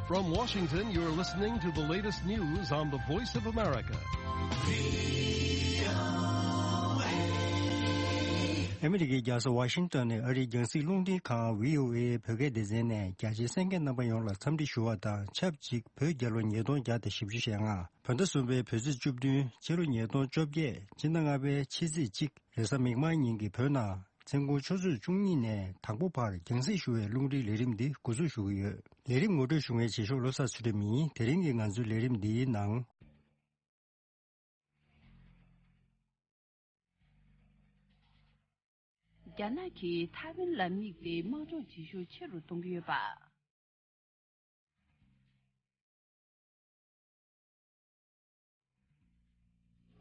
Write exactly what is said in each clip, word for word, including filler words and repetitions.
From Washington, you're listening to the latest news on the Voice of America. ཨ་མི་རི་ཀའི་རྒྱལ་ས་ཝ་ཤིང་ཏོན་ནས་ཨ་རིའི་རྒྱང་སྲིང་རླུང་འཕྲིན་ཁང་བྷི་ཨོ་ཨེ་བོད་སྐད་སྡེ་ཚན་ནས་རྒྱ་ཆེའི་གསན་མཁན་རྣམ་པ་ཡོངས་ལ་འཚམས་འདྲི་ཞུ་བ་དང་ཆབས་ཅིག་བོད་རྒྱལ་ལོ་ཉིས་སྟོང་བརྒྱ་དང་བཞི་བཅུ་ཞེ་ལྔ། བོད་ཟླ་གསུམ་པའི་བོད་ཚེས་བཅུ་བདུན། ཕྱི་ལོ་ཉིས་སྟོང་བཅོ་བརྒྱད། སྤྱི་ཟླ་ལྔ་པའི་ཕྱི་ཚེས་གཅིག་རེས་གཟའ་མིག་དམར་ཉིན་གྱི་བོད་ནང་མཚན་གུང་ཆུ་ཚོད་བཅུ་གཉིས་ནས་དང་པོ་བར་རྒྱང་སྲིང་ཞུ་བའི་རླུང་འཕྲིན་ལས་རིམ་འདི་འགོ་འཛུགས་ཞུ་གི་ཡོད། ལས་རིམ་ངོ་སྤྲོད་ཞུ་མཁན་རྗེས་ཕྱོགས་བློ་བཟང་ཚུལ་ཁྲིམས་ཡིན། དེ་རིང་གི་ང་ཚོའི་ལས་རིམ་འདིའི་ནང་། རྒྱ་ནག་གིས་ཐའེ་ཝན་ལ་དམིགས་ཏེ་དམག་འཁྲུག་བྱེད་ཤུགས་ཆེ་རུ་གཏོང་གི་ཡོད་པ།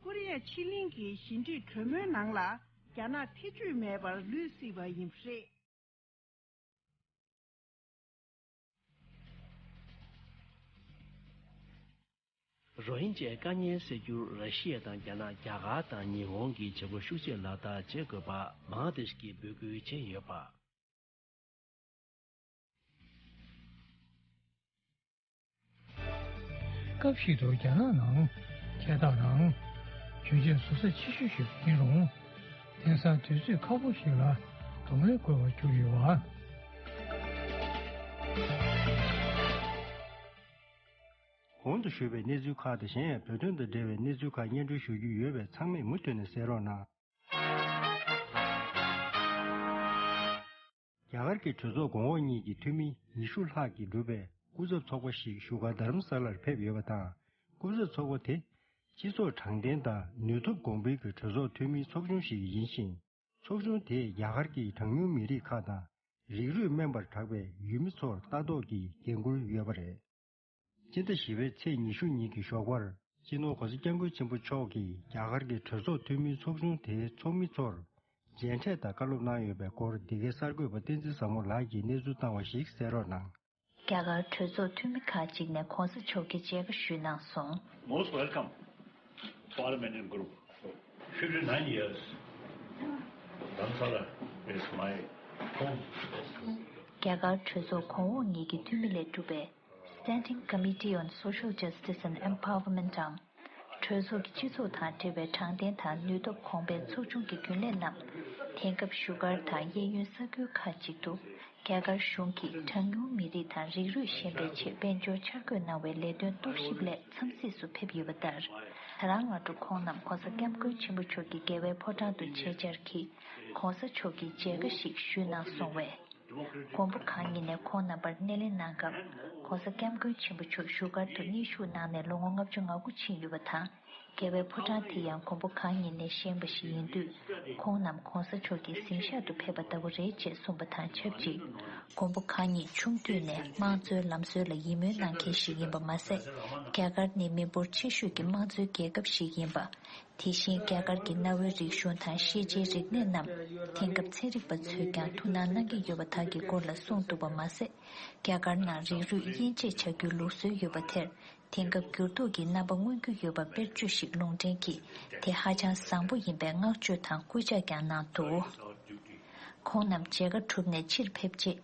ཀོ་རི་ཡ་ཕྱེད་གླིང་གི་ཞི་འགྲིག་གྲོས་མོལ་ནང་ལ་རྒྱ་ནག་ཐེ་བྱུས་མེད་པར་ལུས་སྲིད་པ་ཡིན་པ་རེད། རོ་ཧིན་ཇའི་དཀའ་ངལ་སེལ་རྒྱུར་ར་ཤི་ཡ་དང་རྒྱ་ནག། རྒྱ་གར་དང་ཉི་ཧོང་གིས་བྱེད་སྒོ་ཤུགས་ཆེ་ལག་བསྟར་བྱེད་དགོས་པ་བང་ལ་དེཤ་གིས་འབོད་སྐུལ་བྱས་ཡོད་པ། སྐབས་ཤིག་ཏུ་རྒྱ་ནག་ནང་ཁྱད་རྟགས་དང་རྒྱུ་ཆ་བཟོ་ས་ཆེ་ཤོས་ཤིག་ཡིན་རུང་། དེང་སང་དུས་ཚོད་ཁག་པོ་ཞིག་ལ་སྡུག་བསྔལ་འཁོར་བར་གྱུར་ཡོད་པ། གོང་དུ་ཞུས་པའི་གནས་ཚུལ་ཁག་དང་གཞན་ཡང་བོད་དོན་དང་འབྲེལ་བའི་གནས་ཚུལ་ཁག་སྙན་སྒྲོན་ཞུ་རྒྱུ་ཡོད་པས་ཚང་མས་མུ་མཐུད་ནས་གསན་རོགས་གནང་། རྒྱ་གར་གྱི་གྲོས་ཚོགས་གོང་འོག་གཉིས་ཀྱི་འཐུས་མི་ཉི་ཤུ་ལྷག་གིས་གྲུབ་པའི་སྐུ་ཚབ་ཚོགས་པ་ཞིག་བཞུགས་སྒར་རྡ་རམ་ས་ལར་ཕེབས་ཡོད་པ་དང་། སྐུ་ཚབ་ཚོགས་པ་དེ་སྤྱི་ཚོགས་དྲང་བདེན་དང་ནུས་སྟོབས་གོང་འཕེལ་གྱི་གྲོས་ཚོགས་འཐུས་མིའི་ཚོགས་ཆུང་ཞིག་ཡིན་ཞིང་། ཚོགས་ཆུང་དེས་རྒྱ་གར་གྱི་གྲངས་ཉུང་མི་རིགས་ཁག་དང་རིགས་རུས་དམན་པར་གྲགས་པའི་ཡུལ་མི་ཚོར་ལྟ་རྟོག་གི་འགན་ཁུར་ཡོད་པ་རེད། སྤྱི་ཟླ་བཞི་པའི་ཚེས་ཉི་ཤུ་ཉིན་གྱི་ཞོགས་པར་སྤྱི་ནོར་༧གོང་ས་༧སྐྱབས་མགོན་ཆེན་པོ་མཆོག་གིས་རྒྱ་གར་གྱི་གྲོས་ཚོགས་འཐུས་མིའི་ཚོགས་ཆུང་དེའི་ཚོགས་མི་ཚོར་མཇལ་འཕྲད་དང་བཀའ་སློབ་གནང་ཡོད་པའི་སྐོར་འདི་གའི་གསར་འགོད་པ་བསྟན་འཛིན་བཟང་མོ་ལགས་ཀྱིས་གནས་ཚུལ་བཏང་བ་ཞིག་གསན་རོགས་གནང་། རྒྱ་གར་གྲོས་ཚོགས་འཐུས་མི་ཁག་ཅིག་ནས་༧གོང་ས་མཆོག་གི་མཇལ་ཁ་ཞུས་གནང་སོང་། Most welcome, Parliamentary Group. fifty-nine years, Dharamsala is my home. རྒྱ་གར་གྲོས་ཚོགས་གོང་འོག་གཉིས་ཀྱི་འཐུས་མི་ལས་གྲུབ་པའི་Standing Committee on Social Justice and Empowerment འམ། གྲོས་ཚོགས་ཀྱི་སྤྱི་ཚོགས་དང་འབྲེལ་བའི་དྲང་བདེན་དང་ནུས་སྟོབས་གོང་འཕེལ་ཚོགས་ཆུང་གི་རྒྱུན་ལས་རྣམས། དེང་སྐབས་བཞུགས་སྒར་དང་གཡས་གཡོན་ས་ཁུལ་ཁག་ཅིག་ཏུ། རྒྱ་གར་གཞུང་གིས་གྲངས་ཉུང་མི་རིགས་དང་རིགས་རུས་ཞན་པའི་ཆེད་དཔལ་འབྱོར་འཆར་འགོད་གནང་བའི་ལས་དོན་རྟོག་ཞིབ་སླད་འཚམས་གཟིགས་སུ་ཕེབས་ཡོད་པ་ལྟར། ད་རང་སྔ་དྲོ་ཁོང་རྣམས་༧གོང་ས་༧སྐྱབས་མགོན་ཆེན་པོ་མཆོག་གི་རྒྱལ་བའི་ཕོ་བྲང་དུ་ཆེད་བཅར་གྱིས་༧གོང་ས་མཆོག་གི་མཇལ་ཁ་ཞིག་ཞུས་གནང་སོང་བས། མགོན་པོ་གང་ཉིད་ནས་ཁོང་རྣམ་པར་སྣེ་ལེན་གནང་སྐབས། ༧གོང་ས་༧སྐྱབས་མགོན་ཆེན་པོ་མཆོག་བཞུགས་སྒར་དུ་མཉེས་ཞུགས་གནང་ནས་ལོ་ངོ་ལྔ་བཅུ་ང་དགུ་ཕྱིན་ཡོད་པ་དང་། རྒྱལ་བའི་ཕོ་བྲང་དེ་ཡང་མགོན་པོ་གང་ཉིད་ནས་བཞེངས་པ་ཞིག་ཡིན་དུས། ཁོང་རྣམས་༧གོང་ས་མཆོག་གི་གཟིམ་ཤག་ཏུ་ཕེབས་པ་ལྟ་བུ་རེད་ཅེས་གསུངས་པ་དང་ཆབས་ཅིག་མགོན་པོ་གང་ཉིད་ཆུང་དུས་ནས་དམངས་གཙོའི་ལམ་སྲོལ་ལ་ཡིད་སྨོན་གནང་མཁན་ཞིག་ཡིན་པ་མ་ཟད། རྒྱ་གར་ནི་མི་འབོར་ཆེ་ཤོས་ཀྱི་དམངས་གཙོའི་རྒྱལ་ཁབ་ཞིག་ཡིན་པ། དེ་བཞིན་རྒྱ་གར་གྱི་གནའ་བོའི་རིག་གཞུང་དང་ཤེས་བྱའི་རིག་གནས་རྣམས་དེང་སྐབས་ཚན་རིག་པ་ཚོས་ཀྱང་ཐུགས་སྣང་གནང་གི་ཡོད་པ་དག་གི་སྐོར་ལ་གསུངས་འདུག་པ་མ་ཟད། རྒྱ་གར་ནང་རིགས་རུས་དབྱེ་འབྱེད་བྱ་རྒྱུའི་ལུགས་སྲོལ་ཡོད་པ་དེར། དེང་སྐབས་འགྱུར་ལྡོག་གི་རྣམ་པ་མངོན་རྒྱུ་ཡོད་པ་དཔེར་བརྗོད་ཞིག་ལུང་འདྲེན་གྱིས་དེ་ཧ་ཅང་བཟང་པོ་ཡིན་པའི་བསྔགས་བརྗོད་དང་སྐུལ་ལྕག་ཀྱང་གནང་འདུག་ཁོང་རྣམས་མཇལ་ཁ་གྲུབ་ནས་ཕྱིར་ཕེབས་རྗེས།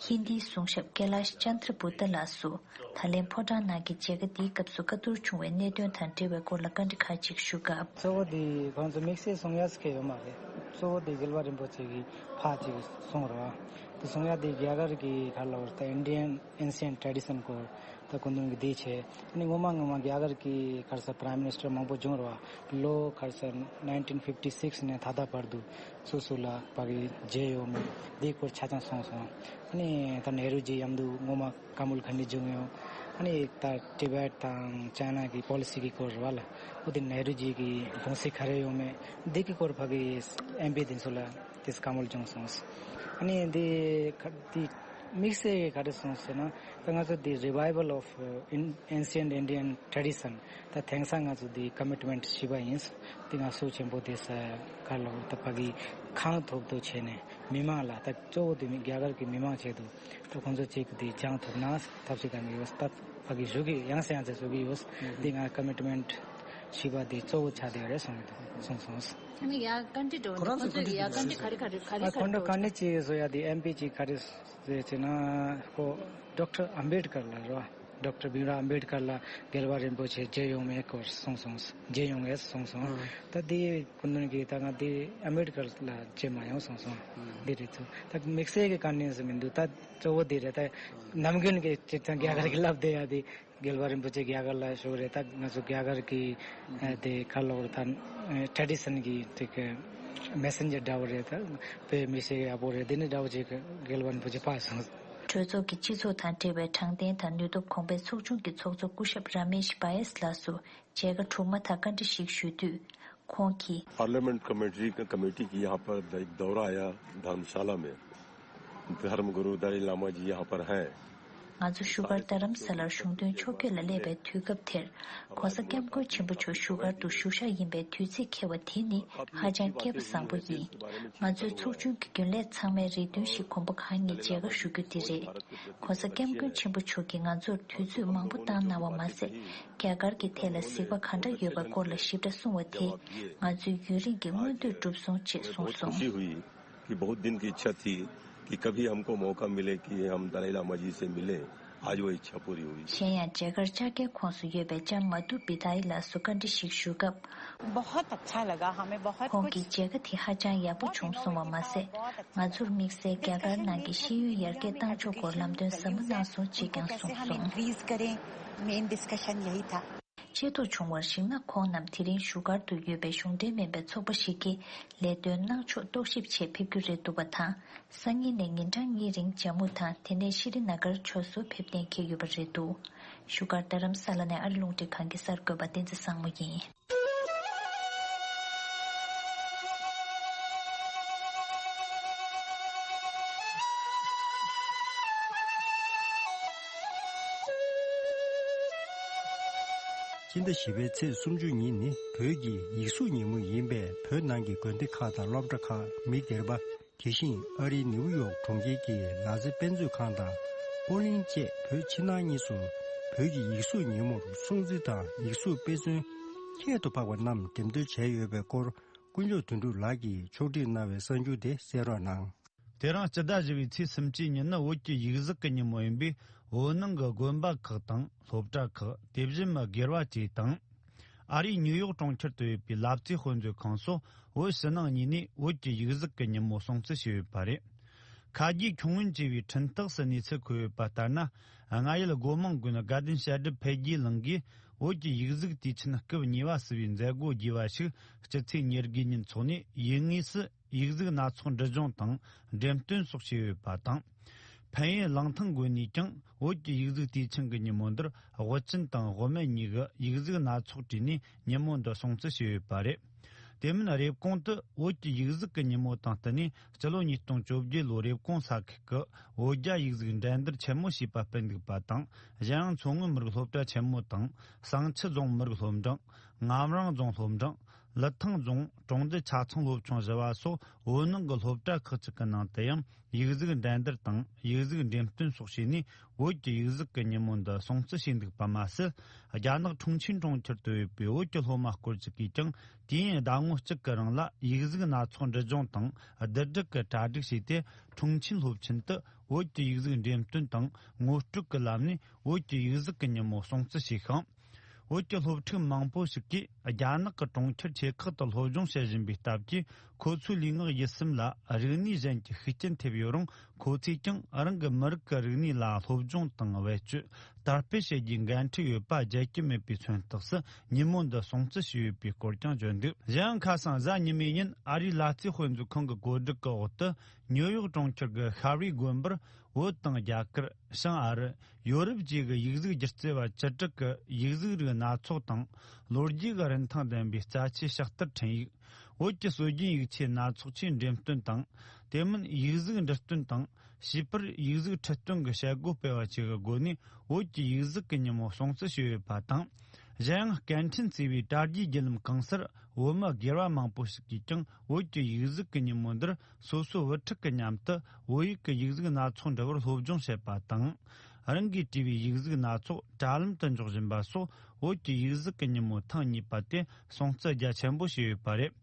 ཧིན་དིའི་གསུང་ཞབས་ཀེ་ལཱཤ་ཅན་དྲ་བུ་ཏཱ་ལགས་སུ། ད་ལན་ཕོ་བྲང་ནང་གི་མཇལ་ཁ་འདིའི་སྐབས་སུ་བཀའ་བསྡུར་བྱུང་བའི་གནད་དོན་དང་འབྲེལ་བའི་སྐོར་ལ་བཀའ་འདྲི་ཁག་ཅིག་ཞུ་སྐབས། གཙོ་བོ་དེ་ཁོང་ཚོ་དམིགས་བསལ་གསུང་ཡ་ཟེར་མཁན་ཡོད་མ་རེད། གཙོ་བོ་དེ་རྒྱལ་བ་རིན་པོ་ཆེ་གི་ཕ་ཅིག་གསུང་རོགས། དེ་གསུང་ཡ་དེ་རྒྱ་གར་གི་ག་ལ་བར་ད་Indian ancient tradition སྐོར་ད་སྐུ་མདུན་གྱིས་འདི་བྱས། ཨ་ནི་སྔོན་མ་སྔོན་མ་རྒྱ་གར་གྱི་ག་རེ་ཟེར་Prime Minister མང་པོ་བྱུང་རེད་བ། ལོ་ག་རེ་ཟེར་nineteen fifty six ནས་ད་ལྟ་བར་དུ་སོ་སོ་ལ་ཕ་གི་མཇལ་ཡོད་མེད་འདིའི་སྐོར་ཆ་ཚང་གསུངས་སོང་། ཨ་ནི་ད་ནེ་རུ་ཇི་མཉམ་དུ་སྔོན་མ་ཀ་མུལ་ཁ་ནི་བྱུང་ཡོད། ཨ་ནི་ད་Tibet དང་China གི་policy གི་སྐོར་རེད་བ་ལ། འོ་དེ་ནེ་རུ་ཇི་གི་དགོངས་གཞི་ག་རེ་ཡོད་མེད་འདི་གི་སྐོར་ཕ་གི་ཨེམ་པི་དེ་ཚོ་ལ་དེ་ཀ་མུལ་བྱུང་སོང་། ཨ་ནི་འདི་ཁ་འདི་དམིགས་བསལ་ག་རེ་སོང་ཟེར་ན། ད་ང་ཚོ་འདི་Revival of, uh, in- Ancient Indian Tradition ད་དེང་སང་ང་ཚོ་འདི་commitment བཞི་པ་ཡིན། འདི་ང་ཚོ་ཆེན་པོ་དེ་ས་ག་ལ་ད་ཕ་གི་ཁང་ཐོག་ཏུ་བྱས་ནས་མི་མང་ལ་ད་གཙོ་བོ་དེ་མི་རྒྱ་གར་གྱི་མི་མང་ཆེད་དུ་ད་ཁོང་ཚོ་གཅིག་འདི་སྦྱང་ཐུབ་ན་ཐབས་ཤེས་གནང་གི་ཡོད། ད་ཕ་གི་བཞུགས་ཀྱི་ཡང་སེ་ཡང་སེ་བཞུགས་ཀྱི་ཡོད། འདི་ང་commitment བཞི་པ་འདི་གཙོ་བོ་ཆགས་བསྡད་ཡོད་རེད་གསུངས་གསུངས་སོང་། ཨ་ནི་ཡ་བཀའ་འདྲི་འགྲོ་ཁོ་རང་ཚོ་ཁོ་ཚོས་ཡ་བཀའ་འདྲི་ག་རེ་ག་རེ་ག་རེ་ཨ་ཁོང་ཁྲོ་བཀའ་འདྲི་ཅིག་བཟོ་ཡ་དེ་ཨེམ་པི་ཅིག་ག་རེ་ཟེར་ཅེ་ན་ཁོ་Doctor Ambedkar ལ་རེད་བ། ཌོག་ཊར་བྷིམ་རའོ་ཨམ་བྷེད་ཀར་ལ་རྒྱལ་བ་རིན་པོ་ཆེ་མཇལ་ཡོང་མེད་སྐོར་གསུངས་སོང་། མཇལ་ཡོང་ངེས་གསུངས་སོང་། ཨ། ད་དེ་སྐུ་མདུན་གྱིས་ད་ང་དེ་ཨམ་བྷེད་ཀར་ལ་མཇལ་མ་ཡོང་གསུངས་སོང་། ཨ། འདི་རེད་ཚུལ་ད་དམིགས་བསལ་གྱི་དཀའ་གནད་སུ་མི་འདུག་ད་གཙོ་བོ་དེ་རེད། ད་ནམ་རྒྱུན་གྱི་སྤྱིར་བཏང་རྒྱ་གར་གྱི་ལབ་བསྡད་ཡ་དེ། རྒྱལ་བ་རིན་པོ་ཆེ་རྒྱ་གར་ལ་བཞུགས་རེད། ད་ང་ཚོ་རྒྱ་གར་གྱི་ཨ་དེ་ཁ་ལོ་རེད། ད་ཊེ་ཌི་ཤན་གྱི་ཅིག་མེ་སེན་ཇར་འདྲ་བོ་རེད། ད་བོད་མི་ཤེས་ཡག་པོ་རེད། དེ་ནི་འདྲ་བོ་ཅིག་རྒྱལ་བ་རིན་པོ་ཆེ་ཕར་སོང་། གྲོས་ཚོགས་ཀྱི་སྤྱི་ཚོགས་དང་འབྲེལ་བའི་དྲང་བདེན་དང་ནུས་སྟོབས་གོང་སྤེལ་ཚོགས་ཆུང་གི་ཚོགས་གཙོ་སྐུ་ཞབས་ར་མེཤ་བྷ་ཡེས་ལགས་སུ་མཇལ་ཁ་གྲུབ་མ་ཐག་བཀའ་འདྲི་ཞིག་ཞུས་དུས། ཁོང་གིས། parliament committee committee की यहाँ पर एक दौरा आया धर्मशाला में। धर्म गुरु दलाई लामा जी यहाँ पर हैं। ང་ཚོ་བཞུགས་སྒར་རྡ་རམ་ས་ལར་གཞུང་དོན་ཕྱོགས་བསྐྱོད་ལ་སླེབས་པའི་དུས་སྐབས་དེར། ྋགོང་ས་ྋསྐྱབས་མགོན་ཆེན་པོ་མཆོག་བཞུགས་སྒར་དུ་བཞུགས་ཤག་ཡིན་པའི་དུས་ཚིགས་འཁེལ་བ་དེ་ནི་ཧ་ཅང་སྐལ་པ་བཟང་པོ་ཡིན། ང་ཚོའི་ཚོགས་ཆུང་གི་རྒྱུན་ལས་ཚང་མའི་རེ་འདུན་ཞིག་གོམ་པ་གང་ཡིན་མཇལ་ཁ་ཞུ་རྒྱུ་དེ་རེད། ྋགོང་ས་ྋསྐྱབས་མགོན་ཆེན་པོ་མཆོག་གིས་ང་ཚོར་དུས་ཚོད་མང་པོ་བཏང་གནང་བ་མ་ཟད། རྒྱ་གར་གྱི་ཐད་ལ་གཟིགས་པ་ག་འདྲ་ཡོད་པའི་སྐོར་ལ་ཞིབ་ཕྲ་གསུང་བ་དེས་ང་ཚོའི་ཡུན་རིང་གི་མངོན་འདོད་གྲུབ་སོང་ཅེས་གསུངས་སོང་། खुशी हुई कि बहुत दिन की इच्छा थी कि कभी हमको मौका मिले कि हम दलाई लामा जी से मिलें। आज वो इच्छा पूरी हुई। གཞན་ཡང་མཇལ་ཁར་ལྕགས་རྒྱའི་ཁོངས་སུ་ཡོད་པའི་ལྕམ་མ་དྷུ་བི་དྷ་ཡི་ལགས་སུ་བཀའ་འདྲི་ཞིག་ཞུ་སྐབས། बहुत अच्छा लगा हमें, बहुत ཁོང་གིས་མཇལ་ཁ་དེ་ཧ་ཅང་ཡག་པོ་བྱུང་སོང་བ་མ་ཟད། ང་ཚོར་དམིགས་བསལ་རྒྱ་གར་ནང་གི་ཤེས་ཡོན་ཡར་རྒྱས་གཏང་ཕྱོགས་སྐོར་ལམ་སྟོན་ཟབ་མོ་གནང་སོང་ཅེས་ཀྱང་གསུངས་སོང་། फ्रीज करें, मेन डिस्कशन यही था। ཤེས་རྟོགས་བྱུང་བར་གཞིགས་ན། ཁོང་རྣམས་དེ་རིང་བཞུགས་སྒར་དུ་ཡོད་པའི་གཞུང་འབྲེལ་མིན་པའི་ཚོགས་པ་ཞིག་གི་ལས་དོན་གནང་ཕྱོགས་རྟོག་ཞིབ་ཆེད་ཕེབས་རྒྱུ་རེད་འདུག་པ་དང་། སང་ཉིན་ནས་ཉིན་གྲངས་གཉིས་རིང་ཇམ་མུ་དང་། དེ་ནས་ཤྲི་ནཱ་གར་ཕྱོགས་སུ་ཕེབས་གཏན་འཁེལ་ཡོད་པ་རེད་འདུག་བཞུགས་སྒར་རྡ་རམ་ས་ལ་ནས་ཨ་རི་རླུང་འཕྲིན་ཁང་གི་གསར་འགོད་པ་བསྟན་འཛིན་བཟང་མོ་ཡིན། སྤྱི་ཟླ་བཞི་པའི་ཚེས་སུམ་ཅུ་ཉིན་ནི་བོད་ཀྱི་ཡིག་གཟུགས་ཉིན་མོ་ཡིན་པས། བོད་ནང་གི་དགོན་སྡེ་ཁག་དང་སློབ་གྲྭ་ཁག་མི་སྒེར་པ། དེ་བཞིན་ཨ་རིའི་ནིའུ་ཡོག་གྲོང་ཁྱེར་གྱི་ནཱ་ཛི་དཔེ་མཛོད་ཁང་དང་ཨོ་གླིང་བཅས་བོད་ཕྱི་ནང་གཉིས་སུ་བོད་ཀྱི་ཡིག་གཟུགས་ཉིན་མོར་སྲུང་བརྩི་དང་ཡིག་གཟུགས་དཔེ་མཚོན་ཁྱད་དུ་འཕགས་པ་རྣམས་འགྲེམས་སྟོན་བྱས་ཡོད་པའི་སྐོར། དཀོན་མཆོག་དོན་གྲུབ་ལགས་ཀྱིས་ཕྱོགས་སྒྲིག་གནང་བའི་གསར་འགྱུར་དེ་གསན་རོགས་གནང་། དེ་རིང་སྤྱི་ཟླ་བཞི་པའི་ཚེས་སུམ་ཅུ་ཉིན་ནི་བོད་ཀྱི་ཡིག་གཟུགས་ཀྱི་ཉིན་མོ་ཡིན་པས། བོད་ནང་གི་དགོན་པ་ཁག་དང་སློབ་གྲྭ་ཁག་དེ་བཞིན་མི་སྒེར་བ་བཅས་དང་། ཨ་རིའི་ཉིའུ་ཡོག་གྲོང་ཁྱེར་དུ་ཡོད་པའི་ལབ་ཙེ་དཔེ་མཛོད་ཁང་སོགས་བོད་ཕྱི་ནང་གཉིས་ནས་བོད་ཀྱི་ཡིག་གཟུགས་ཀྱི་ཉིན་མོ་སྲུང་བརྩི་བྱས་ཡོད་པ་རེད། ཁ་རྗེ་ཁྱུང་སྔོན་ཅེས་པའི་འཕྲིན་སྟེགས་སུ་གནས་ཚུལ་འཁོད་ཡོད་པ་ལྟར་ན། རྔ་ཡུལ་སྒོ་མང་དགོན་དགའ་ལྡན་བཤད་སྒྲུབ་འཕེལ་རྒྱས་གླིང་གིས་བོད་ཀྱི་ཡིག་གཟུགས་དུས་ཆེན་སྐབས་གཉིས་པ་ཟེར་བའི་མཛད་སྒོ་རྒྱས་པ་ཞིག་སྤྱི་ཚེས་ཉེར་དགུའི་ཉིན་འཚོགས་ནས། ཡུལ་དངོས་སུ་ཡིག་གཟུགས་སྣ་ཚོགས་འབྲི་སྦྱོང་དང་འགྲེམས་སྟོན་སོགས་བྱས་ཡོད་པ་དང་། ཕན་ཡུལ་གླང་ཐང་དགོན་ནས་ཀྱང་བོད་ཀྱི་ཡིག་གཟུགས་དུས་ཆེན་གྱི་ཉིན་མོ་འདིར་དབུ་ཅན་དང་དབུ་མེད་གཉིས་ཀྱིས་ཡིག་གཟུགས་སྣ་ཚོགས་བྲིས་ནས་ཉིན་མོ་འདི་སྲུང་བརྩི་བྱས་ཡོད་པ་རེད། དེ་མིན་རེབ་གོང་དུ་བོད་ཀྱི་ཡིག་གཟུགས་ཀྱི་ཉིན་མོ་དང་བསྟུན་ནས་སྤྱི་ལོ་ཉིས་སྟོང་བཅོ་བརྒྱད་ལོའི་རེབ་གོང་ས་ཁུལ་གྱི་བོད་རྒྱ་ཡིག་གཟུགས་འགྲན་བསྡུར་ཆེན་མོ་ཞེས་པ་སྤེལ་འདུག་པ་དང་། གཞན་ཡང་མཚོ་སྔོན་མི་རིགས་སློབ་གྲྭ་ཆེན་མོ་དང་། བསང་ཆུ་རྫོང་མི་རིགས་སློབ་འབྲིང་། ངམ་རིང་རྫོང་སློབ་འབྲིང་། ལི་ཐང་རྫོང་གྲོང་རྡལ་ཆ་ཚང་སློབ་ཆུང་བཞི་བ་སོགས་བོད་ནང་གི་སློབ་གྲྭ་ཁག་ཅིག་གི་ནང་དུ་ཡང་ཡིག་གཟུགས་འགྲན་བསྡུར་དང་ཡིག་གཟུགས་འགྲེམས་སྟོན་སོགས་བྱས་ནས། བོད་ཀྱི་ཡིག་གཟུགས་ཀྱི་ཉིན་མོ་འདི་སྲུང་བརྩི་བྱས་འདུག་པ་མ་ཟད། རྒྱ་ནག་ཁྲུང་ཆིན་གྲོང་ཁྱེར་དུ་ཡོད་པའི་བོད་ཀྱི་སློབ་མ་སྐོར་ཅིག་གིས་ཀྱང་དུས་ཡུན་ཟླ་ངོ་གཅིག་གི་རིང་ལ་ཡིག་གཟུགས་སྣ་ཚོགས་འབྲི་སྦྱོང་དང་བསྡུ་སྒྲིག་གི་གྲ་སྒྲིག་བྱས་ཏེ། ཁྲུང་ཆིན་སློབ་ཆེན་དུ་བོད་ཀྱི་ཡིག་གཟུགས་འགྲེམས་སྟོན་དང་ངོ་སྤྲོད་ཀྱི་ལམ་ནས་བོད་ཀྱི་ཡིག་གཟུགས་ཀྱི་ཉིན་མོ་སྲུང་བརྩི་བྱས་ཤིང་། བོད་ཀྱི་སློབ་ཕྲུག་མང་པོ་ཞིག་གིས་རྒྱ་ནག་གི་གྲོང་ཁྱེར་ཆེ་ཁག་ཏུ་སློབ་སྦྱོང་བྱེད་བཞིན་པའི་སྟབས་ཀྱིས། ཁོ་ཚོའི་ལུས་ངག་ཡིད་གསུམ་ལ་རིག་གནས་གཞན་གྱི་ཤུགས་རྐྱེན་ཐེབས་ཡོད་རུང་། ཁོ་ཚོས་ཀྱང་རང་གི་མི་རིགས་ཀྱི་རིག་གནས་ལ་སློབ་སྦྱོང་དང་བེད་སྤྱོད་དར་སྤེལ་བྱེད་རྒྱུའི་འགན་འཁྲི་ཡོད་པ་བརྗེད་ཀྱི་མེད་པའི་མཚོན་རྟགས་སུ་ཉིན་མོ་འདི་སྲུང་བརྩི་བྱས་ཡོད་པའི་སྐོར་ཀྱང་བརྗོད་འདུག་གཞན་ཡང་ཁ་སང་གཟའ་ཉི་མའི་ཉིན་ཨ་རིའི་ལ་རྩེ་དཔེ་མཛོད་ཁང་གི་གོ་སྒྲིག་གི་འོག་ཏུ་ཉིའུ་ཡོག་གྲོང་ཁྱེར་གྱི་ཤ་བྷི་རི་དགོན་པར་བོད་དང་རྒྱ་གར། བྱང་ཨ་རི། ཡོ་རོབ་བཅས་ཀྱི་ཡིག་གཟུགས་སྒྱུ་རྩལ་བ་བཅུ་དྲུག་གི་ཡིག་གཟུགས་རིགས་སྣ་ཚོགས་དང་། ལོ་རྒྱུས་ཀྱི་རིན་ཐང་ལྡན་པའི་རྩ་ཆེའི་ཕྱག་བསྟར་འཕྲིན་ཡིག་བོད་ཀྱི་སྲོལ་རྒྱུན་ཡིག་ཆའི་སྣ་ཚོགས་ཆེད་འགྲེམས་སྟོན་དང་། དེ་མིན་ཡིག་གཟུགས་འབྲི་སྟོན་དང་། བྱིས་པར་ཡིག་གཟུགས་ཁྲིད་སྟོན་གྱི་བྱེད་སྒོ་སྤེལ་བ་བཅས་ཀྱི་སྒོ་ནས། བོད་ཀྱི་ཡིག་གཟུགས་ཀྱི་ཉིན་མོ་སྲུང་བརྩི་བྱས་ཡོད་པ་དང་། གཞན་ཡང་། སྐད་འཕྲིན་བརྩེ་བའི་དྲ་རྒྱའི་བརྒྱུད་ལམ་གང་སར་བོད་མི་སྒེར་བ་མང་པོ་ཞིག་གིས་ཀྱང་བོད་ཀྱི་ཡིག་གཟུགས་ཀྱི་ཉིན་མོ་འདིར་སོ་སོའི་བུ་ཕྲུག་གི་མཉམ་དུ་བོད་ཡིག་གི་ཡིག་གཟུགས་སྣ་ཚོགས་འབྲི་བར་སློབ་སྦྱོང་བྱེད་པ་དང་། རང་གིས་བྲིས་པའི་ཡིག་གཟུགས་སྣ་ཚོགས་དྲ་ལམ་དུ་འཇོག་བཞིན་པ་སོགས། བོད་ཀྱི་ཡིག་གཟུགས་ཀྱི་ཉིན་མོ་ཐེངས་གཉིས་པ་དེ་སྲུང་བརྩི་རྒྱ་ཆེན་པོ་བྱས་ཡོད་པ་རེད།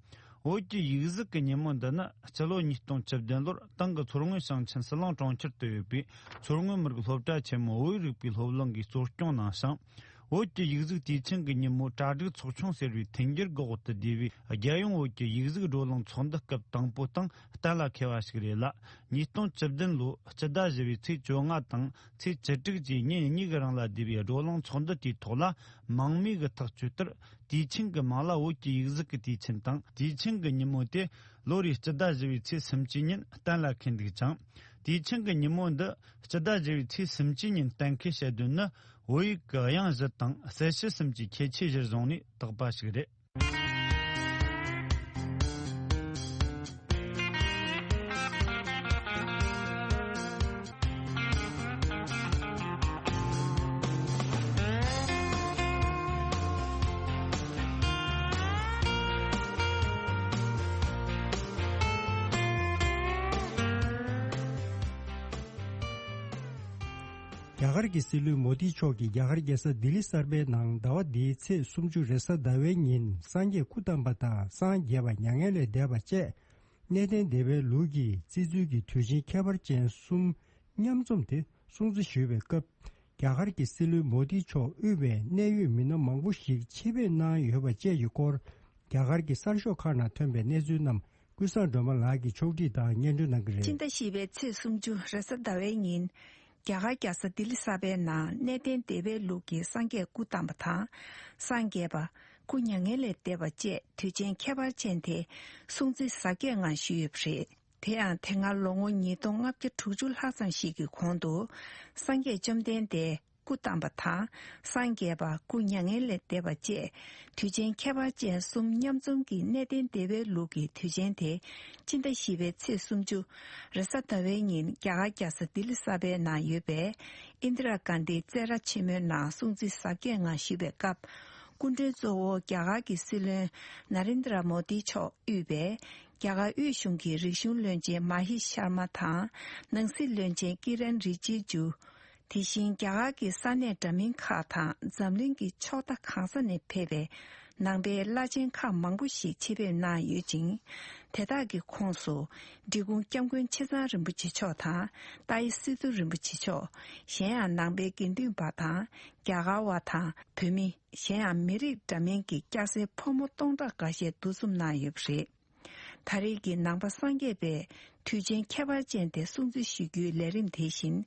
བོད་ཀྱི་ཡིག་གཟུགས་ཀྱི་ཉིན་མོ་འདི་ནི་སྤྱི་ལོ་ཉིས་སྟོང་བཅུ་བདུན་ལོར་ཏང་གི་མཚོ་སྔོན་ཞིང་ཆེན་ཟི་ལིང་གྲོང་ཁྱེར་དུ་ཡོད་པའི་མཚོ་སྔོན་མི་རིགས་སློབ་གྲྭ་ཆེན་མོའི་བོད་ཡིག་རིག་པའི་སློབ་གླིང་གིས་གཙོ་སྐྱོང་གནང་ཞིང་། བོད་ཀྱི་ཡིག་གཟུགས་དུས་ཆེན་གྱི་ཉིན་མོ་གྲ་སྒྲིག་ཚོགས་ཆུང་ཟེར་བའི་མཐུན་འགྱུར་གྱི་འོག་ཏུ་བསྡུས་པའི་རྒྱལ་ཡོངས་བོད་ཀྱི་ཡིག་གཟུགས་བགྲོ་གླེང་ཚོགས་འདུ་སྐབས་དང་པོ་སྟེང་གཏན་ལ་འཁེལ་བ་ཞིག་རེད་ལ། ཉིས་སྟོང་བཅུ་བདུན་ལོའི་སྤྱི་ཟླ་བཞི་པའི་ཚེས་བཅོ་ལྔ་དང་ཚེས་བཅུ་དྲུག་བཅས་ཉིན་གཉིས་ཀྱི་རིང་ལ་བསྡུས་པའི་བགྲོ་གླེང་ཚོགས་འདུ་དེའི་ཐོག་ལ། མང་མོས་ཀྱི་ཐག་གཅོད་ལྟར། དུས་ཆེན་གྱི་མིང་ལ་བོད་ཀྱི་ཡིག་གཟུགས་ཀྱི་དུས་ཆེན་དང་། དུས་ཆེན་གྱི་ཉིན་མོ་དེ་ལོ་རེའི་སྤྱི་ཟླ་བཞི་པའི་ཚེས་སུམ་ཅུ་ཉིན་གཏན་ལ་འཁེལ་འདུག་ཅིང་། དུས་ཆེན་གྱི་ཉིན་མོ་འདི་སྤྱི་ཟླ་བཞི་པའི་ཚེས་སུམ་ཅུ་ཉིན་གཏན་འཁེལ་བྱེད་དོན་ནི། བོད་ཡིག་གི་དབྱངས་བཞི་དང་གསལ་བྱེད་གསུམ་གྱི་ཁྱད་ཆོས་གཞིར་བཟུང་ནས་བཏགས་པ་ཞིག་རེད། རྒྱ་གར་གྱི་སྲིད་བློན་མོ་དི་མཆོག་གིས་རྒྱ་གར་རྒྱལ་ས་ལྡི་ལི་གསར་པའི་ནང་ཟླ་བ་འདིའི་ཚེས་སུམ་ཅུ་རེས་གཟའ་ཟླ་བའི་ཉིན་སངས་རྒྱས་སྐུ་བལྟམས་པ་དང་སངས་རྒྱས་པ་མྱ་ངན་ལས་འདས་པ་བཅས། གནས་བརྟན་སྡེ་པའི་ལུགས་ཀྱི་བརྩི་ཚུལ་གྱི་དུས་ཆེན་ཁྱད་པར་ཅན་གསུམ་མཉམ་འཛོམས་དེ་སྲུང་བརྩི་ཞུས་པའི་སྐབས། རྒྱ་གར་གྱི་སྲིད་བློན་མོ་དི་མཆོག་དབུས་པའི་གནད་ཡོད་མི་སྣ་མང་པོ་ཞིག་ཆེད་ཕེབས་གནང་ཡོད་པ་བཅས་ཀྱི་སྐོར། རྒྱ་གར་གྱི་གསར་ཤོག་ཁག་ནང་ཐོན་པའི་གནས་ཚུལ་རྣམས་ཀུན་བཟང་སྒྲོལ་མ་ལགས་ཀྱིས་ཕྱོགས་སྒྲིག་དང་སྙན་སྒྲོན་གནང་གི་རེད། ཕྱི་ཟླ་བཞི་པའི་ཚེས་སུམ་ཅུ་རེས་གཟའ་ཟླ་བའི་ཉིན། རྒྱ་གར་རྒྱལ་ས་ལྡི་ལི་གསར་པའི་ནང་གནས་བརྟན་སྡེ་པའི་ལུགས་ཀྱི་སངས་རྒྱས་སྐུ་བལྟམས་པ་དང་། སངས་རྒྱས་པ། སྐུ་མྱ་ངན་ལས་འདས་པ་བཅས་དུས་ཆེན་ཁྱད་པར་ཅན་དེ་སྲུང་བརྩི་གཟབ་རྒྱས་ངང་ཞུས་ཡོད་པ་རེད། དེ་ཡང་དེ་སྔ་ལོ་ངོ་ཉིས་སྟོང་ལྔ་བརྒྱ་དྲུག་ཅུ་ལྷག་ཙམ་ཞིག་གི་གོང་དུ། སངས་རྒྱས་བཅོམ་ལྡན་འདས་སྐུ་བལྟམས་པ་དང་། སངས་རྒྱས་པ་སྐུ་མྱ་ངན་ལས་འདས་པ་བཅས་དུས་ཆེན་ཁྱད་པར་ཅན་གསུམ་མཉམ་འཛོམས་ཀྱི་གནས་བརྟན་སྡེ་པའི་ལུགས་ཀྱི་དུས་ཆེན་དེ། ཕྱི་ཟླ་བཞི་པའི་ཚེས་སུམ་ཅུ། རེས་གཟའ་ཟླ་བའི་ཉིན་རྒྱ་གར་རྒྱལ་ས་ལྡི་ལི་གསར་པའི་ནང་ཡོད་པའི་ཨིན་དི་ར་གྷན་དྷིའི་རྩེད་ར་ཆེན་མོའི་ནང་སྲུང་བརྩི་གཟབ་རྒྱས་ངང་ཞུས་པའི་སྐབས། སྐུ་མགྲོན་གཙོ་བོ་རྒྱ་གར་གྱི་སྲིད་བློན་ན་རེན་དྲ་མོ་དི་མཆོག་དབུས་པའི་རྒྱ་གར་དབུས་གཞུང་གི་རིག་གཞུང་བློན་ཆེན་མ་ཧི་ཤར་མ་དང་། ནང་སྲིད་བློན་ཆེན་ཀི་རན་རི་ཇི་ཇུ། དེ་བཞིན་རྒྱ་གར་གྱི་ས་གནས་འདྲ་མིན་ཁག་དང་འཛམ་གླིང་གི་ཕྱོགས་མཐའ་གང་ས་ནས་ཕེབས་པའི་ནང་པའི་བླ་ཆེན་ཁག་མང་པོ་ཞིག་ཆེད་ཕེབས་གནང་ཡོད་ཅིང་། དེ་དག་གི་ཁོངས་སུ་འབྲི་གུང་སྐྱབས་མགོན་ཆེ་ཚང་རིན་པོ་ཆེ་མཆོག་དང་ཏཱའི་སི་ཏུ་རིན་པོ་ཆེ་མཆོག་གཞན་ཡང་ནང་པའི་དགེ་འདུན་པ་དང་རྒྱ་གར་བ་དང་བོད་མི། གཞན་ཡང་མི་རིགས་འདྲ་མིན་གྱི་སྐྱ་སེར་ཕོ་མོ་སྟོང་ཕྲག་འགའ་ཤས་འདུ་འཛོམས་གནང་ཡོད་པ་རེད། ད་རེས་ཀྱི་ནང་པ་སངས་རྒྱས་པའི་དུས་ཆེན་ཁྱད་པར་ཅན་དེ་སྲུང་བརྩི་ཞུ་རྒྱུའི་ལས་རིམ་དེ་བཞིན།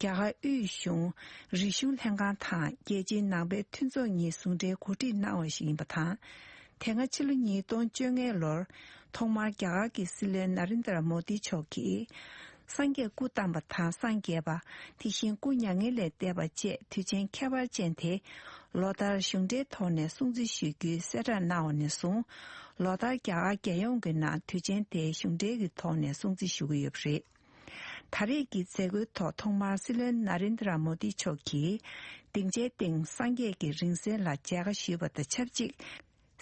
རྒྱ་གར་དབུས་གཞུང་རིག་གཞུང་ལྷན་ཁང་དང་རྒྱལ་སྤྱིའི་ནང་པའི་མཐུན་ཚོགས་གཉིས་ཟུང་འབྲེལ་གོ་སྒྲིག་གནང་བ་ཞིག་ཡིན་པ་དང་། དེ་སྔ་ཕྱི་ལོ་ཉིས་སྟོང་བཅོ་ལྔའི་ལོར་ཐོག་མར་རྒྱ་གར་གྱི་སྲིད་བློན་ན་རེན་དྲ་མོ་དི་མཆོག་གིས། སངས་རྒྱས་སྐུ་བལྟམས་པ་དང་སངས་རྒྱས་པ། དེ་བཞིན་སྐུ་མྱ་ངན་ལས་འདས་པ་བཅས་དུས་ཆེན་ཁྱད་པར་ཅན་དེ། ལོ་ལྟར་གཞུང་འབྲེལ་ཐོག་ནས་སྲུང་བརྩི་ཞུ་རྒྱུའི་གསལ་བསྒྲགས་གནང་བ་ནས་བཟུང་། ལོ་ལྟར་རྒྱ་གར་རྒྱལ་ཡོངས་ཀྱི་ནང་དུས་ཆེན་དེ་གཞུང་འབྲེལ་གྱི་ཐོག་ནས་སྲུང་བརྩི་ཞུ་གི་ཡོད་པ་རེད། ད་རེས་ཀྱི་མཛད་སྒོའི་ཐོག་ཐོག་མར་སྲིད་བློན་ན་རེན་དྲ་མོ་དི་མཆོག་གིས། སྡིངས་ཆའི་སྟེང་སངས་རྒྱས་ཀྱི་རིང་བསྲེལ་ལ་མཇལ་ཁ་ཞུས་པ་དང་ཆབས་ཅིག་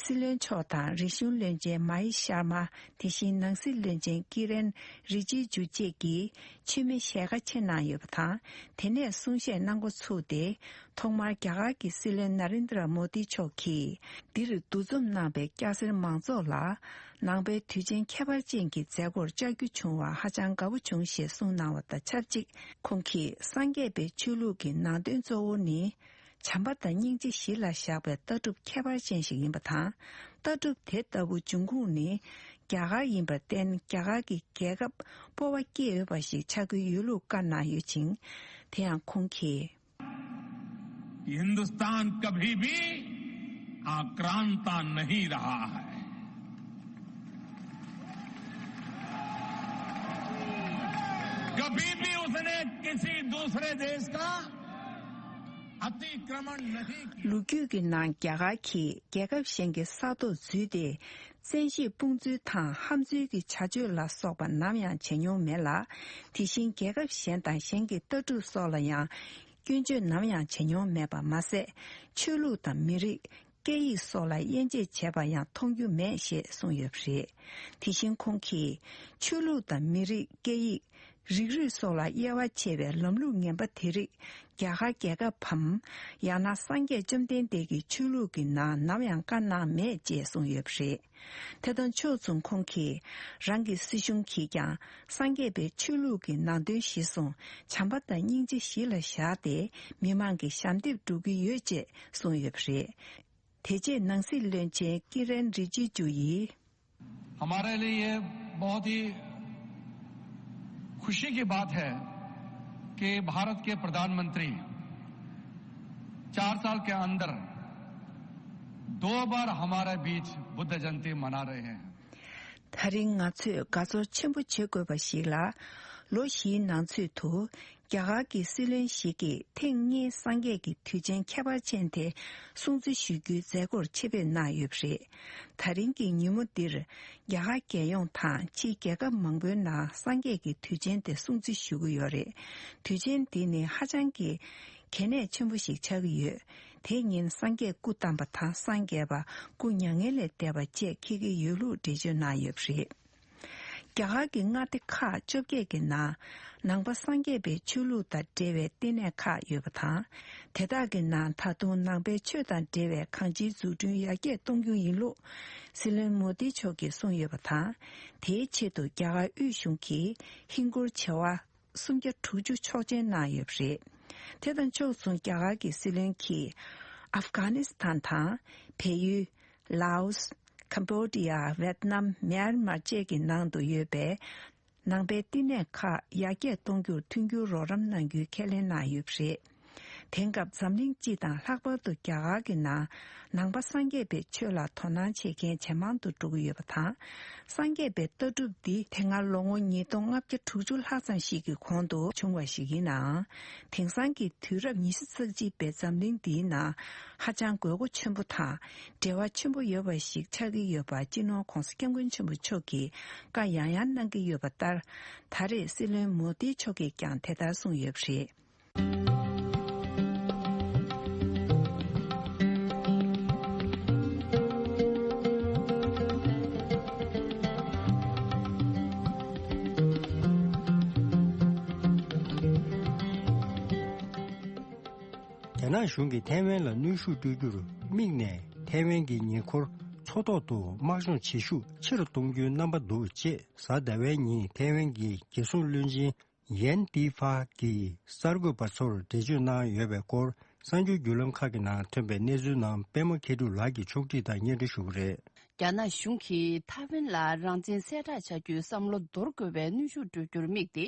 སྲིད་བློན་མཆོག་དང་རིག་གཞུང་བློན་ཆེན་མ་ཧི་ཤར་མ། དེ་བཞིན་ནང་སྲིད་བློན་ཆེན་ཀི་རན་རི་ཇི་ཇུ་བཅས་ཀྱིས་མཆོད་མེ་ཞལ་ཁ་ཕྱེ་གནང་ཡོད་པ་དང་། དེ་ནས་གསུང་བཤད་གནང་འགོ་ཚུགས་ཏེ། ཐོག་མར་རྒྱ་གར་གྱི་སྲིད་བློན་ན་རེན་དྲ་མོ་དི་མཆོག་གིས། འདིར་འདུ་འཛོམས་གནང་པའི་སྐྱ་སེར་མང་ཚོགས་ལ། ནང་པའི་དུས་ཆེན་ཁྱད་པར་ཅན་གྱི་མཛད་སྒོར་བཅར་རྒྱུ་བྱུང་བར་ཧ་ཅང་དགའ་པོ་བྱུང་ཞེས་གསུངས་གནང་བ་དང་ཆབས་ཅིག་ཁོང་གིས་སངས་རྒྱས་པའི་ཆོས་ལུགས་ཀྱི་ནང་དོན་གཙོ་བོ་ནི། བྱམས་པ་དང་སྙིང་རྗེ་གཞི་ལ་བཞག་པའི་ལྟ་གྲུབ་ཁྱད་པར་ཅན་ཞིག་ཡིན་པ་དང་། ལྟ་གྲུབ་དེ་ལྟ་བུ་འབྱུང་ཁུངས་ནི་རྒྱ་གར་ཡིན་པར་བརྟེན། རྒྱ་གར་གྱི་རྒྱལ་ཁབ་སྤོབས་པ་སྐྱེས་ཡོད་པ་ཞིག་ཆགས་ཀྱི་ཡོད་ལུགས་བཀའ་གནང་ཡོད་ཅིང་། དེ་ཡང་ཁོང་གིས། हिंदुस्तान कभी भी आक्रांता नहीं रहा है। कभी भी उसने किसी दूसरे देश का अतिक्रमण नहीं किया। ལོ་རྒྱུས་ཀྱི་ནང་རྒྱ་གར་གྱིས་རྒྱལ་ཁབ་གཞན་གྱི་ས་ཐོག་འཛུལ་ཏེ། བཙན་ཤེད་དཔུང་འཛུལ་དང་ཧམ་འཛུལ་གྱི་བྱ་སྤྱོད་ལ་སོགས་པ་ནམ་ཡང་བྱེད་མྱོང་མེད་ལ། དེ་བཞིན་རྒྱལ་ཁབ་གཞན་དང་གཞན་གྱི་ལྟ་གྲུབ་སོགས་ལ་ཡང་སྐྱོན་བརྗོད་ནམ་ཡང་བྱེད་མྱོང་མེད་པ་མ་ཟད། ཆོས་ལུགས་དང་མི་རིགས། སྐད་ཡིག་སོགས་ལ་དབྱེ་འབྱེད་བྱས་པ་ཡང་མཐོང་རྒྱུ་མེད་ཞེས་གསུངས་ཡོད་པ་རེད། དེ་བཞིན་ཁོང་གིས་ཆོས་ལུགས་དང་མི་རིགས། སྐད་ཡིག་རིགས་རུས་སོགས་ལ་དབྱེ་བ་ཕྱེ་བའི་ལམ་ལུགས་ངན་པ་དེ་རིགས་རྒྱ་གར་རྒྱལ་ཁབ་བམ། ཡང་ན་སངས་རྒྱས་བཅོམ་ལྡན་འདས་ཀྱི་ཆོས་ལུགས་ཀྱི་ནང་ནམ་ཡང་བཀའ་གནང་མེད་ཅེས་གསུངས་ཡོད་པ་རེད། དེ་དང་ཕྱོགས་མཚུངས་ཁོང་གིས་རང་གི་སྲིད་གཞུང་གིས་ཀྱང་སངས་རྒྱས་པའི་ཆོས་ལུགས་ཀྱི་ནང་དོན་གཞིར་བཟུང་བྱམས་པ་དང་སྙིང་རྗེ་གཞི་ལ་བཞག་སྟེ་མི་མང་གི་ཞབས་འདེགས་སྒྲུབ་ཀྱི་ཡོད་ཅེས་གསུངས་ཡོད་པ་རེད། དེ་རྗེས་ནང་སྲིད་བློན་ཆེན་ཀི་རན་རི་ཇི་ཇུ་ཡིས། हमारे लिए ये बहुत ही खुशी की बात है कि भारत के प्रधानमंत्री चार साल के अंदर दो बार हमारे बीच बुद्ध जयंती मना रहे हैं। ད་རིང་ང་ཚོས་དགའ་ཚོར་ཆེན་པོ་བྱེད་དགོས་པ་ཞིག་ལ། ལོ་བཞིའི་ནང་ཚུད་དུ། རྒྱ་གར་གྱི་སྲིད་བློན་ཞིག་གིས་ཐེངས་གཉིས་སངས་རྒྱས་ཀྱི་དུས་ཆེན་ཁྱད་པར་ཅན་དེ་སྲུང་བརྩི་ཞུ་རྒྱུའི་མཛད་སྒོར་ཆེད་ཕེབས་གནང་ཡོད་པ་རེད། ད་རིང་གི་ཉིན་མོ་འདིར་རྒྱ་གར་རྒྱལ་ཡོངས་དང་ཕྱིའི་རྒྱལ་ཁབ་མང་པོའི་ནང་སངས་རྒྱས་ཀྱི་དུས་ཆེན་དེ་སྲུང་བརྩི་ཞུ་གི་ཡོད་རེད། དུས་ཆེན་འདི་ནི་ཧ་ཅང་གི་གལ་གནད་ཆེན་པོ་ཞིག་ཆགས་ཀྱི་ཡོད། དེ་ཉིན་སངས་རྒྱས་སྐུ་བལྟམས་པ་དང་སངས་རྒྱས་པ་སྐུ་མྱ་ངན་ལས་འདས་པ་བཅས་འཁེལ་གྱི་ཡོད་ལུགས་འགྲེལ་བརྗོད་གནང་ཡོད་པ་རེད། རྒྱ་གར་གྱི་མངའ་སྡེ་ཁག་བཅོ་བརྒྱད་ཀྱི་ནང་ནང་པ་སངས་རྒྱས་པའི་ཆོས་ལུགས་དང་འབྲེལ་བའི་བསྟི་གནས་ཁག་ཡོད་པ་དང་། དེ་དག་གི་ནང་ད་དུང་ནང་པའི་ཆོས་དང་འབྲེལ་བའི་གང་ཅིའི་འཛུགས་སྐྲུན་ཡར་རྒྱས་གཏོང་རྒྱུ་ཡིན་ལུགས་སྲིད་བློན་མོ་དི་མཆོག་གིས་གསུངས་ཡོད་པ་དང་། དེའི་ཆེད་དུ་རྒྱ་གར་དབུས་གཞུང་གིས་ཧིན་སྒོར་བྱེ་བ་སུམ་བརྒྱ་དྲུག་ཅུ་ཆོག་མཆན་གནང་ཡོད་པ་རེད། དེ་དང་ཕྱོགས་མཚུངས་རྒྱ་གར་གྱི་སྲིད་བློན་གྱིས་ཨབ་གྷ་ནི་སི་ཐན་དང་བལ་ཡུལ། ལའོ་སི། ཀམ་བོ་ཌི་ཡ། ཝེད་ནམ། མྱན་མར་བཅས་ཀྱི་ནང་དུ་ཡོད་པའི་ནང་པའི་བསྟི་གནས་ཁག་ཡར་རྒྱས་གཏོང་རྒྱུར་མཐུན་འགྱུར་རོགས་རམ་གནང་རྒྱུའི་ཁས་ལེན་གནང་ཡོད་པ་རེད། དེང་སྐབས་འཛམ་གླིང་སྤྱི་དང་ལྷག་པར་དུ་རྒྱ་གར་གྱི་ནང་ནང་པ་སངས་རྒྱས་པའི་ཆོས་ལ་དོ་སྣང་བྱེད་མཁན་ཇེ་མང་དུ་འགྲོ་གི་ཡོད་པ་དང་། སངས་རྒྱས་པའི་ལྟ་གྲུབ་འདི་དེ་སྔ་ལོ་ངོ་ཉིས་སྟོང་ལྔ་བརྒྱ་དྲུག་ཅུ་ལྷག་ཙམ་ཞིག་གི་གོང་དུ་བྱུང་བ་ཞིག་ཡིན་ནའང་། དེང་སང་གི་དུས་རབས་ཉི་ཤུ་རྩ་གཅིག་པའི་འཛམ་གླིང་འདིའི་ནང་ཧ་ཅང་དགོས་མཁོ་ཆེན་པོ་དང་འབྲེལ་བ་ཆེན་པོ་ཡོད་པ་ཞིག་ཆགས་ཀྱི་ཡོད་པ་སྤྱི་ནོར་༧གོང་ས་༧སྐྱབས་མགོན་ཆེན་པོ་མཆོག་གིས་བཀའ་ཡང་ཡང་གནང་གི་ཡོད་པ་ལྟར། ད་རེས་སྲིད་བློན་མོ་དི་མཆོག་གིས་ཀྱང་དེ་ལྟར་གསུངས་ཡོད་པ་རེད། རྒྱ་ནག་གཞུང་གིས་ཐའེ་ཝན་ལ་གནོན་ཤུགས་སྤྲོད་རྒྱུར་དམིགས་ནས། ཐའེ་ཝན་གྱི་ཉེ་འཁོར་མཚོ་ཐོག་ཏུ་དམག་སྦྱོང་བྱེད་ཤུགས་ཆེ་རུ་གཏོང་རྒྱུའི་རྣམ་པ་འདུག་ཅེས་གཟའ་ཟླ་བའི་ཉིན་ཐའེ་ཝན་གྱི་རྒྱལ་སྲུང་བློན་ཆེན་ཡན་ཏི་ཧྥ་གྱིས་གསར་འགོད་པ་ཚོར་འགྲེལ་བརྗོད་གནང་ཡོད་པའི་སྐོར། གསར་འགྱུར་བརྒྱུད་ལམ་ཁག་གི་ནང་ཐོན་པའི་གནས་ཚུལ་རྣམས་པདྨ་མཁས་གྲུབ་ལགས་ཀྱིས་ཕྱོགས་སྒྲིག་དང་སྙན་སྒྲོན་ཞུ་གི་རེད། རྒྱ་ནག་གཞུང་གིས་ཐའེ་ཝན་ལ་རང་བཙན་གསལ་བསྒྲགས་བྱ་རྒྱུའི་བསམ་བློ་འདོར་དགོས་པའི་གནོན་ཤུགས་སྤྲོད་རྒྱུར་དམིགས་ཏེ།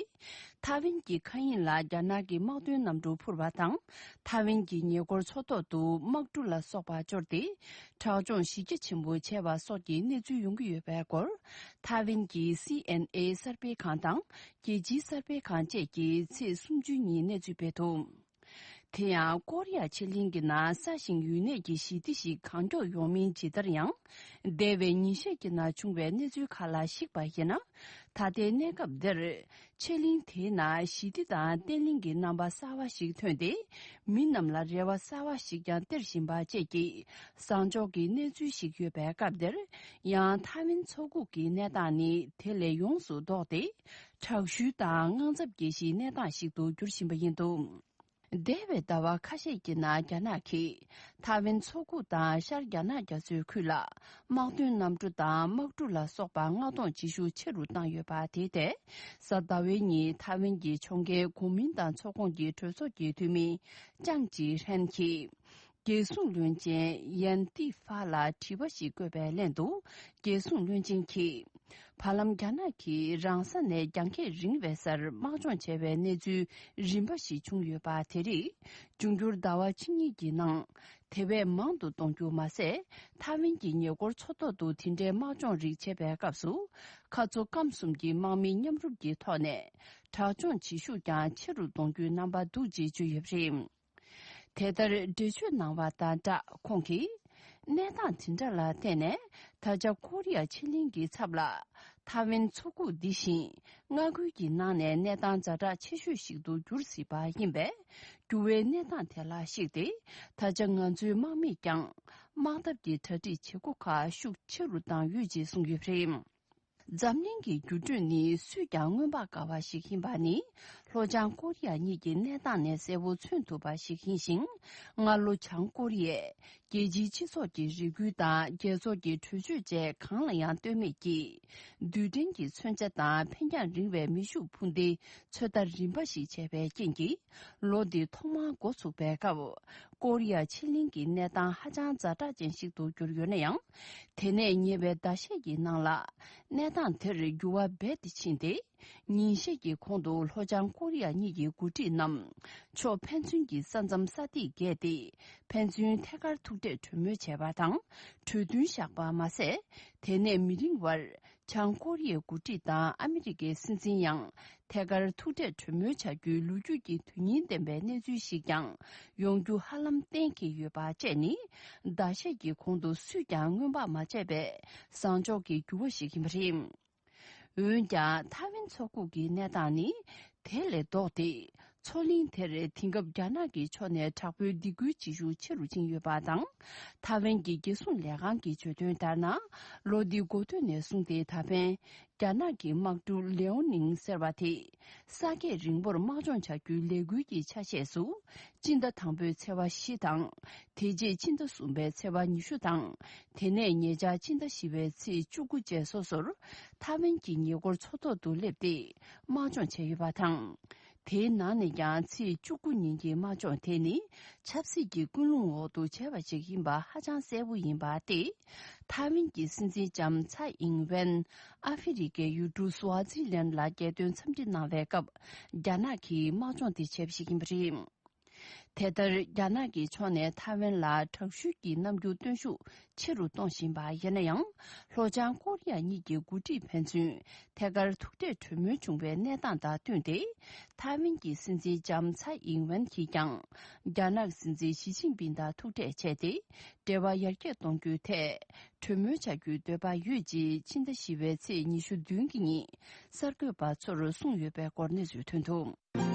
ཐའེ་ཝན་གྱི་མཁའ་དབྱིངས་ལ་རྒྱ་ནག་གི་དམག་དོན་གནམ་གྲུ་འཕུར་བ་དང་། ཐའེ་ཝན་གྱི་ཉེ་འཁོར་མཚོ་ཐོག་ཏུ་དམག་གྲུ་ལ་སོགས་པ་འབྱོར་ཏེ། དྲག་སྦྱོང་གཞི་རྒྱ་ཆེན་པོ་བྱས་པ་སོགས་ཀྱི་གནས་ཚུལ་ཡོང་གི་ཡོད་པའི་སྐོར། ཐའེ་ཝན་གྱི་སི་ཨེན་ཨེ་གསར་སྤེལ་ཁང་དང་། རྒྱལ་སྤྱིའི་གསར་སྤེལ་ཁང་བཅས་ཀྱིས་ཚེས་སུམ་ཅུ་ཉིན་གནས་ཚུལ་སྤེལ་འདུག་དེ་ཡང་ཀོ་རི་ཡ་ཕྱེད་གླིང་གི་ནང་ས་ཞིང་ཡུལ་གནས་ཀྱི་ཞི་བདེ་ཞིག་གང་མགྱོགས་ཡོང་མིན་ཇི་ལྟར་ཡང་། འདས་པའི་ཉིན་ཤས་ཀྱི་ནང་བྱུང་བའི་གནས་ཚུལ་ཁག་ལ་གཞིགས་པ་ཡིན་ན། ད་ལྟའི་གནས་སྐབས་འདིར། ཕྱེད་གླིང་དེའི་ནང་ཞི་བདེ་དང་བརྟན་ལྷིང་གི་རྣམ་པ་གསར་བ་ཞིག་ཐོན་ཏེ། མི་རྣམས་ལ་རེ་བ་གསར་བ་ཞིག་ཀྱང་སྟེར་བཞིན་པ་བཅས་ཀྱི་བཟང་ཕྱོགས་ཀྱི་གནས་ཚུལ་ཞིག་ཡོད་པའི་སྐབས་འདིར། ཡང་ཐའེ་ཝན་མཚོ་ཁུག་གི་གནས་སྟངས་ནི་དེ་ལས་ཡོངས་སུ་ལྡོག་སྟེ། དྲག་ཤུལ་དང་དངངས་འཚབ་སྐྱེ་གཞིའི་གནས་སྟངས་ཤིག་ཏུ་འགྱུར་བཞིན་པ་ཡིན་འདུག་འདས་པའི་ཟླ་བ་ཁ་ཤས་ཀྱི་ནང་རྒྱ་ནག་གིས་ཐའེ་ཝན་མཚོ་ཁུག་དང་ཤར་རྒྱ་ནག་རྒྱ་མཚོའི་ཁུལ་ལ་དམག་དོན་གནམ་གྲུ་དང་དམག་གྲུ་ལ་སོགས་པ་མངགས་གཏོང་བྱེད་ཤུགས་ཆེ་རུ་བཏང་ཡོད་པ་དེ་ཐད། གཟའ་ཟླ་བའི་ཉིན་ཐའེ་ཝན་གྱི་ཕྱོགས་འགལ་གོ་མིན་ཏང་ཚོགས་ཁོངས་ཀྱི་གྲོས་ཚོགས་ཀྱི་འཐུས་མི་ཅང་ཅི་ཧྲན་གྱིས། རྒྱལ་སྲུང་བློན་ཆེན་ཡན་ཏི་ཧྥ་ལ་དྲི་བ་ཞིག་བཀོད་པའི་ལན་དུ། རྒྱལ་སྲུང་བློན་ཆེན་གྱིས། བར་ལམ་རྒྱ་ནག་གིས་རང་ས་ནས་རྒྱང་ཐག་རིང་བའི་སར་དམག་སྦྱོང་བྱས་པའི་གནས་ཚུལ་རིམ་པ་ཞིག་བྱུང་ཡོད་པ་དེ་རིགས་འབྱུང་འགྱུར་ཟླ་བ་གཅིག་གཉིས་ཀྱི་ནང་དེ་བས་མང་དུ་གཏོང་རྒྱུ་མ་ཟད། ཐའེ་ཝན་གྱི་ཉེ་འཁོར་མཚོ་ཐོག་ཏུ་དེ་འདྲའི་དམག་སྦྱོང་རིགས་བྱེད་པའི་སྐབས་སུ། ཁ་མཚོ་སྐམ་གསུམ་གྱི་དམག་མི་མཉམ་རུབ་ཀྱི་ཐོག་ནས་དྲག་སྦྱོང་བྱེད་ཤུགས་ཀྱང་ཆེ་རུ་གཏོང་རྒྱུའི་རྣམ་པ་འདུག་ཅེས་བརྗོད་ཡོད་པ་རེད། དེ་ལྟར་འགྲེལ་བརྗོད་གནང་བ་དང་སྦྲགས་ཁོང་གིས། གནས་སྟངས་དེ་འདྲ་ལ་བརྟེན་ནས་ད་ཆ་ཀོ་རི་ཡ་ཕྱེད་གླིང་གི་ཚབ་ལ་ཐའེ་ཝན་མཚོ་ཁུག་འདི་བཞིན་མངའ་ཁུལ་གྱི་ནང་ནས་གནས་སྟངས་ཛ་དྲག་ཆེ་ཤོས་ཤིག་ཏུ་འགྱུར་སྲིད་པ་ཡིན་པས། འགྱུར་བའི་གནས་སྟངས་དེ་ལ་གཞིགས་ཏེ་ད་ཆ་ང་ཚོའི་དམག་མིས་ཀྱང་ དམག་འཐབ་ཀྱི་གྲ་སྒྲིག་བྱེད་སྒོ་ཁག་ཤུགས་ཆེ་རུ་བཏང་ཡོད་ཅེས་གསུངས་ཡོད་པ་རེད། འཛམ་གླིང་གི་འགྱུར་འགྲོས་ནི་སུས་ཀྱང་མངོན་པར་དགའ་བ་ཞིག་ཡིན་པ་ནི། ལྷོ་བྱང་ཀོ་རི་ཡ་གཉིས་ཀྱི་གནས་སྟངས་ནས་གསལ་པོ་མཚོན་ཐུབ་པ་ཞིག་ཡིན་ཞིང་། སྔ་ལོ་བྱང་ཀོ་རི་ཡས་རྒྱལ་སྤྱིའི་སྤྱི་ཚོགས་ཀྱི་རེ་སྐུལ་དང་རྒྱལ་ཚོགས་ཀྱི་གྲོས་ཆོད་བཅས་གང་ལ་ཡང་ལྟོས་མེད་ཀྱིས། རྡུལ་ཕྲན་གྱི་མཚོན་ཆ་དང་འཕེན་རྒྱང་རིང་བའི་མེ་ཤུགས་འཕུར་མདེལ་ཚོད་ལྟ་རིམ་པ་ཞིག་བྱས་པའི་རྐྱེན་གྱིས། ལོ་འདི་ཐོག་མར་འགོ་ཚུགས་པའི་སྐབས། ཀོ་རི་ཡ་ཕྱེད་གླིང་གི་གནས་སྟངས་ཧ་ཅང་ཛ་དྲག་ཅན་ཞིག་ཏུ་གྱུར་ཡོད་ན་ཡང་། དེ་ནས་ཉེ་བའི་ཟླ་ཤས་ཀྱི་ནང་ལ། གནས་སྟངས་དེར་འགྱུར་བ་རྦད་དེ་ཕྱིན་ཏེ། ཉིན་ཤས་ཀྱི་གོང་དུ་ལྷོ་བྱང་ཀོ་རི་ཡ་གཉིས་ཀྱི་འགོ་ཁྲིད་རྣམས། ཕྱོགས་ཕན་ཚུན་གྱི་ས་མཚམས་ས་ཐིག་བརྒལ་ཏེ། ཕན་ཚུན་ཐད་ཀར་ཐུག་འཕྲད་གྲོས་མོལ་བྱས་པ་དང་། གྲོས་མཐུན་བཞག་པ་མ་ཟད། དེ་ནས་མི་རིང་བར། བྱང་ཀོ་རི་ཡའི་འགོ་ཁྲིད་དང་ཨ་མི་རི་ཀའི་སྲིད་འཛིན་ཡང་ཐད་ཀར་ཐུག་འཕྲད་གྲོས་མོལ་བྱ་རྒྱུའི་ལོ་རྒྱུས་ཀྱི་དོན་སྙིང་ལྡན་པའི་གནས་ཚུལ་ཞིག་ཀྱང་ཡོང་རྒྱུ་ཧ་ལམ་གཏན་འཁེལ་ཡོད་པ་བཅས་ནི། ཟླ་ཤས་ཀྱི་གོང་དུ་སུས་ཀྱང་སྔོན་དཔག་མ་བྱས་པའི་བཟང་ཕྱོགས་ཀྱི་འགྱུར་བ་ཞིག་ཡིན་པ་རེད། འོན་ཀྱང་ཐའེ་ཝན་མཚོ་ཁུག་གི་གནས་སྟངས་ནི་དེ་ལས་ལྡོག་སྟེ། མཚོ་གླིང་དེར་དེང་སྐབས་རྒྱ་ནག་གི་ཕྱོགས་ནས་དྲག་པོའི་སྡིགས་སྐུལ་བྱེད་ཤུགས་ཆེ་རུ་ཕྱིན་ཡོད་པ་དང་། ཐའེ་ཝན་གྱི་རྒྱལ་སྲུང་ལས་ཁང་གིས་བརྗོད་དོན་ལྟར་ན། ལོ་འདི་འགོ་སྟོད་ནས་བཟུང་སྟེ་ད་ཕན། རྒྱ་ནག་གི་དམག་གྲུ་ལེའོ་ནིང་ཟེར་བ་དེ། ས་ཀྱད་རིང་པོར་དམག་སྦྱོང་བྱ་རྒྱུའི་ལས་འགུལ་གྱི་ཆ་ཤས་སུ། སྤྱི་ཟླ་དང་པོའི་ཚེས་པ་བཞི་དང་། དེ་རྗེས་ཕྱི་ཟླ་གསུམ་པའི་ཚེས་པ་ཉི་ཤུ་དང་། དེ་ནས་ཉེ་ཆར་ཕྱི་ཟླ་བཞི་པའི་ཚེས་བཅུ་དགུ་བཅས་སོ་སོར། ཐའེ་ཝན་གྱི་ཉེ་འཁོར་མཚོ་ཐོག་ཏུ་སླེབས་ཏེ། དམག་སྦྱོང་བྱས་ཡོད་པ་དང་། དེའི་ནང་ནས་ཀྱང་ཚེས་བཅུ་དགུ་ཉིན་གྱི་དམག་སྦྱོང་དེ་ནི། ཆབ་སྲིད་ཀྱི་ཀུན་སློང་འོག་ཏུ་བྱས་པ་ཞིག་ཡིན་པ་ཧ་ཅང་གསལ་པོ་ཡིན་པ་སྟེ། ཐའེ་ཝན་གྱི་སྲིད་འཛིན་ལྕམ་ཚའེ་ཨིང་ཝེན། ཨ་ཧྥེ་རི་ཁའི་ཡུལ་གྲུ་སུའ་ཛི་ལན་ལ་རྒྱལ་དོན་འཚམས་འདྲི་གནང་བའི་སྐབས། རྒྱ་ནག་གིས་དམག་སྦྱོང་དེ་བྱས་པ་ཞིག་ཡིན་པ་རེད། དེ་ལྟར། རྒྱ་ནག་གི་ཕྱོགས་ནས་ཐའེ་ཝན་ལ་དྲག་ཤུལ་གྱི་རྣམ་འགྱུར་སྟོན་ཤུགས་ཆེ་རུ་གཏོང་བཞིན་པ་ཡིན་ན་ཡང་། ལྷོ་བྱང་ཀོ་རི་ཡ་གཉིས་ཀྱི་འགོ་ཁྲིད་ཕན་ཚུན་ཐད་ཀར་ཐུག་འཕྲད་གྲོས་མོལ་བྱུང་བའི་གནས་སྟངས་དང་བསྟུན་ཏེ། ཐའེ་ཝན་གྱི་སྲིད་འཛིན་ལྕམ་ཚའེ་ཨིང་ཝེན་གྱིས་ཀྱང་། རྒྱ་ནག་སྲིད་འཛིན་ཞི་ཅིན་ཕིང་དང་ཐུག་འཕྲད་བྱས་ཏེ། འབྲེལ་བ་ཡར་རྒྱས་གཏོང་རྒྱུའི་ཐད། གྲོས་མོལ་བྱ་རྒྱུའི་འདོད་པ་ཡོད་ཅེས་ཕྱི་ཟླ་བཞི་པའི་ཚེས་ཉི་ཤུ་བདུན་གྱི་ཉིན་གསར་འགོད་པ་ཚོར་གསུངས་ཡོད་པའི་སྐོར་གནས་ཚུལ་ཐོན་འདུག།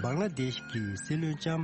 བང་ལ་དེཤ་གི་སྲིད་བློན་ལྕམ་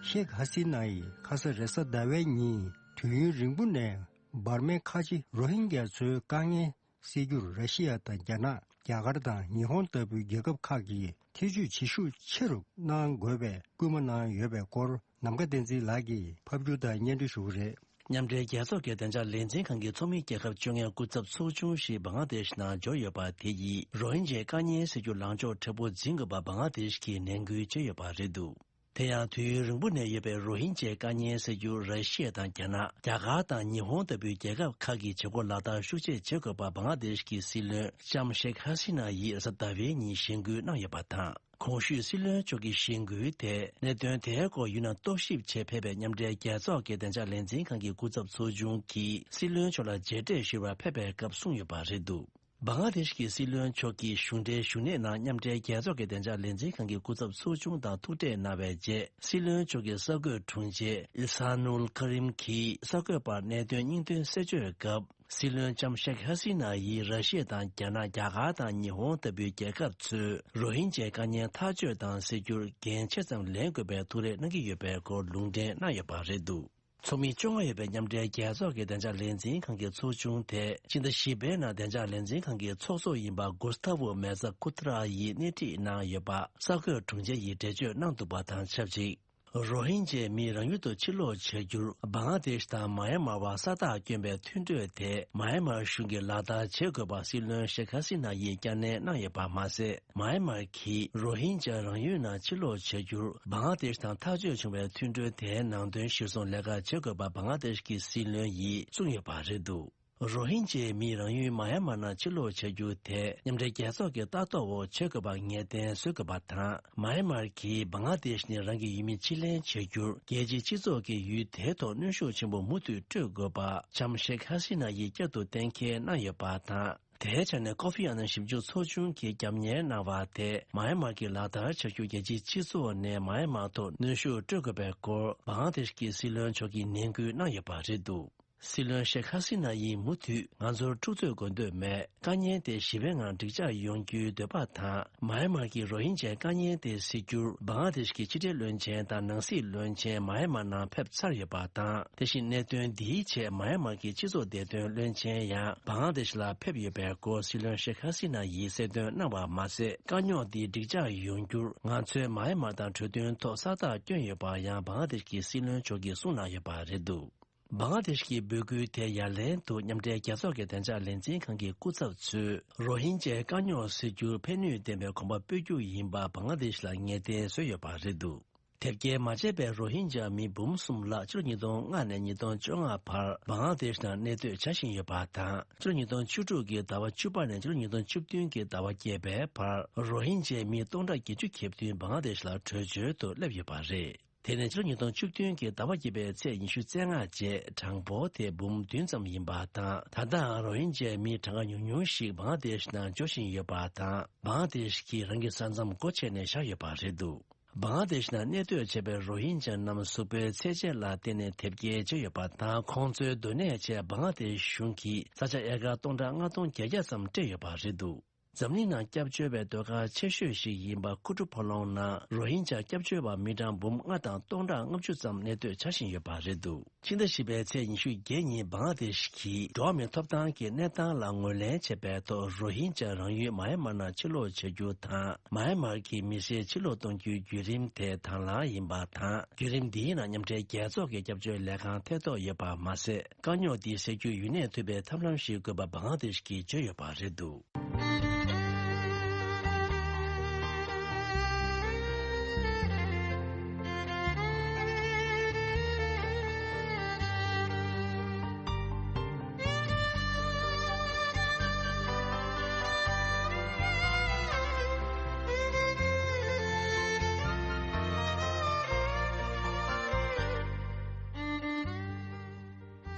ཤེག་ཧ་སི་ན་ཡིས་ཁ་ས་རེས་གཟའ་ཟླ་བའི་ཉིན་དུས་ཡུན་རིང་པོ་ནས་འབར་མའི་ཁ་ཆེ་རོ་ཧིན་རྒྱ་ཚོའི་དཀའ་ངལ་སེལ་རྒྱུར་ར་ཤི་ཡ་དང་རྒྱ་ནག་རྒྱ་གར་དང་ཉི་ཧོང་ལྟ་བུའི་རྒྱལ་ཁབ་ཁག་གིས་ཐེ་ཇུས་བྱེད་ཤུགས་ཆེ་རུ་གནང་དགོས་པའི་སྐུལ་མ་གནང་ཡོད་པའི་སྐོར། ནམ་མཁའ་བསྟན་འཛིན་ལགས་ཀྱིས་ཕབ་སྒྱུར་དང་སྙན་སྒྲོན་ཞུ་གི་རེད། མཉམ་འབྲེལ་རྒྱལ་ཚོགས་ཀྱི་བདེ་འཇགས་ལས་འཛིན་ཁང་གི་ཚོགས་མི་རྒྱལ་ཁབ་བཅོ་ལྔའི་སྐུ་ཚབ་ཚོགས་ཆུང་ཞིག་བང་ལ་དེཤ་ནང་འབྱོར་ཡོད་པ་དེ་ཡིས་རོ་ཧིན་ཇའི་དཀའ་ངལ་སེལ་རྒྱུར་ལངས་ཕྱོགས་མཁྲེགས་པོ་འཛིན་དགོས་པ་བང་ལ་དེཤ་གིས་ནན་སྐུལ་བྱས་ཡོད་པ་རེད་འདུག། དེ་ཡང་དུས་ཡུན་རིང་པོ་ནས་ཡོད་པའི་རོ་ཧིན་ཇའི་དཀའ་ངལ་སེལ་རྒྱུར་ར་ཤི་ཡ་དང་རྒྱ་ནག་རྒྱ་གར་དང་ཉི་ཧོང་ལྟ་བུའི་རྒྱལ་ཁབ་ཁག་གིས་བྱེད་སྒོ་ལག་བསྟར་ཤུགས་ཆེ་བྱེད་དགོས་པ་བང་ལ་དེཤ་གི་སྲིད་བློན་ལྕམ་ཤེག་ཧ་སི་ན་ཡིས་རེས་གཟའ་ཟླ་བའི་ཉིན་གཞེན་སྐུལ་གནང་ཡོད་པ་དང་། གོང་ཞུས་སྲིད་བློན་མཆོག་གི་གཞེན་སྐུལ་དེ་གནད་དོན་དེའི་སྐོར་ཡུལ་ནང་རྟོག་ཞིབ་ཆེད་ཕེབས་པའི་མཉམ་འབྲེལ་རྒྱལ་ཚོགས་ཀྱི་བདེ་འཇགས་ལས་འཛིན་ཁང་གི་སྐུ་ཚབ་ཚོགས་ཆུང་གིས་སྲིད་བློན་མཆོག་ལ་མཇལ་འཕྲད་ཞུ་བར་ཕེབས་པའི་སྐབས་གསུངས་ཡོད་པ་རེད་འདུག། བང་ལ་དེཤ་གི་སྲིད་བློན་མཆོག་གིས་གཞུང་འབྲེལ་བཞུགས་གནས་ནང་མཉམ་འབྲེལ་རྒྱལ་ཚོགས་ཀྱི་བདེ་འཇགས་ལས་འཛིན་ཁང་གི་སྐུ་ཚབ་ཚོགས་ཆུང་དང་ཐུག་འཕྲད་གནང་བའི་རྗེས། སྲིད་བློན་མཆོག་གི་གསར་འགོད་དྲུང་ཆེ་ཨི་ས་ནུལ་ཁ་རིམ་གྱིས་གསར་འགོད་པར་གནད་དོན་སྙིང་དོན་གསལ་བརྗོད་སྐབས། སྲིད་བློན་ལྕམ་ཤེག་ཧ་སི་ན་ཡིས་ར་ཤི་ཡ་དང་རྒྱ་ནག་རྒྱ་གར་དང་ཉི་ཧོང་ལྟ་བུའི་རྒྱལ་ཁབ་ཚོས་རོ་ཧིན་ཇའི་དཀའ་ངལ་ཐག་གཅོད་དང་སེལ་རྒྱུར་འགན་ཆེ་ཙམ་ལེན་དགོས་པའི་ཐུགས་རེ་གནང་གི་ཡོད་པའི་སྐོར་ལུང་འདྲེན་གནང་ཡོད་པ་རེད་འདུག། ཚོགས་མི་བཅོ་ལྔ་ཡོད་པའི་མཉམ་འབྲེལ་རྒྱལ་ཚོགས་ཀྱི་བདེ་འཇགས་ལས་འཛིན་ཁང་གི་ཚོགས་ཆུང་དེ་སྤྱི་ཟླ་བཞི་པའི་ནང་བདེ་འཇགས་ལས་འཛིན་ཁང་གི་ཚོགས་གཙོ་ཡིན་པ་གུས་ཐ་ཝུ་མེ་ཛ་ཁུ་ཐ་ར་ཡིས་སྣེ་ཁྲིད་གནང་ཡོད་པ་གསར་འགོད་དྲུང་ཆེ་ཡིས་འགྲེལ་བརྗོད་གནང་འདུག་པ་དང་ཆབས་ཅིག། རོ་ཧིན་ཇའི་མི་རང་ཡུལ་དུ་ཕྱིར་ལོག་བྱ་རྒྱུར་བང་ལ་དེཤ་དང་མཱ་ཡན་མར་བར་ས་རྟགས་བསྐྱོན་པའི་མཐུན་གྲོས་དེ་མཱ་ཡན་མར་གཞུང་གིས་ལག་བསྟར་བྱེད་དགོས་པ་སྲིད་བློན་ཤེག་ཧ་སི་ན་ཡིས་བསྐྱར་ནན་གནང་ཡོད་པ་མ་ཟད། མཱ་ཡན་མར་གྱིས་རོ་ཧིན་ཇཱ་རང་ཡུལ་ནང་ཕྱིར་ལོག་བྱ་རྒྱུར་བང་ལ་དེཤ་དང་ཐག་གཅོད་བྱུང་བའི་མཐུན་གྲོས་དེའི་ནང་དོན་གཞིར་བཟུང་ལས་ཀ་བྱེད་དགོས་པ་བང་ལ་དེཤ་གི་སྲིད་བློན་ཡིས་གསུངས་ཡོད་པ་རེད་འདུག། རོ་ཧིན་ཇའི་མིས་རང་ཡུལ་མ་ཡན་མར་ནང་ཕྱིར་ལོག་བྱ་རྒྱུ་དེ་མཉམ་འབྲེལ་རྒྱལ་ཚོགས་ཀྱི་ལྟ་རྟོག་འོག་བྱེད་དགོས་པར་ངེས་གཏན་བཟོ་དགོས་པ་དང་། མ་ཡན་མར་གྱིས་བང་ལ་དེཤ་ནས་རང་གི་ཡུལ་མི་ཕྱིར་ལེན་བྱ་རྒྱུར་རྒྱལ་སྤྱིའི་སྤྱི་ཚོགས་ཀྱིས་ཡུལ་དེའི་ཐོག་གནོན་ཤུགས་ཆེན་པོ་མུ་མཐུད་སྤྲོད་དགོས་པ་ལྕམ་ཤེག་ཧ་སི་ན་ཡིས་བསྐྱར་དུ་གཏན་འཁེལ་གནང་ཡོད་པ་དང་། དེའི་ཆ་ནས་ཀོ་ཧྥི་ཨ་ནན་ཞིབ་འཇུག་ཚོགས་ཆུང་གིས་རྒྱབ་གཉེར་གནང་བ་དེ་མ་ཡན་མར་གྱི་ལག་བསྟར་བྱ་རྒྱུ་རྒྱལ་སྤྱིའི་སྤྱི་ཚོགས་ནས་མ་ཡན་མར་ཐོག་གནོན་ཤུགས་སྤྲོད་དགོས་པའི་སྐོར་བང་ལ་དེཤ་གི་སྲིད་བློན་མཆོག་གིས་ནན་སྐུལ་གནང་ཡོད་པ་རེད་འདུག། སྲིད་བློན་ཤེག་ཧ་སི་ན་ཡིས་མུ་མཐུད་ང་ཚོར་འཁྲུག་རྩོད་དགོས་འདོད་མེད། དཀའ་ཉེན་དེ་ཞི་བའི་ངང་འགྲིག་འཇགས་ཡོང་རྒྱུའི་འདོད་པ་དང་། མ་ཡན་མར་གྱི་རོ་ཧིན་ཇའི་དཀའ་ཉེན་དེ་སེལ་རྒྱུར་བང་ལ་དེཤ་གི་ཕྱི་འབྲེལ་བློན་ཆེན་དང་ནང་སྲིད་བློན་ཆེན་མ་ཡན་མར་ནང་ཕེབས་ཚར་ཡོད་པ་དང་། དེ་བཞིན་གནད་དོན་འདིའི་ཆེད་མ་ཡན་མར་གྱི་སྤྱི་ཚོགས་བདེ་དོན་བློན་ཆེན་ཡང་བང་ལ་དེཤ་ལ་ཕེབས་ཡོད་པའི་སྐོར་སྲིད་བློན་ཤེག་ཧ་སི་ན་ཡིས་གསལ་སྟོན་གནང་བ་མ་ཟད། དཀའ་རྙོག་འདི་འགྲིག་འཇགས་ཡོང་རྒྱུར་ང་ཚོས་མ་ཡན་མར་དང་གྲོས་མཐུན་ཐོག་ས་རྟགས་བསྐྱོན་ཡོད་པ་ཡང་བང་ལ་དེཤ་གི་སྲིད་བློན་མཆོག་གིས་གསུངས་གནང་ཡོད་པ་རེད་འདུག། བང་ལ་དེཤ་གི་འབོད་སྐུལ་དེ་ཡ་ལན་དུ་མཉམ་འབྲེལ་རྒྱལ་ཚོགས་ཀྱི་བདེ་འཇགས་ལས་འཛིན་ཁང་གི་སྐུ་ཚབ་ཚོས་རོ་ཧིན་ཇའི་དཀའ་རྙོག་སེལ་རྒྱུར་ཕན་ནུས་ལྡན་པའི་གོམ་པ་སྤོ་རྒྱུ་ཡིན་པ་བང་ལ་དེཤ་ལ་ངེས་གཏན་བཟོས་ཡོད་པ་རེད་འདུག། དེབ་སྐྱེལ་མ་བྱས་པའི་རོ་ཧིན་ཇ་མི་འབུམ་གསུམ་ལྷག་ཕྱི་ལོ་ཉིས་སྟོང་ལྔ་ནས་ཉིས་སྟོང་བཅོ་ལྔ་བར་བང་ལ་དེཤ་ནང་གནས་སྡོད་བྱ་བཞིན་ཡོད་པ་དང་། ཕྱི་ལོ་ཉིས་སྟོང་བཅུ་དྲུག་གི་ཟླ་བ་བཅུ་པ་ནས་ཕྱི་ལོ་ཉིས་སྟོང་བཅུ་བདུན་གྱི་ཟླ་བ་བརྒྱད་པའི་བར་རོ་ཧིན་ཇའི་མི་སྟོང་ཕྲག་བརྒྱད་ཅུ་ཁེབས་བདུན་བང་ལ་དེཤ་ལ་བྲོས་བྱོལ་དུ་སླེབས་ཡོད་པ་རེད། དེ་ནས་ཕྱི་ལོ་ཉིས་སྟོང་བཅུ་བདུན་གྱི་ཟླ་བ་བརྒྱད་པའི་ཚེས་ཉི་ཤུ་རྩ་ལྔ་རྗེས་གྲངས་འབོར་དེ་འབུམ་བདུན་ཙམ་ཡིན་པ་དང་། ད་ལྟའང་རོ་ཧིན་ཇའི་མི་གྲངས་ཀ་ཉུང་ཉུང་ཞིག་བང་ལ་དེཤ་ནང་འབྱོར་བཞིན་ཡོད་པ་དང་། བང་ལ་དེཤ་གིས་རང་གི་ས་མཚམས་སྒོ་ཕྱེ་ནས་བཞག་ཡོད་པ་རེད་འདུག། བང་ལ་དེཤ་ནང་གནས་སྡོད་བྱས་པའི་རོ་ཧིན་ཇ་རྣམས་གཟུགས་པོའི་ཚད་ཆེན་ལ་བརྟེན་ནས་དེབ་སྐྱེལ་བྱས་ཡོད་པ་དང་། ཁོང་ཚོའི་སྡོད་གནས་ཆེད་བང་ལ་དེཤ་གཞུང་གིས་ས་ཆ་ཨེ་ཀར་སྟོང་ཕྲག་ལྔ་སྟོང་བརྒྱད་བརྒྱ་ཙམ་སྤྲད་ཡོད་པ་རེད་འདུག། འཛམ་གླིང་ནང་སྐྱབས་བཅོལ་བའི་ཟློས་གར་ཆེ་ཤོས་ཤིག་ཡིན་པ་ཁུ་ཀྲུ་ཕོ་ལོང་ནང་རོ་ཧིན་ཇ་སྐྱབས་བཅོལ་བ་མི་གྲངས་འབུམ་ལྔ་དང་སྟོང་ཕྲག་ལྔ་བཅུ་ཙམ་གནས་སྡོད་བྱ་བཞིན་ཡོད་པ་རེད་འདུག། ཕྱི་ཟླ་བཞི་པའི་ཚེས་ཉི་ཤུ་བརྒྱད་ཉིན་བང་ལ་དེཤ་གིས་འགྲོ་བ་མིའི་ཐོབ་ཐང་གི་གནས་སྟངས་ལ་ངོས་ལེན་བྱེད་པའི་ཐོག་རོ་ཧིན་ཇ་རང་ཡུལ་མ་ཡན་མར་ནང་ཕྱིར་ལོག་བྱ་རྒྱུ་དང་། མ་ཡན་མར་གྱི་མི་སེར་ཕྱིར་ལོག་གཏོང་རྒྱུའི་བརྒྱུད་རིམ་དེ་དང་བླངས་ཡིན་པ་དང་། བརྒྱུད་རིམ་འདིའི་ནང་མཉམ་འབྲེལ་རྒྱལ་ཚོགས་ཀྱི་སྐྱབས་བཅོལ་ལས་ཁང་ཐེ་གཏོགས་ཡོད་པ་མ་ཟད། དཀའ་རྙོག་འདི་སེལ་རྒྱུའི་ཡུན་གནས་ཐུབ་པའི་ཐབས་ལམ་ཞིག་དགོས་པ་བང་ལ་དེཤ་གིས་བརྗོད་ཡོད་པ་རེད་འདུག།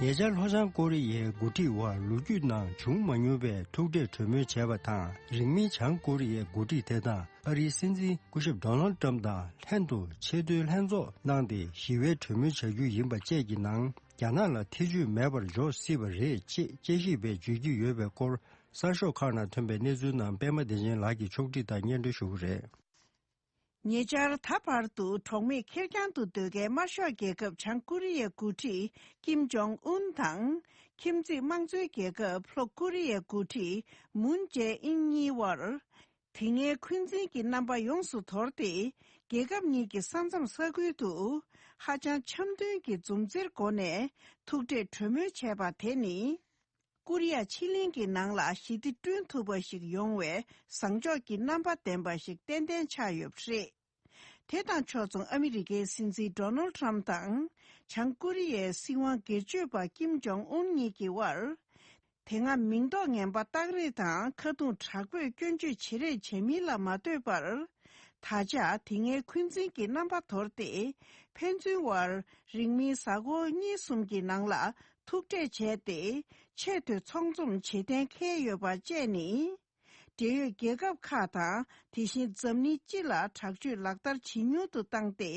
ཉེ་ཆར་ལྷོ་བྱང་ཀོ་རི་ཡའི་འགོ་ཁྲིད་དབར་ལོ་རྒྱུས་ནང་བྱུང་མ་མྱོང་བའི་ཐུག་འཕྲད་གྲོས་མོལ་བྱས་པ་དང་། རིང་མིན་བྱང་ཀོ་རི་ཡའི་འགོ་ཁྲིད་དེ་དང་ཨ་རིའི་སྲིད་འཛིན་སྐུ་ཞབས་ཌོ་ནལ་ཏྲམ་དང་ལྷན་དུ་ཆེས་མཐོའི་ལྷན་ཚོགས་གནང་སྟེ་ཞི་བའི་གྲོས་མོལ་བྱ་རྒྱུ་ཡིན་པ་བཅས་ཀྱི་ནང་རྒྱ་ནག་ལ་ཐེ་བྱུས་མེད་པར་འཇོག་སྲིད་པ་རེད་ཅེས་དཔྱད་ཞིབ་པས་བརྗོད་ཀྱི་ཡོད་པའི་སྐོར་གསར་ཤོག་ཁག་ནང་ཐོན་པའི་གནས་ཚུལ་རྣམས་པད་མ་བདེ་ཆེན་ལགས་ཀྱིས་ཕྱོགས་སྒྲིག་དང་སྙན་སྒྲོན་ཞུ་གི་རེད། ཉེ་ཆར་ད་བར་དུ་གྲོགས་མེད་ཁེར་རྐྱང་དུ་སྡོད་མཁན་དམར་ཤོག་རྒྱལ་ཁབ་བྱང་ཀོ་རི་ཡའི་འགོ་ཁྲིད་ཀིམ་ཇོང་ཨུན་དང་། ཁྱིམ་མཚེས་དམངས་གཙོའི་རྒྱལ་ཁབ་ལྷོ་ཀོ་རི་ཡའི་འགོ་ཁྲིད་མུན་ཇེ་ཨིན་གཉིས་དབར། དེ་སྔའི་འཁོན་འཛིན་གྱི་རྣམ་པ་ཡོངས་སུ་དོར་ཏེ། རྒྱལ་ཁབ་གཉིས་ཀྱི་ས་མཚམས་ས་ཁུལ་དུ་ཧ་ཅང་འཆམ་མཐུན་གྱི་འཛུམ་རྩེར་སྒོ་ནས་ཐུག་འཕྲད་གྲོས་མོལ་བྱས་པ་དེ་ནི། ཀོ་རི་ཡ་ཕྱེད་གླིང་གི་ནང་ལ་ཞི་བདེ་བསྐྲུན་ཐུབ་པ་ཞིག་ཡོང་བའི་བཟང་ཕྱོགས་ཀྱི་རྣམ་པ་ལྡན་པ་ཞིག་ཏན་ཏན་ཆགས་ཡོད་པ་རེད། དེ་དང་ཕྱོགས་མཚུངས་ཨ་མི་རི་ཀའི་སྲིད་འཛིན་ཌོ་ནལ་ཁྲམ་དང་། བྱང་ཀོ་རི་ཡའི་སྲིད་དབང་སྒེར་གཅོད་པ་ཀིམ་ཇོང་ཨུན་གཉིས་ཀྱི་དབར། དེ་སྔ་མིང་འདོགས་ངན་པ་བཏགས་རེས་དང་ཁ་རྡུང་དྲག་པོས་སྐྱོན་བརྗོད་བྱེད་རེས་བྱས་མིན་ལ་མ་ལྟོས་པར། ད་ཆ་དེ་སྔའི་འཁོན་འཛིན་གྱི་རྣམ་པ་དོར་ཏེ། ཕན་ཚུན་དབར་རིང་མིན་གཟའ་འཁོར་གཉིས་གསུམ་གྱི་ནང་ལ་ཐུག་འཕྲད་བྱས་ཏེ། ཆེས་མཐོའི་ཚོགས་འཛོམས་བྱེད་གཏན་འཁེལ་ཡོད་པ་བཅས་ནི། འབྲེལ་ཡོད་རྒྱལ་ཁབ་ཁག་དང་དེ་བཞིན་འཛམ་གླིང་སྤྱི་ལ་དྲག་སྤྱོད་ལག་བསྟར་ཇེ་ཉུང་དུ་བཏང་སྟེ།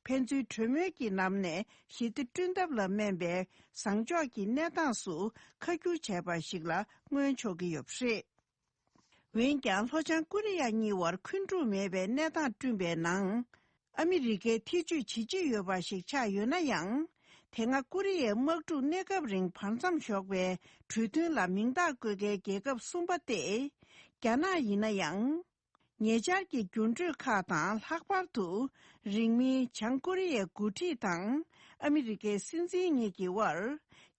ཕན་ཚུན་གྲོས་མོལ་གྱི་ལམ་ནས་ཞི་བདེ་བསྐྲུན་ཐབས་ལ་སྨན་པའི་བཟང་ཕྱོགས་ཀྱི་གནས་སྟངས་སུ་ཁ་བསྒྱུར་བྱས་པ་ཞིག་ལ་མངོན་ཆོག་གི་ཡོད་པ་རེད། འོན་ཀྱང་ལྷོ་བྱང་ཀོ་རི་ཡ་གཉིས་དབར་འཁོན་འཁྲུག་མེད་པའི་གནས་སྟངས་བསྐྲུན་པའི་ནང་། ཨ་མི་རི་ཀའི་ཐེ་བྱུས་ཇི་ཆེ་ཡོད་པ་ཞིག་ཆགས་ཡོད་ན་ཡང་། དེ་སྔ་ཀོ་རི་ཡའི་དམག་འཁྲུག་གནས་སྐབས་རིང་བར་མཚམས་ཞོག་པའི་གྲོས་མཐུན་ལ་མིང་རྟགས་བཀོད་མཁན་རྒྱལ་ཁབ་གསུམ་པ་སྟེ། རྒྱ་ནག་ཡིན་ན་ཡང་། ཉེ་ཆར་གྱི་འགྱུར་འགྲོས་ཁག་དང་། ལྷག་པར་དུ་རིང་མིན་བྱང་ཀོ་རི་ཡའི་འགོ་ཁྲིད་དང་ཨ་མི་རི་ཀའི་སྲིད་འཛིན་གཉིས་ཀྱི་དབར་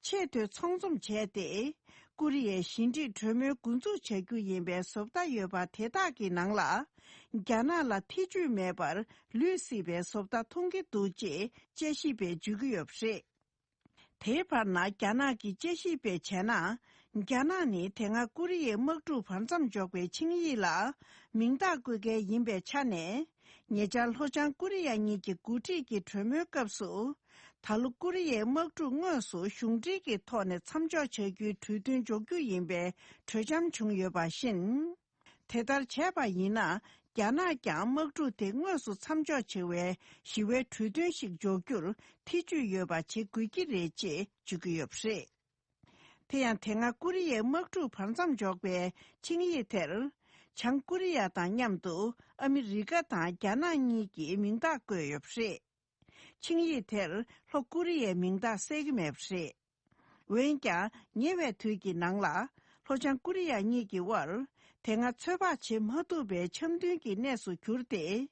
ཆེས་མཐོའི་ཚོགས་འཛོམས་བྱས་ཏེ། ཀོ་རི་ཡའི་ཞི་འགྲིག་གྲོས་མོལ་འགོ་འཛུགས་བྱ་རྒྱུ་ཡིན་པའི་བཟོ་ལྟ་ཡོད་པ་དེ་དག་གི་ནང་ལ། རྒྱ་ནག་ལ་ཐེ་བྱུས་མེད་པར་ལུས་སྲིད་པའི་བཟོ་ལྟ་མཐོང་གི་འདུག་ཅེས་དཔྱད་ཞིབ་པས་བརྗོད་ཀྱི་ཡོད་པ་རེད། དེའི་བར་ན་རྒྱ་ནག་གི་དཔྱད་ཞིབ་པས་བྱས་ན། རྒྱ་ནག་ནི་དེ་སྔ་ཀོ་རི་ཡའི་དམག་འཁྲུག་བར་མཚམས་འཇོག་པའི་ཆིངས་ཡིག་ལ་མིང་རྟགས་བཀོད་མཁན་ཡིན་པའི་ཆ་ནས། ཉེ་ཆར་ལྷོ་བྱང་ཀོ་རི་ཡ་གཉིས་ཀྱི་འགོ་ཁྲིད་ཀྱི་གྲོས་མོལ་སྐབས་སུ། ད་ལོ་ཀོ་རི་ཡའི་དམག་འཁྲུག་དངོས་སུ་གཞུང་འབྲེལ་གྱི་ཐོག་ནས་མཚམས་འཇོག་བྱ་རྒྱུའི་གྲོས་མཐུན་འཇོག་རྒྱུ་ཡིན་པའི་གྲོས་འཆམ་བྱུང་ཡོད་པ་བཞིན། དེ་ལྟར་བྱས་པ་ཡིན་ན། རྒྱ་ནག་ཀྱང་དམག་འཁྲུག་དེ་དངོས་སུ་མཚམས་འཇོག་བྱེད་པའི་ཞི་བའི་གྲོས་མཐུན་ཞིག་འཇོག་རྒྱུར་ཐེ་བྱུས་ཡོད་པ་བྱེད་དགོས་ཀྱི་རེད་ཅེས་བརྗོད་ཀྱི་ཡོད་པ་རེད། དེ་ཡང་དེ་སྔ་ཀོ་རི་ཡའི་དམག་འཁྲུག་བར་མཚམས་འཇོག་པའི་ཆིངས་ཡིག་དེར། བྱང་ཀོ་རི་ཡ་དང་མཉམ་དུ་ཨ་མི་རི་ཀ་དང་རྒྱ་ནག་གཉིས་ཀྱིས་མིང་རྟགས་བཀོད་ཡོད་པ་རེད། ཆིངས་ཡིག་དེར་ལྷོ་ཀོ་རི་ཡའི་མིང་རྟགས་གསལ་གྱི་མེད་པ་རེད། འོན་ཀྱང་ཉེ་བའི་དུས་ཀྱི་ནང་ལ། ལྷོ་བྱང་ཀོ་རི་ཡ་གཉིས་ཀྱི་དབར། དེ་སྔ་ཚོད་དཔག་བྱེད་མ་ཐུབ་པའི་འཆམ་མཐུན་གྱི་གནས་སུ་གྱུར་ཏེ།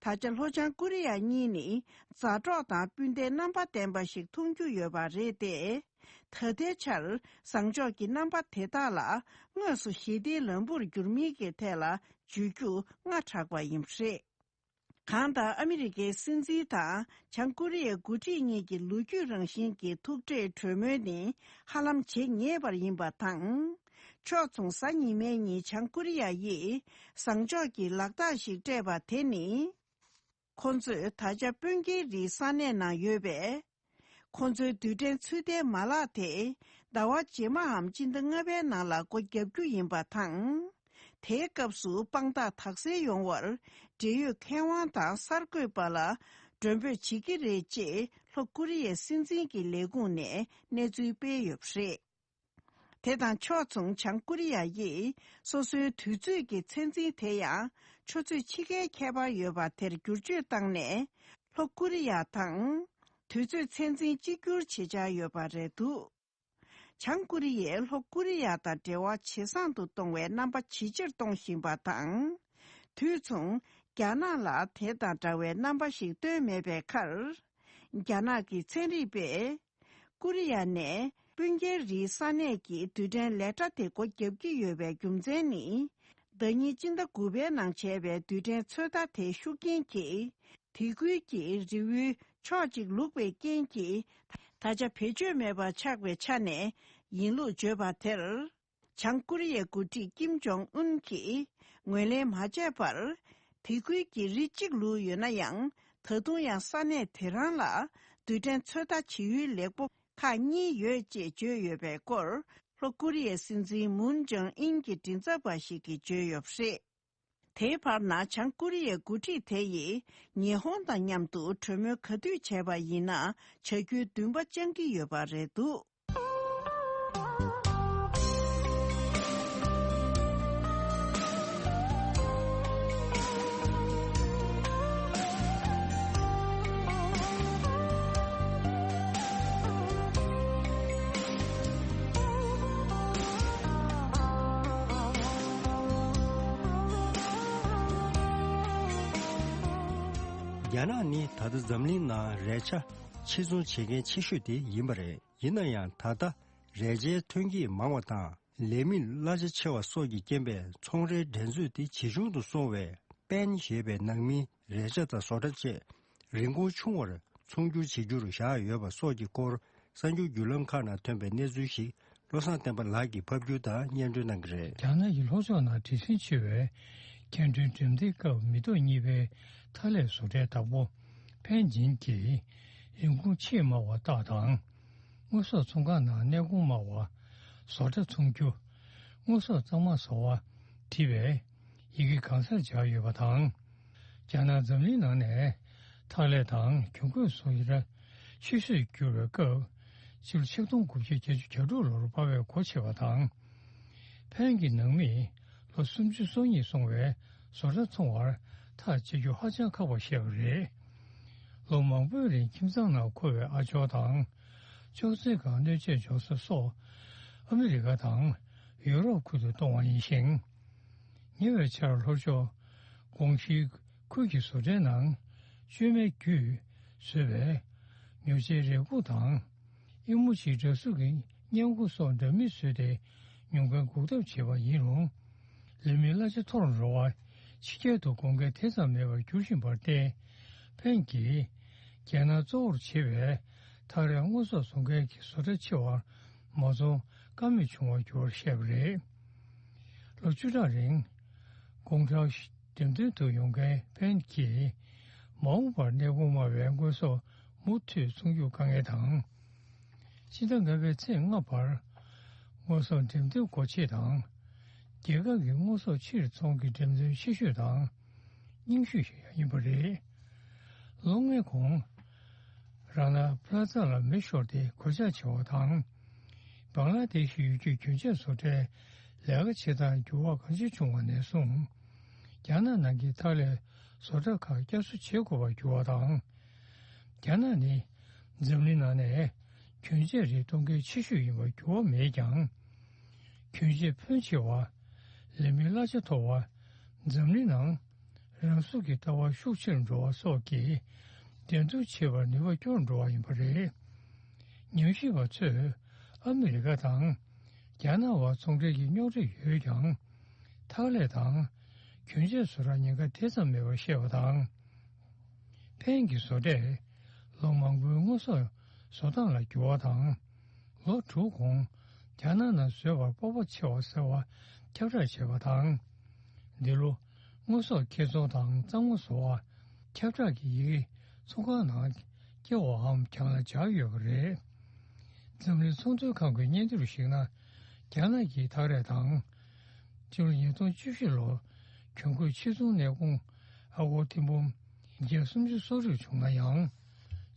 ད་ཆ་ལྷོ་བྱང་ཀོ་རི་ཡ་གཉིས་ནི་མཛའ་གྲོགས་དང་སྤུན་ཟླའི་རྣམ་པ་ལྡན་པ་ཞིག་མཐོང་རྒྱུ་ཡོད་པ་རེད་དེ། ད་ལྟའི་ཆར་བཟང་ཕྱོགས་ཀྱི་རྣམ་པ་དེ་དག་ལ་དངོས་སུ་ཞི་བདེའི་ལམ་བུར་བསྒྱུར་མིན་གྱི་ཐད་ལ་བརྗོད་རྒྱུ་སྔ་དྲགས་པ་ཡིན་པ་རེད། གང་ལྟར་ཨ་མི་རི་ཀའི་སྲིད་འཛིན་དང་བྱང་ཀོ་རི་ཡའི་འགོ་ཁྲིད་གཉིས་ཀྱི་ལོ་རྒྱུས་རང་བཞིན་གྱི་ཐུག་འཕྲད་གྲོས་མོལ་ནི་ཧ་ལམ་བྱེད་ཉེས་པར་ཡིན་པ་དང་། ཕྱོགས་མཚུངས་གཟའ་ཉི་མའི་ཉིན་བྱང་ཀོ་རི་ཡ་ཡིས་བཟང་ཕྱོགས་ཀྱི་ལག་རྟགས་ཤིག་སྤྲད་པ་དེ་ནི། ཁོ་ཚོས་ད་ཆ་སྤུན་ཀེ་རིའི་ས་གནས་ནང་ཡོད་པའི། ཁོ་ཚོའི་རྡུལ་ཕྲན་ཚོད་ལྟའི་མ་ལག་དེ་ཟླ་བ་རྗེས་མའམ་སྤྱི་ཟླ་ལྔ་པའི་ནང་ལ་སྒོ་བརྒྱབ་རྒྱུ་ཡིན་པ་དང་། དེའི་སྐབས་སུ་དཔང་རྟགས་དག་སེལ་ཡོང་བར་འབྲེལ་ཡོད་མཁས་དབང་དང་གསར་འགོད་པ་ལ་མགྲོན་འབོད་བྱེད་ཀྱི་རེད་ཅེས་ལྷོ་ཀོ་རི་ཡའི་སྲིད་འཛིན་གྱི་ལས་ཁུངས་ནས་གནས་ཚུལ་སྤེལ་ཡོད་པ་རེད། དེ་དང་ཕྱོགས་མཚུངས་བྱང་ཀོ་རི་ཡ་ཡིས་སོ་སོའི་དུས་ཚོད་ཀྱི་ཚད་འཛིན་དེ་ཡང་ཆུ་ཚོད་ཕྱེད་ཀའི་ཁྱད་པར་ཡོད་པ་དེར་བསྒྱུར་བཅོས་བཏང་ནས། ལྷོ་ཀོ་རི་ཡ་དང་དུས་ཚོད་ཚད་འཛིན་གཅིག་གྱུར་བྱེད་འཆར་ཡོད་པ་རེད་འདུག་བྱང་ཀོ་རི་ཡས་ལྷོ་ཀོ་རི་ཡ་དང་འབྲེལ་བ་ཇེ་བཟང་དུ་གཏོང་བའི་རྣམ་པ་ཇེ་ཆེར་གཏོང་བཞིན་པ་དང་། དུས་མཚུངས་རྒྱ་ནག་ལ་དེ་དང་འདྲ་བའི་རྣམ་པ་ཞིག་སྟོན་མེད་པའི་ཁར། རྒྱ་ནག་གི་ཚན་རིག་པས། ཀོ་རི་ཡ་ནས་སྤུན་ཀེ་རིའི་ས་གནས་ཀྱི་རྡུལ་ཕྲན་ལས་གྲྭ་དེ་སྒོ་བརྒྱབ་ཀྱི་ཡོད་པའི་རྒྱུ་མཚན་ནི། ཟླ་ཉིན་སྤྱི་ཟླ་དགུ་པའི་ནང་བྱས་པའི་རྡུལ་ཕྲན་ཚོད་ལྟ་དེའི་ཤུགས་རྐྱེན་གྱིས། དེ་ཁུལ་གྱི་རི་བོའི་ཕྱོགས་གཅིག་ལུག་པའི་རྐྱེན་གྱིས། ད་ཆ་བེད་སྤྱོད་མེད་པར་ཆགས་པའི་ཆ་ནས་ཡིན་ལུགས་བརྗོད་པ་དེར། བྱང་ཀོ་རི་ཡའི་འགོ་ཁྲིད་ཀིམ་ཇོང་ཨུན་གྱིས་ངོས་ལེན་མ་བྱས་པར། དེ་ཁུལ་གྱི་རི་གཅིག་ལུག་ཡོད་ན་ཡང་། ད་དུང་ཡང་ས་གནས་དེ་རང་ལ་རྡུལ་ཕྲན་ཚོད་ལྟ་བྱེད་ཡུལ་ལེགས་པོ་ཁག་གཉིས་ཡོད་ཅེས་བརྗོད་ཡོད་པའི་སྐོར། ལྷོ་ཀོ་རི་ཡའི་སྲིད་འཛིན་མུན་ཇོང་ཨིན་གྱི་མགྲིན་ཚབ་པ་ཞིག་གིས་བརྗོད་ཡོད་པ་རེད། དེའི་བར་ན་བྱང་ཀོ་རི་ཡའི་འགོ་ཁྲིད་དེ་ཡིས་ཉི་ཧོང་དང་མཉམ་དུ་གྲོས་མོལ་ག་དུས་བྱས་པ་ཡིན་ན་བྱ་རྒྱུའི་འདུན་པ་བཅངས་ཀྱི་ཡོད་པ་རེད་འདུག་རྒྱ་ནག་ནི་ད་ལྟ་འཛམ་གླིང་ནང་རས་ཆ་ཕྱིར་ཚོང་བྱེད་མཁན་ཆེ་ཤོས་དེ་ཡིན་པ་རེད། ཡིན་ན་ཡང་ད་ལྟ་རས་ཆའི་ཐོན་སྐྱེད་མང་བ་དང་། ལས་མི་གླ་ཆ་ཆེ་བ་སོགས་ཀྱི་རྐྱེན་པས་ཚོང་རའི་འགྲན་རྩོད་དེ་ཇེ་ཆུང་དུ་སོང་བས། པེན་ཞེས་པའི་ནང་མིའི་རས་ཆ་དང་བཟོ་གྲྭ་བཅས་རིན་གོང་ཆུང་བར་ཚོང་སྒྱུར་བྱེད་རྒྱུར་བཞག་ཡོད་པ་སོགས་ཀྱི་སྐོར་གསར་འགྱུར་བརྒྱུད་ལམ་ཁག་ནང་ཐོན་པའི་གནས་ཚུལ་ཞིག་བློ་བཟང་བསྟན་པ་ལགས་ཀྱིས་ཕབ་སྒྱུར་དང་སྙན་སྒྲོན་གནང་གི་རེད། རྒྱ་ནག་གི་ལྷོ་ཕྱོགས་ནང་བྲེལ་ཟིང་ཆེ་བའི་ཁེ་ཌྲོན་འགྲེམས་སྟོན་སྐབས་མི་ཐོག་གཉིས་པའི་ཐ་ལད་བཟོ་གྲྭའི་བདག་པོ་ཕན་ཇིན་གྱིས་རིན་གོང་ཆེས་དམའ་བ་རྟགས་དང་། དངོས་ཟོག་ཚོང་ཁང་ནང་གནས་གོང་དམའ་བ། བཟོ་གྲྭ་ཚོང་རྒྱུ། དངོས་ཟོག་གཙང་མ་བཟོ་བ། བྲིས་པའི་ཡི་གེ་གང་སར་སྦྱར་ཡོད་པ་དང་། རྒྱ་ནག་འཛམ་གླིང་ནང་ནས་ཐ་ལད་དང་གྱོན་གོས་བཟོ་ཡི་ར་ཆེ་ཤོས་གྱུར་བའི་སྐབས་ཕྱི་ལོ་ཆིག་སྟོང་དགུ་བརྒྱ་བརྒྱད་ཅུ་གྱ་དྲུག་ལོར་པ་བས་སྒོ་ཕྱེ་བ་དང་། ཕན་གྱི་ནང་མིས་ལོ་སུམ་ཅུ་སོ་གཉིས་སོང་བའི་བཟོ་གྲྭ་ཚོང་བར་ཐག་བཅད་རྒྱུ་ཧ་ཅང་ཁག་པ་ཞིག་རེད། ལོ་མང་པོའི་རིང་ཁྱིམ་ཚང་ནང་འཁོར་བའི་ཨ་ཇོ་དང་། ཅོག་ཙེ་སྒང་སྣོད་ཆས་འཇོག་ས་སོགས་ཨ་མི་རི་ཀ་དང་ཡུ་རོབ་ཁུལ་དུ་གཏོང་བ་ཡིན་ཞིང་། ཉེ་བའི་ཆར་ལྷོ་ཕྱོགས་ཀོང་ཞིའི་ཁུལ་གྱི་བཟོ་གྲྭའི་ནང་བཅོས་མའི་བརྒྱུད་བཟོས་པའི་ཉོ་ཆའི་རས་ཁུག་དང་། ཨི་མོ་ཇིའི་འདྲ་གཟུགས་ཀྱི་བརྙན་ཁུ་སོགས་འདྲ་མིན་བཟོས་ཏེ་ཉོ་མཁན་འགུག་ཐབས་བྱས་པ་ཡིན་རུང་། ལས་མིའི་གླ་ཆ་མཐོ་རུ་འགྲོ་བ་ཕྱི་རྒྱལ་དུ་དགོས་མཁན་དེ་ཙམ་མེད་པར་འགྱུར་བཞིན་པར་བརྟེན། ཕན་གྱིས་རྒྱལ་ནང་གཙོ་བོར་བྱེད་པའི་ ཐག་རས་དངོས་ཟོག་བཟོ་མཁན་གྱི་བཟོ་གྲྭ་ཆེ་བར་མ་བཙོང་ཀ་མེད་བྱུང་བར་འགྱུར་བར་བཤད་པ་རེད། ལོ་བཅུ་ཕྲག་རིང་དགུང་གྲངས་འགྲེམས་སྟོན་དུ་ཡོང་མཁན་ཕན་གྱིས་མ་འོངས་པར་གནས་སྐོར་སྨྲ་བའི་དངོས་ཟོག་མུ་མཐུད་བཙོང་རྒྱུ་དཀའ་ངལ་དང་། ཕྱི་ཟླ་ལྔ་པའི་ཚེས་ལྔ་བར་དངོས་ཟོག་འགྲེམས་སྟོན་སྒོ་ཕྱེ་དང་། རྒྱལ་ཁབ་ཀྱི་དངོས་ཟོག་ཕྱིར་ཚོང་གི་འགྲེམས་སྟོན་ཆེ་ཤོས་དང་རྙིང་ཤོས་ཤིག་ཡང་ཡིན་པ་རེད། ལོ་ལྔའི་གོང་རཱ་ན་པླ་ཛ་ལ་མེ་ཤོར་ཏེ་གོད་ཆག་ཆེ་བ་དང་། བང་ལ་དེ་ཤི་ཡུལ་གྱི་གྱོན་ཆས་བཟོ་གྲྭའི་ལས་ཀ་བྱེད་སྟངས་འགྱུར་བ་གང་ཆེ་བྱུང་བ་ནས་བཟུང་། རྒྱ་ནག་ནང་གི་ཐག་ལས་བཟོ་གྲྭ་ཁག་བསྐྱར་གསོ་བྱེད་དགོས་པར་གྱུར་བ་དང་། རྒྱ་ནག་ནི་འཛམ་གླིང་ནང་ནས་གྱོན་ཆས་རིགས་གཏོང་མཁན་ཆེ་ཤོས་ཡིན་པར་འགྱུར་བ་མེད་ཀྱང་། གྱོན་ཆས་ཕོན་ཆེ་བ། ལས་མི་གླ་ཆ་མཐོ་བ། འཛམ་གླིང་ནང་རང་སྲུང་གི་ལྟ་བ་ཤུགས་ཆེར་འགྲོ་བ་སོགས་ཀྱིས་འགྲན་བསྡུར་བྱེད་པར་ནུས་པ་སྐྱོར་འགྲོ་བ་ཡིན་པ་རེད། ཉམས་ཞིབ་པ་ཚོས་ཨ་མི་རི་ཀ་དང་རྒྱ་ནག་བར་ཚོང་འབྲེལ་གྱི་རྙོག་དྲ་ཡོད་ཀྱང་། ཐག་ལས་དང་གྱོན་ཆས་བཟོ་གྲྭ་ཉེན་ཁ་དེ་ཙམ་མེད་པར་བཤད་པ་དང་། ཕན་གྱི་བཟོ་གྲས་ལོ་མང་པོའི་དངོས་ཟོག་བཟོ་སྟངས་ལ་འགྱུར་བ་དང་། ལོ་དྲུག་གོང་རྒྱ་ནག་ནང་བཟོས་པར་སྤོབས་པ་ཆེ་བ་ཟེར་བ་ཁྱབ་བསྒྲགས་བྱས་པ་དང་། འདི་ལོ་དངོས་ཟོག་ཁྱེར་ཚོང་དང་གཙང་མ་བཟོ་བ་ཁྱབ་བསྒྲགས་ཀྱི་ཡི་གེ་ཚོང་ཁང་ནང་སྐྱེལ་བའམ་གྱང་ལ་འཇགས་ཡོད་པ་རེད། འཛམ་གླིང་ཚོང་དོན་ཁང་གི་སྙན་ཐོར་ཞིག་ན། རྒྱ་ནག་གི་ཐག་རས་དང་། སྤྱི་ལོ་ཉིས་སྟོང་བཅུ་བཞི་ལོར་གྱོན་གོས་ཕྱིར་ཚོང་གནས་ཁང་ཨ་སྒོར་ཐེར་འབུམ་ཉིས་བརྒྱ་སུམ་ཅུ་སོ་དྲུག་བྱུང་ན་ཡང་།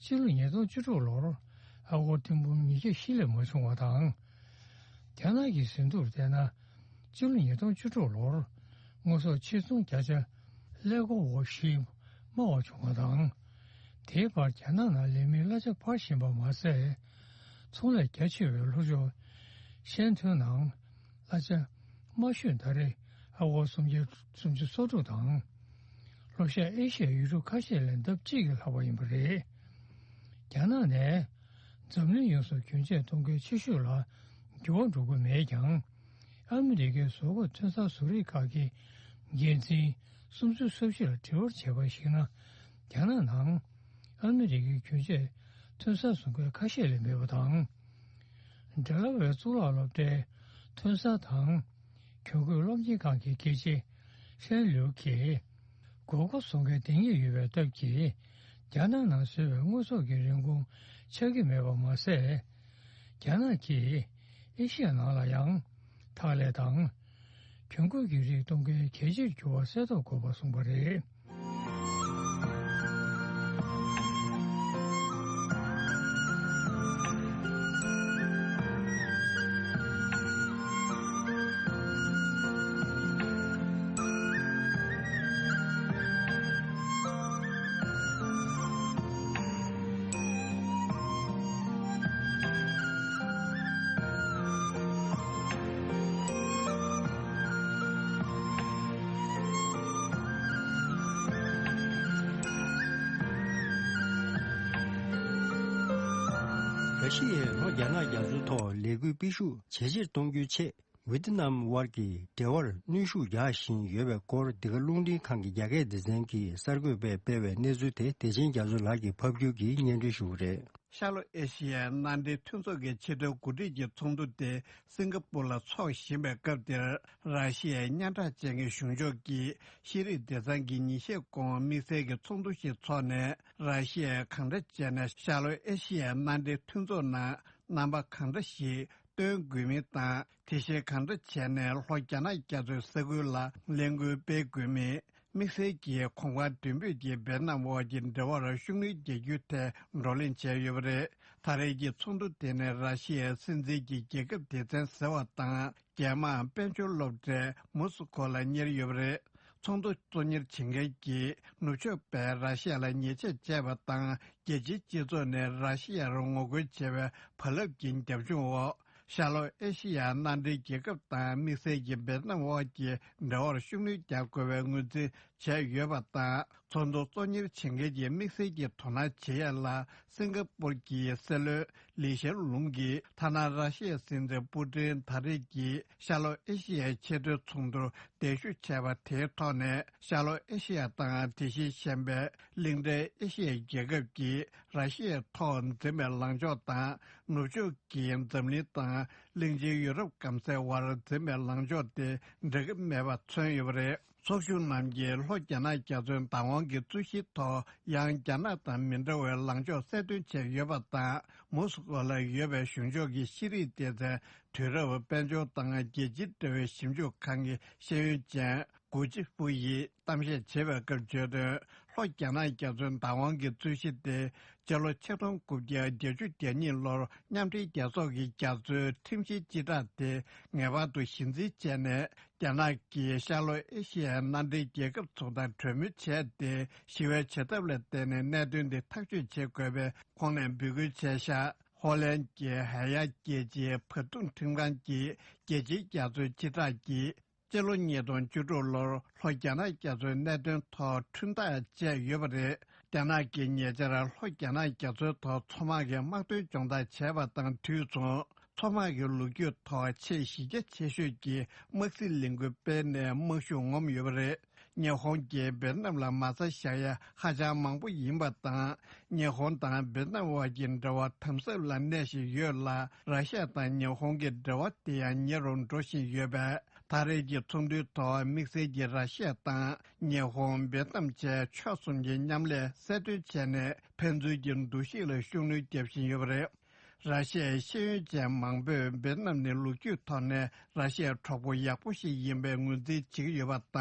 སྤྱི་ལོ་ཉིས་སྟོང་བཅུ་དྲུག་ལོར་ཨ་སྒོར་ཐེར་འབུམ་ཉིས་བརྒྱ་བཞི་ལས་མ་བྱུང་བ་དང་། རྒྱ་ནག་གི་ཟིན་ཐོར་བལྟས་ན། སྤྱི་ལོ་ཉིས་སྟོང་བཅུ་དྲུག་ལོར་དངོས་ཟོག་ཕྱིར་ཚོང་བརྒྱ་ཆ་ཀླད་ཀོར་བ་བཞི་དམའ་བ་བྱུང་བ་དང་། དེའི་བར་རྒྱ་ནག་ནང་ལས་མིའི་གླ་ཆ་འཕར་བཞིན་པ་མ་ཟད། ཚོང་ལས་རྒྱ་ཆེ་བའི་ལྷོ་ཕྱོགས་ཤན་ཐོན་ནང་གླ་ཆ་དམའ་ཤོས་ད་རེས་ཨ་སྒོར་སུམ་བརྒྱ་སུམ་ཅུ་སོ་དྲུག་དང་། ལྷོ་ཤར་ཨེ་ཤི་ཡའི་ཡུལ་གྲུ་ཁ་ཤས་ལས་ལྡབ་གཅིག་གིས་ལྷག་པ་ཡིན་པ་རེད། རྒྱ་ནག་ནས་འཛམ་གླིང་ཡོངས་སུ་གྱོན་ཆས་གཏོང་མཁན་ཆེ་ཤོས་ལ་འགྱུར་བ་འགྲོ་གི་མེད་ཀྱང་། ཨ་མི་རི་ཀའི་བཟོ་བཀོད་ཐོན་གསར་བཟོ་རིག་ཁག་གི་འགན་འཛིན་སུམ་ཅུ་སོ་བཞི་ལ་དྲི་བར་བྱས་པར་གཞིགས་ན། རྒྱ་ནག་ནང་ཨ་མི་རི་ཀའི་གྱོན་ཆས་ཐོན་གསར་བཟོ་མཁན་ཁ་ཤས་ལས་མེད་པ་དང་། ཌེ་ལ་ཝེར་གཙུག་ལག་སློབ་གྲྭའི་ཐོན་གསར་དང་གྱོན་གོས་སློབ་གཉེར་ཁང་གི་དགེ་ཆེ་ཧྲན་ལིའུ་གིས། གོས་སྐོར་བཟོ་མཁན་དེ་ཉིད་ཡོད་པའི་སྟབས་ཀྱིས། རྒྱ་ནག་ནང་བཟོས་པའི་དངོས་ཟོག་གི་རིན་གོང་ཆག་གི་མེད་པ་མ་ཟད། རྒྱ་ནག་གིས་ཨེ་ཤི་ཡ་ནང་ལ་ཡང་ཐག་ལས་དང་། གྱོན་གོས་ཀྱི་རིགས་གཏོང་མཁན་གལ་ཆེར་གྱུར་བ་གསལ་རྟོགས་དགོས་པ་གསུངས་པ་རེད། ར་ཤི་ཡས་ལྷོ་རྒྱ་ནག་རྒྱ་མཚོའི་ཐོག་ལས་འགུལ་སྤེལ་ཤུགས་ཇེ་ཆེར་གཏོང་རྒྱུའི་ཆེད། ཝེ་ཏི་ནམ་དབར་གྱི་འབྲེལ་བར་གནོན་ཤུགས་རྒྱག་བཞིན་ཡོད་པའི་སྐོར། འདི་ག་རླུང་འཕྲིན་ཁང་གི་རྒྱ་སྐད་སྡེ་ཚན་གྱིས་གསར་འགོད་པས་སྤེལ་བའི་གནས་ཚུལ་དེ་བདེ་ཆེན་རྒྱ་མཚོ་ལགས་ཀྱིས་ཕབ་སྒྱུར་གྱིས་སྙན་སྒྲོན་ཞུ་གི་རེད། ཤར་ལྷོ་ཨེ་ཤི་ཡའི་མནའ་འབྲེལ་མཐུན་ཚོགས་ཀྱི་ཕྱི་དྲིལ་འགོ་ཁྲིད་ཀྱི་ཚོགས་འདུ་དེ་སིང་ག་པུར་ལ་འཚོགས་བཞིན་པའི་སྐབས་དེར། ར་ཤི་ཡའི་སྙན་གྲགས་ཅན་གྱི་གཞུང་ཕྱོགས་ཀྱི་ཤེས་རིག་སྡེ་ཚན་གྱིས་ཉིན་ཤས་གོང་དམིགས་བསལ་གྱི་ཚོགས་འདུ་ཞིག་འཚོགས་ནས། ར་ཤི་ཡས་གང་འདྲ་བྱས་ནས་ཤར་ལྷོ་ཨེ་ཤི་ཡའི་མནའ་འབྲེལ་མཐུན་ཚོགས་ནང་རྣམ་པ་གང་འདྲ་ཞིག་སྟོན་དགོས་མིན་དང་། དེ་བཞིན་གང་འདྲ་བྱས་ནས་ལྷོ་རྒྱ་ནག་རྒྱ་མཚོའི་ས་ཁུལ་ལ་ལས་འགུལ་སྤེལ་དགོས་མིན། དམིགས་བསལ་གྱིས་གོང་འཕེལ་མགྲོན་འབོད་ཀྱིས་ཝེ་ཏི་ནམ་དབར་གྱི་འབྲེལ་བར་ཤུགས་སྣོན་རྒྱག་རྒྱུའི་ཐད་བགྲོ་གླེང་བྱས་ཡོད་པ་རེད། ད་རེས་ཀྱི་ཚོགས་འདུ་དེ་ནི་ར་ཤི་ཡའི་སྲིད་འཛིན་གྱི་རྒྱལ་ཁབ་སྡེ་ཚན་ཟེར་བ་དང་། རྒྱལ་དམངས་དཔལ་འབྱོར་སློབ་གྲྭའི་མུ་སུ་ཁོ་ལ་གཉེར་ཡོད་པ་རེད། ཚོགས་འདུ་གཙོ་གཉེར་བྱེད་མཁན་གྱིས་ནུབ་ཕྱོགས་པས་ར་ཤི་ཡ་ལ་ཉེས་ཆད་བཅད་པ་དང་། རྒྱལ་སྤྱིའི་སྤྱི་ཚོགས་ནས་ར་ཤི་ཡར་ངོ་རྒོལ་བྱས་པའི་བར་རླབས་ཀྱི་རྒྱབ་ལྗོངས་འོག་ཤར་ལྷོ་ཨེ་ཤི་ཡ་མནའ་འབྲེལ་རྒྱལ་ཁབ་དང་དམིགས་བསལ་གྱིས་ཝེ་ཏི་ནམ་དབར་གྱི་འབྲེལ་བར་ཤུགས་སྣོན་རྒྱག་དགོས་པའི་ངོས་འཛིན་བྱས་ཡོད་པ་དང་། ཚོགས་འདུ་གཙོ་གཉེར་བྱེད་མཁན་གྱི་དམིགས་བསལ་གྱི་དོ་སྣང་བྱེད་ཡ་ལ། སིང་ག་པུར་གྱི་སྲིད་བློན་ལི་ཤན་ལུང་གིས། ཐ་ན་ར་ཤི་ཡའི་སྲིད་འཛིན་པུ་ཏིན་ད་རེས་ཀྱིས་ཤར་ལྷོ་ཨེ་ཤི་ཡའི་ཆེས་མཐོའི་ཚོགས་འདུར་གདན་ཞུ་བྱས་པ་དེའི་ཐོག་ནས། ཤར་ལྷོ་ཨེ་ཤི་ཡ་དང་དེ་བཞིན་གཤམ་པའི་གླིང་ཕྲན་ཨེ་ཤི་ཡའི་རྒྱལ་ཁབ་ཀྱིས་ར་ཤི་ཡའི་ཐོག་འཛིན་པའི་ལངས་ཕྱོགས་དང་། ནུབ་ཕྱོགས་ཀྱིས་འཛམ་གླིང་དང་གླིང་ཆེན་ཡུ་རོབ་སྐམ་སའི་བར་འཛིན་པའི་ལངས་ཕྱོགས་དེ་འགྲིག་གི་མེད་པ་མཚོན་ཡོད་པ་རེད། ཚོགས་ཞུགས་རྣམས་ཀྱིས་ལྷོ་རྒྱ་ནག་རྒྱ་མཚོའི་བདག་དབང་གི་རྩོད་གཞིའི་ཐོག་ཡང་རྒྱ་ནག་དང་མི་འདྲ་བའི་ལངས་ཕྱོགས་གསལ་སྟོན་བྱས་ཡོད་པ་དང་། མོ་སི་ཀོ་ལ་ཡོད་པའི་གཞུང་ཕྱོགས་ཀྱི་ཤེས་རིག་སྡེ་ཚན་དུས་རབས་དཔལ་འབྱོར་དང་རྒྱལ་སྤྱིའི་འབྲེལ་བའི་ཞིབ་འཇུག་ཁང་གི་ཤེས་ཡོན་ཅན་གུ་ཅི་ཧྥུ་ཡིས་གཏམ་བཤད་བྱེད་པའི་སྐབས་བརྗོད་དོན། ལྷོ་རྒྱ་ནག་རྒྱ་མཚོའི་བདག་དབང་གི་རྩོད་གཞི་དེ་སྤྱི་ལོ་ཆིག་སྟོང་དགུ་བརྒྱ་བརྒྱད་ཅུ་གྱ་གཉིས་ལོར་མཉམ་འབྲེལ་རྒྱལ་ཚོགས་ཀྱི་རྒྱ་མཚོའི་ཁྲིམས་གཞིའི་སྤྱི་བསྒྲགས་དེ་ངེས་པར་དུ་གཞི་འཛིན་བྱས་ནས། རྒྱ་ནག་གིས་ཤར་ལྷོ་ཨེ་ཤི་ཡའི་མནའ་འབྲེལ་རྒྱལ་ཁབ་ཚོ་དང་གྲོས་མོལ་བྱས་ཏེ། ཞི་བའི་བྱེད་ཐབས་ལ་བརྟེན་ནས་གནད་དོན་འདི་ཐག་གཅོད་བྱེད་དགོས་པའི་ཁོང་ནས་འབོད་སྐུལ་བྱས་ཤག་ཧོ་ལན་གྱི་ཧེ་ཡ་རྒྱལ་སྤྱིའི་བར་འདུམ་ཁྲིམས་ཁང་གིས་རྒྱལ་སྤྱིའི་རྒྱ་མཚོའི་སྤྱི་བསྒྲགས་ཀྱིས། སྤྱི་ལོ་ཉིས་སྟོང་བཅུ་དྲུག་ལོར་ལྷོ་རྒྱ་ནག་རྒྱ་མཚོའི་གནད་དོན་ཐོག་ཁྲིམས་ཐག་བཅད་ཡོད་པ་རེད། རྒྱ་ནག་གིས་ཉེ་ཆར་ལྷོ་རྒྱ་ནག་རྒྱ་མཚོའི་ཐོག་མཚོ་དམག་གི་དམག་དོན་སྦྱོང་བརྡར་བྱས་པ་དང་འཁྲིལ་སོང་། མཚོ་དམག་གི་ལོ་རྒྱུས་ཐོག་ཆེས་གཞི་རྒྱ་ཆེ་ཤོས་ཀྱི་དམག་སྲིད་ལས་འགུལ་སྤེལ་ནས་དམག་ཤུགས་ངོམ་ཡོད་པ་རེད། ཉི་ཧོང་གིས་ཝེ་ཏི་ནམ་ལ་མ་རྩ་བཞག་ཡ་ཧ་ཅང་མང་པོ་ཡིན་པ་དང་། ཉི་ཧོང་དང་ཝེ་ཏི་ནམ་དབར་གྱི་འབྲེལ་བ་དམ་ཟབ་ལ་གནས་བཞིན་ཡོད་ལ། ར་ཤ་ཡ་དང་ཉི་ཧོང་གི་འབྲེལ་བ་དེ་ཡང་ཉེ་རུ་འགྲོ་བཞིན་ཡོད་པས། ད་རེས་ཀྱི་ཚོགས་འདུའི་ཐོག་དམིགས་བསལ་གྱིས་ར་ཤ་ཡ་དང་ཉི་ཧོང་ཝེ་ཏི་ནམ་བཅས་ཕྱོགས་གསུམ་གྱི་མཉམ་ལས་གསལ་སྟོན་བྱས་ནས། ཕན་ཚུན་གྱི་འདུ་ཤེས་ལ་ཤུགས་སྣོན་བརྒྱབ་བཞིན་ཡོད་པ་རེད། ར་ཤི་ཡའི་ཤེས་ཡོན་ཅན་མང་པོས་ཝེ་ཏི་ནམ་ནི་ལོ་རྒྱུས་ཐོག་ནས་ར་ཤི་ཡའི་གྲོགས་པོ་ཡག་པོ་ཞིག་ཡིན་པའི་ངོས་འཛིན་བྱེད་ཀྱི་ཡོད་པ་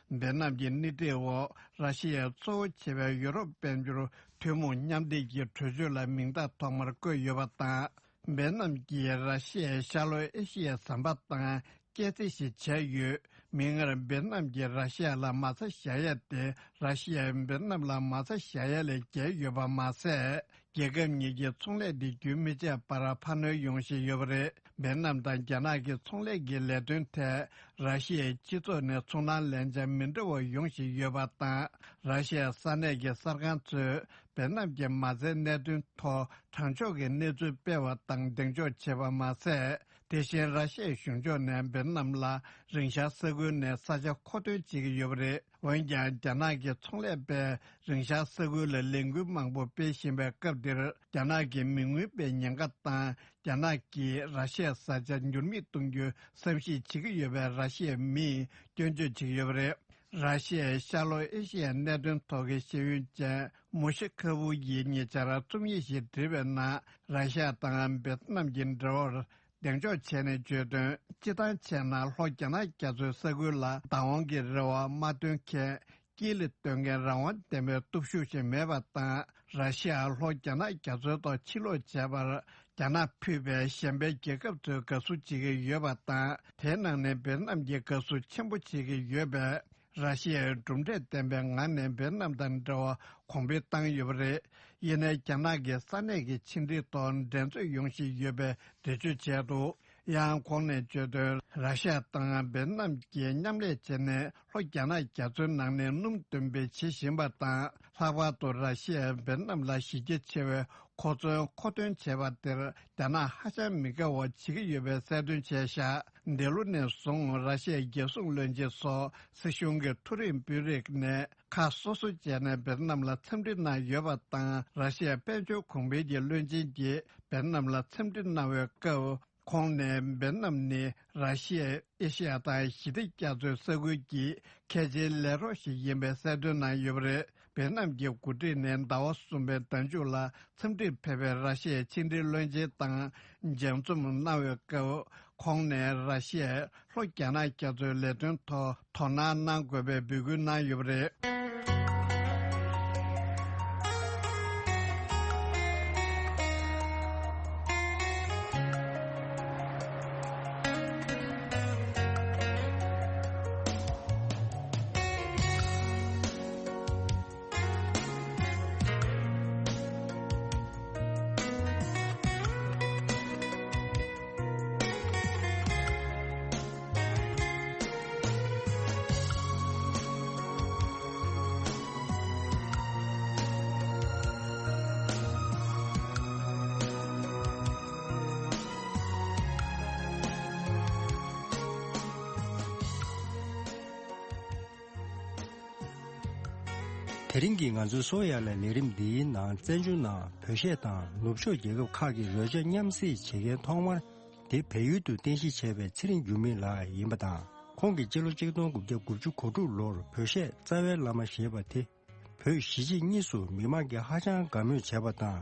དང་། ཝེ་ཏི་ནམ་གྱི་སྣེ་ཁྲིད་འོག་ར་ཤི་ཡའི་གཙོ་བོ་བྱས་པའི་ཡུ་རོབ་དཔལ་འབྱོར་ཐུན་མོང་མཉམ་འབྲེལ་གྱི་གྲོས་ཆོད་ལ་མིང་རྟགས་ཐོག་མར་བཀོད་ཡོད་པ་དང་། ཝེ་ཏི་ནམ་གྱིས་ར་ཤི་ཡའི་ཤར་ལྷོ་ཨེ་ཤི་ཡའི་ཟམ་པ་དང་སྐྱེད་རྩིས་ཤིག་བྱས་ཡོད། མིག་སྔར་ཝེ་ཏི་ནམ་གྱིས་ར་ཤི་ཡ་ལ་མ་རྩ་བཞག་ཡ་དེ་ར་ཤི་ཡས་ཝེ་ཏི་ནམ་ལ་མ་རྩ་བཞག་ཡ་ལས་བརྒལ་ཡོད་པ་མ་ཟད། རྒྱལ་ཁབ་གཉིས་ཀྱི་ཚོང་ལས་དེ་རྒྱུན་མི་ཆད་པར་འཕར་སྣོན་ཡོང་བཞིན་ཡོད་པ་རེད། ཝེ་ཏི་ནམ་དང་རྒྱ་ནག་གི་ཚོང་ལས་ཀྱི་ལས་དོན་ཐད་ར་ཤི་ཡའི་སྤྱི་ཚོགས་ནས་ཚོར་སྣང་ལན་ཆ་མི་འདྲ་བ་ཡོང་བཞིན་ཡོད་པ་དང་། ར་ཤི་ཡའི་ས་གནས་ཀྱི་གསར་ཁང་ཚོས་ཝེ་ཏི་ནམ་གྱི་མ་རྩའི་གནད་དོན་ཐོག་དྲང་ཕྱོགས་ཀྱི་གནས་ཚུལ་སྤེལ་བ་དང་གདེང་འཇོག་བྱས་པ་མ་ཟད། དེ་བཞིན་ར་ཤི་ཡའི་གཞུང་ཕྱོགས་ནས་ཝེ་ཏི་ནམ་ལ་རིང་ཤར་ས་ཁུལ་ནས་ས་ཆ་མཁོ་འདོན་བྱེད་ཀྱི་ཡོད་པ་རེད། འོན་ཀྱང་། རྒྱ་ནག་གི་ཚོང་ལས་པས་རིང་ཤར་ས་ཁུལ་ལ་ལས་འགུལ་མང་པོ་སྤེལ་བཞིན་པའི་སྐབས་འདིར། རྒྱ་ནག་གི་མི་མངོན་པའི་ཉེན་ཁ་དང་། རྒྱ་ནག་གིས་ར་ཤི་ཡའི་ས་ཆ་འགྱུར་མེད་གཏོང་རྒྱུའི་བསམ་གཞིག་བྱེད་ཀྱི་ཡོད་པས། ར་ཤི་ཡའི་མིས་སྐྱོན་བརྗོད་བྱེད་ཀྱི་ཡོད་པ་རེད། ར་ཤི་ཡའི་ཤར་ལྷོ་ཨེ་ཤི་ཡའི་གནད་དོན་ཐོག་གི་ཤེས་ཡོན་ཅན་མོ་ཤི་ཁ་ཝུ་ཡིས་ཉེ་ཆར་རྩོམ་ཡིག་ཞིག་བྲིས་པའི་ནང་། ར་ཤི་ཡ་དང་ཝེ་ཏི་ནམ་གྱི་འབྲེལ་བར། གདེང་འཇོག་བྱས་ནས་བརྗོད་དོན། སྤྱིར་བཏང་བྱས་ན། ལྷོ་རྒྱ་ནག་རྒྱ་མཚོའི་ས་ཁུལ་ལ་བདག་དབང་གི་རེ་བ་མ་བཏོན་མཁན། དཀྱིལ་ལ་སྡོད་མཁན་རང་དབང་ལྡན་པའི་སྟོབས་ཤུགས་ཤིག་མེད་པ་དང་། ར་ཤི་ཡ་ལྷོ་རྒྱ་ནག་རྒྱ་མཚོའི་ཐོག་ཕྱིར་ལོག་བྱས་པར། རྒྱ་ནག་ཕུད་པའི་གཞན་པའི་རྒྱལ་ཁབ་ཚོས་དགའ་བསུ་བྱེད་ཀྱི་ཡོད་པ་དང་། དེའི་ནང་ནས་ཝེ་ཏི་ནམ་གྱིས་དགའ་བསུ་ཆེན་པོ་བྱེད་ཀྱི་ཡོད་པས། ར་ཤི་ཡའི་གྲུབ་འབྲས་ལྡན་པའི་ངང་ནས་ཝེ་ཏི་ནམ་དང་འབྲེལ་བ་གོང་འཕེལ་བཏང་ཡོད་པ་རེད། ཡིན་ནའི་རྒྱ་ནག་གིས་ས་གནས་ཀྱི་ཕྱི་འབྲེལ་ཐོག་འགྲན་རྩོད་ཡོང་བཞིན་ཡོད་པའི་འགྲེལ་བརྗོད་བྱས་འདུག་ཡང་ཁོང་ནས་བརྗོད་དོན། ར་ཤ་ཡ་དང་ཝེ་ཏི་ནམ་གྱིས་མཉམ་ལས་བྱས་ནས་ལྷོ་རྒྱ་ནག་རྒྱ་མཚོའི་ནང་ནས་སྣུམ་འདོན་སྤེལ་བྱེད་བཞིན་པ་དང་། ལྷག་པར་དུ་ར་ཤི་ཡས་ཝེ་ཏི་ནམ་ལ་གཞི་རྒྱ་ཆེ་བའི་མཁོ་མཚོན་མཁོ་འདོན་བྱས་པ་དེར་རྒྱ་ནག་ཧ་ཅང་མི་དགའ་བ་བྱེད་ཀྱི་ཡོད་པའི་གསལ་སྟོན་བྱས་བཞག་འདི་ལོ་ནས་བཟུང་ར་ཤི་ཡའི་རྒྱལ་སྲུང་བློན་ཆེན་སོགས་སྲིད་གཞུང་གི་མཐོ་རིམ་དཔོན་རིགས་ནས་ཁ་སོ་སོ་བྱས་ནས་ཝེ་ཏི་ནམ་ལ་འཚམས་འདྲི་གནང་ཡོད་པ་དང་། ར་ཤི་ཡའི་དཔལ་འབྱོར་གོང་འཕེལ་གྱི་བློན་ཆེན་གྱིས་ཝེ་ཏི་ནམ་ལ་འཚམས་འདྲི་གནང་བའི་སྐབས། ཁོང་ནས་ཝེ་ཏི་ནམ་ནི་ར་ཤི་ཡ། ཨེ་ཤི་ཡ་དང་ཞི་བདེ་རྒྱ་མཚོའི་ས་ཁུལ་གྱི་ཁྱད་ཆེའི་ལས་རོགས་ཤིག་ཡིན་པའི་གསལ་སྟོན་གནང་ཡོད་པ་རེད། ཝེ་ཏི་ནམ་གྱི་འགོ་ཁྲིད་ནས་ཟླ་བ་གསུམ་པའི་ཟླ་མཇུག་ལ་འཚམས་འདྲིར་ཕེབས་པའི་ར་ཤི་ཡའི་ཕྱི་འབྲེལ་བློན་ཆེན་དང་མཇལ་འཛོམས་གནང་བའི་སྐབས། ཁོང་ནས་ར་ཤི་ཡས་ལྷོ་རྒྱ་ནག་རྒྱ་མཚོའི་ལས་དོན་ཐོག་དོ་སྣང་གནང་དགོས་པའི་འབོད་སྐུལ་གནང་ཡོད་པ་རེད། དེ་རིང་གི་ང་ཚོའི་སོ་ཡ་ལ་ལས་རིམ་འདིའི་ནང་བཙན་བྱོལ་ནང་བོད་གཞས་དང་ནུབ་ཕྱོགས་རྒྱལ་ཁབ་ཁག་གི་རོལ་ཆ་མཉམ་བསྲེས་བྱེད་མཁན་ཐོག་མར་དེ་བལ་ཡུལ་དུ་རྟེན་གཞི་བྱས་པའི་ཚེ་རིང་འགྱུར་མེད་ལགས་ཡིན་པ་དང་། ཁོང་གིས་སྤྱི་ལོ་ཆིག་སྟོང་དགུ་བརྒྱ་དགུ་བཅུ་གོ་དྲུག་ལོར་བོད་གཞས་རྩ་བའི་བླ་མ་ཞེས་པ་དེ་བོད་གཞིས་བྱེས་གཉིས་སུ་མི་མང་གིས་ཧ་ཅང་དགའ་མོས་བྱས་པ་དང་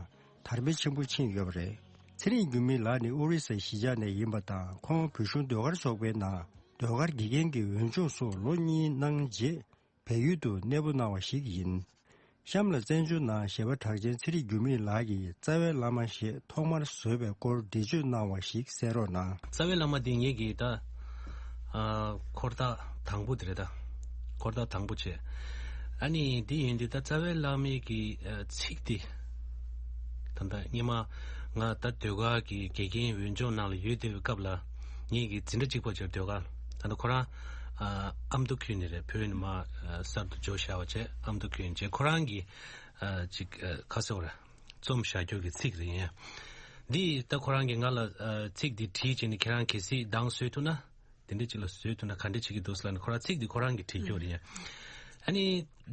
དར་འཕེལ་ཆེན་པོ་ཕྱིན་ཡོད་པ་རེད། ཚེ་རིང་འགྱུར་མེད་ལགས་ནི་ཨོ་རི་ས་གཞིས་ཆགས་ནས་ཡིན་པ་དང་། ཁོང་བོད་གཞུང་ཟློས་གར་ཚོགས་པའི་ནང་ཟློས་གར་དགེ་རྒན་གྱི་འོས་སྦྱོང་སོགས་ལོ་གཉིས་གནང་རྗེས། བལ་ཡུལ་དུ་གནས་སྤོ་གནང་བ་ཞིག་ཡིན། གཤམ་ལ་བཙན་བྱོལ་ནང་གཞས་པ་གྲགས་ཅན་ཚེ་རིང་འགྱུར་མེད་ལགས་ཀྱིས་རྩ་བའི་བླ་མ་ཞེས་ཐོག་མར་བཟོས་པའི་སྐོར་འགྲེལ་བརྗོད་གནང་བ་ཞིག་གསན་རོགས་གནང་། རྩ་བའི་བླ་མ་འདི་ངེད་ཀྱིས་ད་ཨ་འཁོར་ཐག་དང་པོ་དེ་རེད་ད། འཁོར་ཐག་དང་པོ་བྱས། ཨ་ནི་འདི་ཡིན་དུས་ད་རྩ་བའི་བླ་མའི་གི་ཨ་ཚིག་འདི་ད་ལྟ་སྔོན་མ་ང་ད་ཟློས་གར་གྱི་དགེ་རྒན་འོས་སྦྱོང་ནང་ལ་ཡོད་བསྡད་པའི་སྐབས་ལ། ངེད་ཀྱི་འཛིན་གྲྭ་གཅིག་པ་ཅིག་ཟློས་གར། ད་ལྟ་ཁོ་རང་ཨ་ཨ་མདོ་ཁུལ་ནས་རེད། བོད་ནས་མར་ཨ་གསར་དུ་འབྱོར་བཞག་པ་བྱས། ཨ་མདོ་ཁུལ་ནས་བྱས། ཁོ་རང་གིས་ཨ་ཅིག་ཨ་ག་ཟེར་བ་རེད། རྩོམ་བཞག་རྒྱུ་གི་ཚིག་རེད་ཡིན། འདི་ད་ཁོ་རང་གིས་ང་ལ་ཨ་ཚིག་འདི་བྲིས་བྱས་ནས་ཁྱེད་རང་གལ་སྲིད་འདང་བཟོས་ཐུབ་ན། དེ་འདྲ་ཅིག་ལ་བཟོས་ཐུབ་ན་ག་འདྲ་བྱེད་ཀྱི་འདུག་ཟེར་ལབ་ནས་ཁོ་རང་ཚིག་འདི་ཁོ་རང་གིས་བྲིས་རྒྱུ་རེད་ཡ། ཨ་ནི་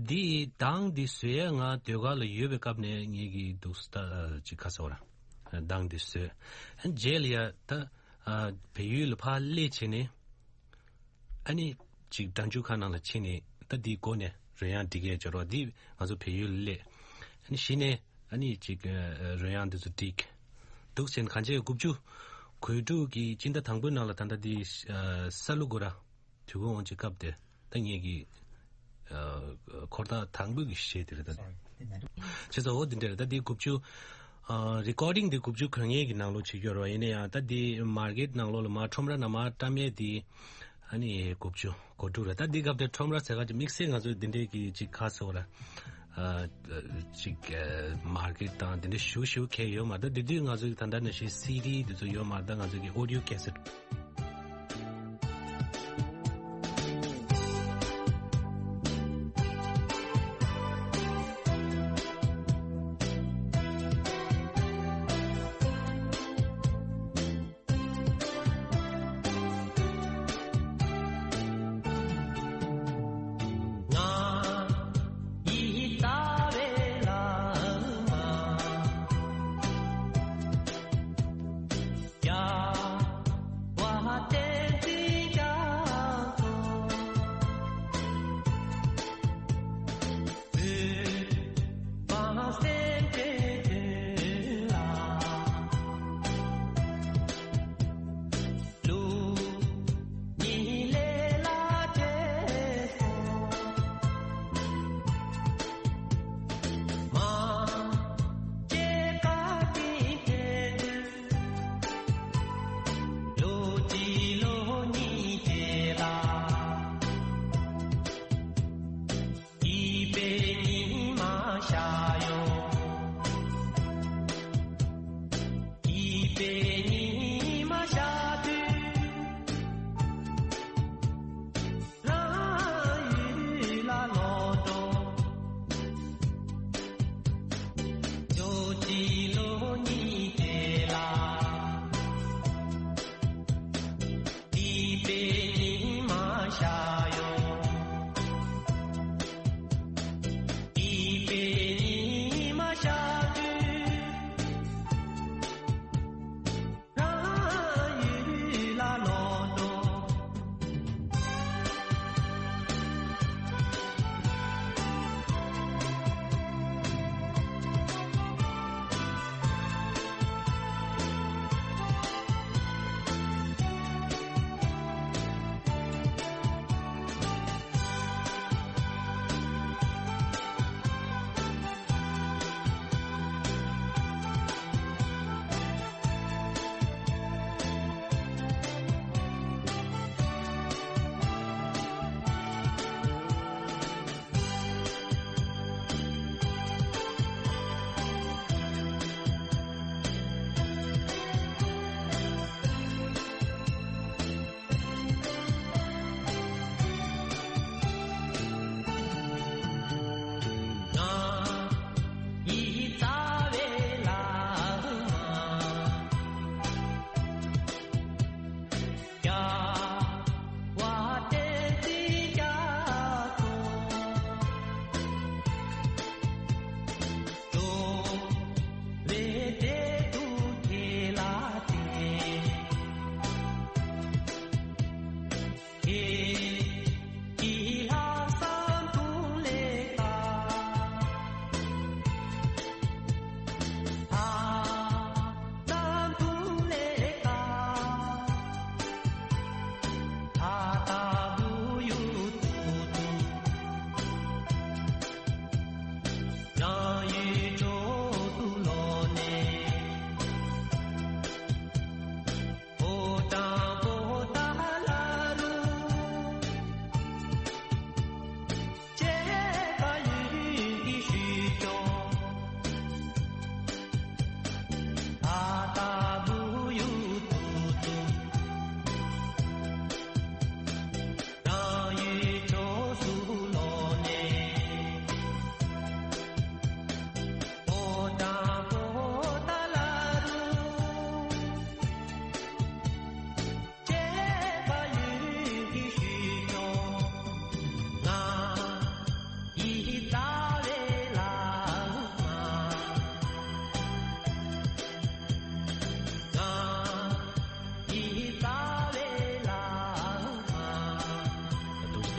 འདི་གདངས་འདི་བཟོ་ཡ་ང་ཟློས་གར་ལ་ཡོད་པའི་སྐབས་ནས་ངེད་ཀྱིས་འདུག་ད་ཅིག་ག་ཟེར་བ་ར། གདངས་འདི་བཟོས། ཨ་ནི་རྗེས་ལ་ཡ་ད་ཨ་བལ་ཡུལ་ལ་ཕར་སླེབས་བྱས་ནས། ཨ་ནི་ཅིག་སྒྲ་འཇུག་ཁང་ནང་ལ་ཕྱིན་ནས་ད་འདིའི་སྒོ་ནས་རོལ་དབྱངས་འབྲི་གི་ཡོད་ཅེས་རོགས། འདི་ང་ཚོ་བལ་ཡུལ་ལ་སླེབས། ཨ་ནི་གཞི་ནས། ཨ་ནི་ཅིག་ཨ་རོལ་དབྱངས་འདི་ཚོ་བསྒྲིགས་འདུག་ཟེར་ནས། གང་ཅི་དགུ་བཅུ་གོ་དྲུག་གི་སྤྱི་ཟླ་དང་པོའི་ནང་ལ་ད་ལྟ་འདི་ཨ་ས་ལུ་གུ་ར་དུས་འཁོར་དབང་ཆེན་སྐབས་དེ་ད་ངེད་ཀྱི་ཨ་འཁོར་ཐག་དང་པོའི་གི་གཞས་དེ་རེད་ད། བྱས་ཙང་འོ་འདི་འདྲ་རེད། ད་འདི་དགུ་བཅུ་ཨ་རི་ཀོར་ཌིང་འདི་དགུ་བཅུ་གོ་ལྔའི་གི་ནང་ལོགས་བྱེད་ཀྱི་ཡོད་རེད་བ། ཡིན་ན་ཡང་ད་འདི་མར་ཀེཊ་ནང་ལོགས་ལ་མར་ཁྲོམ་ར་ནང་མར་བཀྲམ་ཡས་འདི། ཨ་ནི་དགུ་བཅུ་གོ་དྲུག་རེད། ད་འདི་སྐབས་དེར་ཁྲོམ་ར་ཟེར་ག་ཅིག་དམིགས་བསལ་ང་ཚོས་འདི་འདྲའི་གི་ཅིག་ག་ཟེར་བ་ར། ཨ་ཅིག་ཨ་མར་ཀེཊ་དང་འདི་འདྲ་ཞུ་ཞུ་གལ་ཡོད་མ་རེད། ད་དེ་དུས་ང་ཚོའི་ད་ལྟ་ནང་བཞིན་སི་ཌི་འདི་ཚོ་ཡོད་མ་རེད། ད་ང་ཚོའི་གི་ཨོ་ཌི་ཡོ་ཀེ་སེཊ།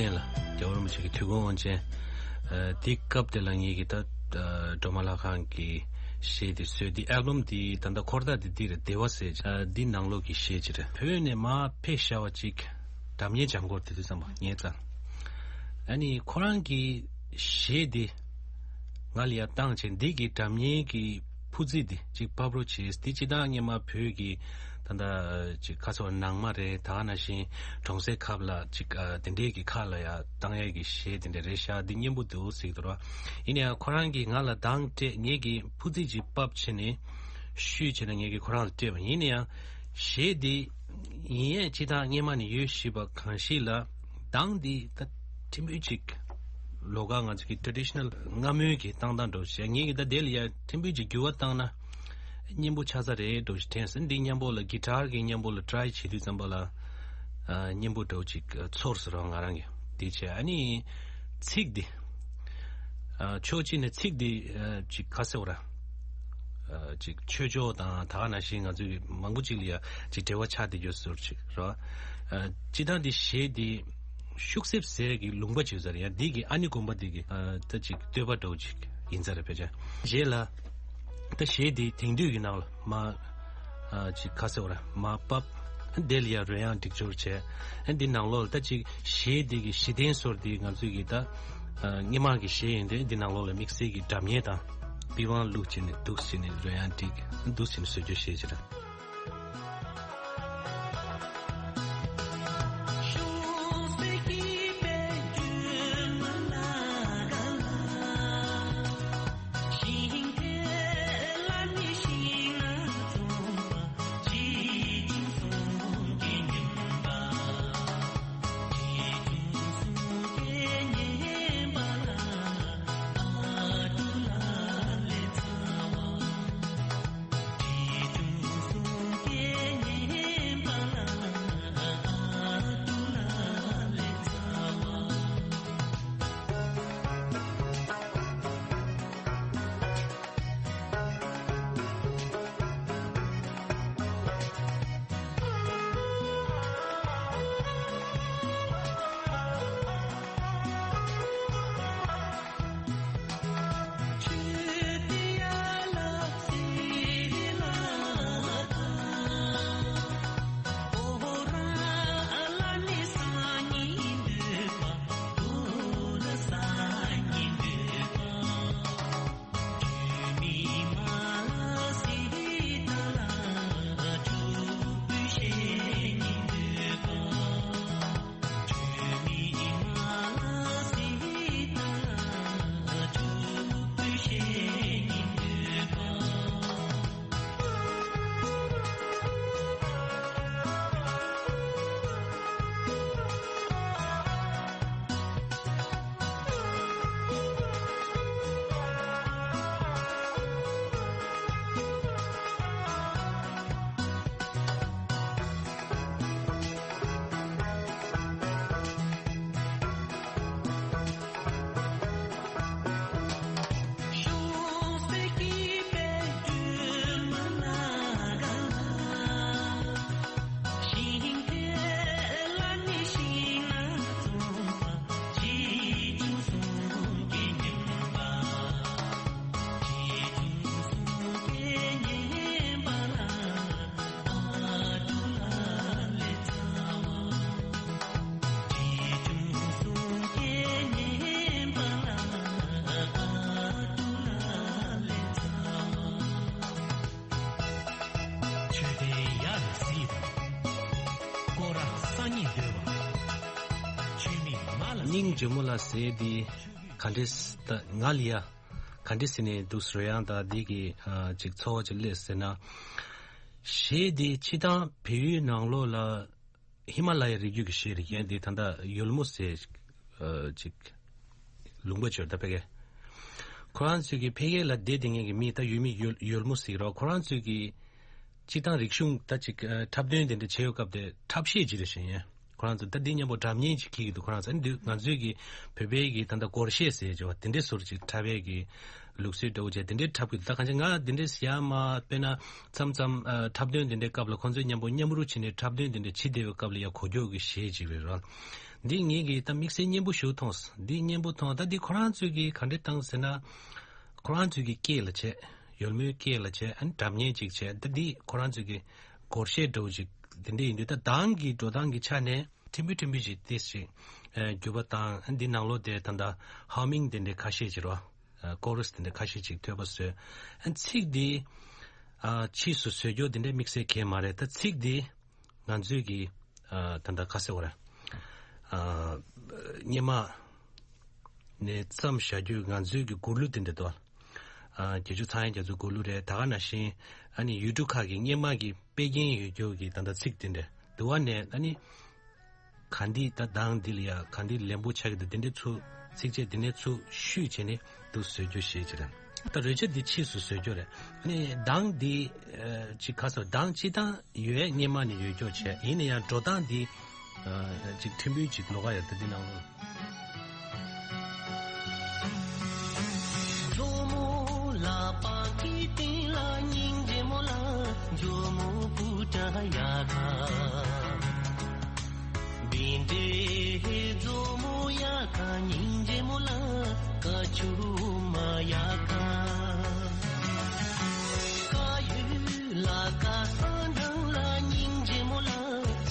ལ་རྒྱལ་བ་རིན་པོ་ཆེ་གི་ཐུགས་དགོངས་དབང་ཆེན། ཨ་དེ་སྐབས་དེ་ལ་ངེད་ཀྱི་ད་ཨ་སྒྲོལ་མ་ལྷ་ཁང་གི་གཞས་དེ་བཟོས། དེ་ཨལ་བམ་དེ་ད་ལྟ་འཁོར་ཐག་དེ་འདི་རེད། བདེ་བ་ཟེར་ཨ་འདི་ནང་ལོགས་ཀྱི་གཞས་ཅིག་རེད། བོད་ནས་མར་ཕེབས་བཞག་པ་ཅིག་སྒྲ་སྙན་སྦྱང་སྐོར་དེ་དུས་ཙམ་པ་ངའི་རྩར། ཨ་ནི་ཁོ་རང་གི་གཞས་དེ་ང་ལ་ཡར་བཏང་བྱས། འདི་གི་སྒྲ་སྙན་གྱི་ཕུ་ཚིགས་འདི་ཅིག་ཕབ་རོགས་བྱེད། འདི་སྤྱིར་བཏང་སྔོན་མ་བོད་ཀྱི་ད་ལྟ་ཅིག་ཁ་སོ་ནང་མ་རེད། ད་ག་ནང་བཞིན་གྲོང་གསེབ་ཁག་ལ་ཅིག་ཨ་དེ་འདྲའི་གི་ཁག་ལ་ཡར་བཏང་ཡས་ཀྱི་གཞས་དེ་འདྲ་རེད་ཤག་འདི་སྙན་པོ་འདུག་ཟེར་གྱི་འདུག་ར། ཡིན་ན་ཡང་ཁོ་རང་གིས་ང་ལ་འདང་སྤྲད། ངེད་ཀྱིས་ཕུ་ཚིགས་ཅིག་ཕབ་བྱས་ནས་བཤུས་བྱས་ནས་ངེད་ཀྱིས་ཁོ་རང་ལ་སྤྲད་པ་ཡིན་ན་ཡང་། གཞས་འདི་ཡིན་ཡས་སྤྱིར་བཏང་སྔོན་མ་ནས་ཡོད་བཞིན་པ་གང་ཞིག་ལ། གདངས་འདི་ད་ཕྲན་བུ་ཅིག་ལོགས་ཀ་ང་ཚོ་གི་ཊི་རེ་ཌི་ཤི་ནལ་སྔ་མོའི་གི་བཏང་སྟངས་འདྲ་བོ་ཞིག་ངེད་ཀྱིས་ད་དེ་ལ་ཡ་ཕྲན་བུ་ཅིག་འགྱུར་བ་བཏང་ན་སྙན་པོ་ཆགས་ས་རེད་འདྲ་བོ་ཞིག་དྲན་སོང་། འདི་མཉམ་པོ་ལ་གྷི་ཊར་གི་མཉམ་པོ་ལ་ཊི་རའི་བྱེད་དུས་ཙམ་པ་ལ་ཨ་སྙན་པོ་འདྲ་བོ་ཅིག་ཚོར་སོང་ར། ང་རང་གིས་འདི་བྱས། ཨ་ནི་ཚིག་འདི་ཨ་ཕྱོགས་གཅིག་ནས་ཚིག་འདི་ཨ་ཅིག་ག་ཟེར་བ་ར། ཨ་ཅིག་ཆོས་ཕྱོགས་དང་ད་ག་ནང་བཞིན་ང་ཚོའི་མང་པོ་ཅིག་ལ་ཡ་ཅིག་འབྲེལ་བ་ཆགས་བསྡད་ཡོད་བཟོ་འདྲ་ཅིག་རེད་བ། ཨ་སྤྱིར་བཏང་འདི་གཞས་འདི་ཤུགས་གསེབ་ཟེར་གྱི་ལུང་པ་ཅིག་ཡོད་ས་རེད། ཡང་འདི་གི་ཨ་ནི་དགོན་པ་འདི་གི་ཨ་ད་ཅིག་སྟོད་པ་འདྲ་བོ་ཅིག་ཡིན་ས་རེད། ཕལ་ཆེར་རྗེས་ལ་ད་གཞས་འདི་དེང་དུས་ཀྱི་ནང་ལ་མ་ཨ་ཅིག་ག་ཟེར་བ་ར་མ་ཕབ། དེ་ལ་ཡ་རོལ་དབྱངས་སྒྲིག་སྦྱོར་བྱས། ཨ་འདི་ནང་ལོགས་ལ་ད་ཅིག་གཞས་འདི་གི་གཞི་རྟེན་སོར་འདི་ང་ཚོས་ཀྱི་ད་ཨ་སྔོན་མ་གི་གཞས་ཡིན་ཏེ། འདི་ནང་ལོགས་ལ་དམིགས་བསལ་གྱི་སྒྲ་སྙན་དང་པི་ཝང་བླུགས་བྱས་ནས་འདུག་བྱས་ནས་རོལ་དབྱངས་སྒྲིག་འདུག་བྱས་ནས་བཟོ་རྒྱུ་གཞས་ཅིག་རེད། སྙིང་རྗེ་མོ་ལ་ཟེར་དེ་ག་འདྲས་ད་ང་ལ་ཡ་ག་འདྲས་ཟེར་ནས་འདུག་ཟེར། ཡང་ད་འདི་གི་ཨ་ཅིག་ཚོར་བ་ཅིག་སླེབས་ཟེར་ན། གཞས་འདི་སྤྱིར་བཏང་བལ་ཡུལ་ནང་ལོགས་ལ་ཧི་མ་ལ་ཡའི་རི་རྒྱུད་ཀྱི་གཞས་རེད། ཡང་འདི་ད་ལྟ་ཡུལ་མོ་ཟེར་ཨ་ཅིག་ལུང་པ་ཅིག་ཡོད་ད་ཕ་གི། ཁོ་རང་ཚོས་ཀྱི་ཕ་གི་ལ་བསྡད་བསྡད་མཁན་གྱི་མི་ད་ཡུལ་མི་ཡུལ་ཡུལ་མོ་ཟེར་གྱི་རེད། ཁོ་རང་ཚོས་ཀྱི་སྤྱིར་བཏང་རིག་གཞུང་ད་ཅིག་ཨ་འཁྲབ་སྟོན་དེ་འདྲ་བྱེད་ཡོད་སྐབས་དེ་འཁྲབ་གཞས་ཅིག་རེད་ཤག་ཡིན། ཁོ་རང་ཚོ་ད་འདི་མཉམ་པོ་སྒྲ་སྙན་ཅིག་འཁྱེར་གྱི་འདུག་ཁོ་རང་ཚོ་ཨ་ནི་འདི་ང་ཚོའི་གི་བོད་པའི་གི་ད་ལྟ་སྒོར་གཞས་ཟེར་བྱས་པ་དེ་འདྲའི་ཟུར་ཅིག་འཁྲབ་པའི་གི་ལུགས་སྲོལ་འདྲ་བོ་བྱས་དེ་འདྲའི་འཁྲབ་གི་འདུག་ད་གང་ཅི་ང་དེ་འདྲའི་ཡ་མ་དཔེར་ན་མཚམས་མཚམས་ཨ་འཁྲབ་སྟོན་དེ་འདྲའི་སྐབས་ལ་ཁོང་ཚོའི་མཉམ་པོ་མཉམ་རུབ་བྱས་ནས་འཁྲབ་སྟོན་དེ་འདྲ་བྱེད་བསྡད་པའི་སྐབས་ལ་ཡ་གོ་རྒྱུ་གི་གཞས་ཅིག་རེད་རོ། འདི་ངེད་ཀྱིས་ད་དམིགས་བསལ་སྙན་པོ་ཞིག་མཐོང་སོང་། འདི་སྙན་པོ་མཐོང་། ད་འདི་ཁོ་རང་ཚོས་ཀྱིས་ག་འདྲས་བཏང་ཟེར་ན། ཁོ་རང་ཚོས་ཀྱིས་སྐད་ལ་བྱས། ཡོལ་མོའི་སྐད་ལ་བྱས། ཨ་ནི་སྒྲ་སྙན་ཅིག་བྱས། ད་འདི་ཁོ་རང་ཚོས་ཀྱིས་སྒོར་གཞས་འདྲ་བོ་ཅིག་དེ་འདྲས་ཡིན་དུས། ད་གདངས་ཀྱི་འགྲོ་སྟངས་ཀྱི་ཆ་ནས་ཕྲན་བུ་ཕྲན་བུ་ཅིག་ཏོག་ཙམ་ཅིག་ཨ་འགྱུར་བ་བཏང་། ཨ་འདི་ནང་ལོགས་དེ་ད་ལྟ་ཧམ་མིང་དེ་འདྲས་ཁ་ཤས་ཅིག་རེད་བ། ཨ་ཀོ་རས་དེ་འདྲས་ཁ་ཤས་ཅིག་ཐོས་པ་བཟོས། ཨ་ཚིག་འདི་ཨ་ཕྱིས་སུ་བཟོས་རྒྱུ་དེ་འདྲས་དམིགས་བསལ་གང་ཡང་མ་རེད། ད་ཚིག་འདི་ང་ཚོས་ཀྱིས་ཨ་ད་ལྟ་ག་ཟེར་བ་རེད། ཨ་སྔོན་མ་ནས་བརྩམས་བཞག་རྒྱུ་ང་ཚོའི་གི་མགུར་གླུ་དེ་འདྲ་འདུག། ཨ་བརྒྱད་ཅུ་ཚང་ཡན་རྒྱ་མཚོའི་མགུར་གླུ་རེད། ད་ག་ནང་བཞིན་ཨ་ནི་ཡུལ་གྲུ་ཁག་གི་སྔོན་མ་གི་དཔེ་རྒྱན་ཡོད་རྒྱུ་གི་ད་ལྟ་ཚིག་དེ་འདྲ་འདུག་བ། ནས་ཨ་ནི་ག་འདི་ད་གདངས་འདི་ལ་ཡ་ག་འདི་ལེན་པོ་ཆགས་ཀྱི་འདུག། དེ་འདྲ་ཚུར་ཚིགས་བཅད་དེ་ནས་ཚུར་བཤུས་བྱས་ནས་འདུག་བཟོ་རྒྱུ་ཞེས་བྱས་རེད། ད་རོལ་ཆ་འདི་ཕྱིས་སུ་བཟོས་རྒྱུ་རེད། ཨ་ནི་གདངས་འདི་ཨ་ཅིག་ག་ཟེར། གདངས་སྤྱིར་བཏང་ཡོད། སྔོན་མ་ནས་ཡོད་རྒྱུ་བྱས། ཡིན་ན་ཡང་འགྲོ་སྟངས་འདི་ཨ་ཅིག་ཕྲན་བུ་ཅིག་ལོགས་ཀ་ཡོད། ད་འདི་ནང་ལོགས། ཇོ་མོ་ལ་པང་ཁའི་སྟེང་ལ་སྙིང་རྗེ་མོ་ལ། ཇོ་མོ་བུ་ཏྲ་ཡ་ཁ། བིན་ཏེ་ཇོ་མོ་ཡ་ཁ་སྙིང་རྗེ་མོ་ལ། ཀ་ཆུ་མ་ཡ་ཁ། ཀ་ཡུ་ལ་ཀ་སང་དང་ལ་སྙིང་རྗེ་མོ་ལ།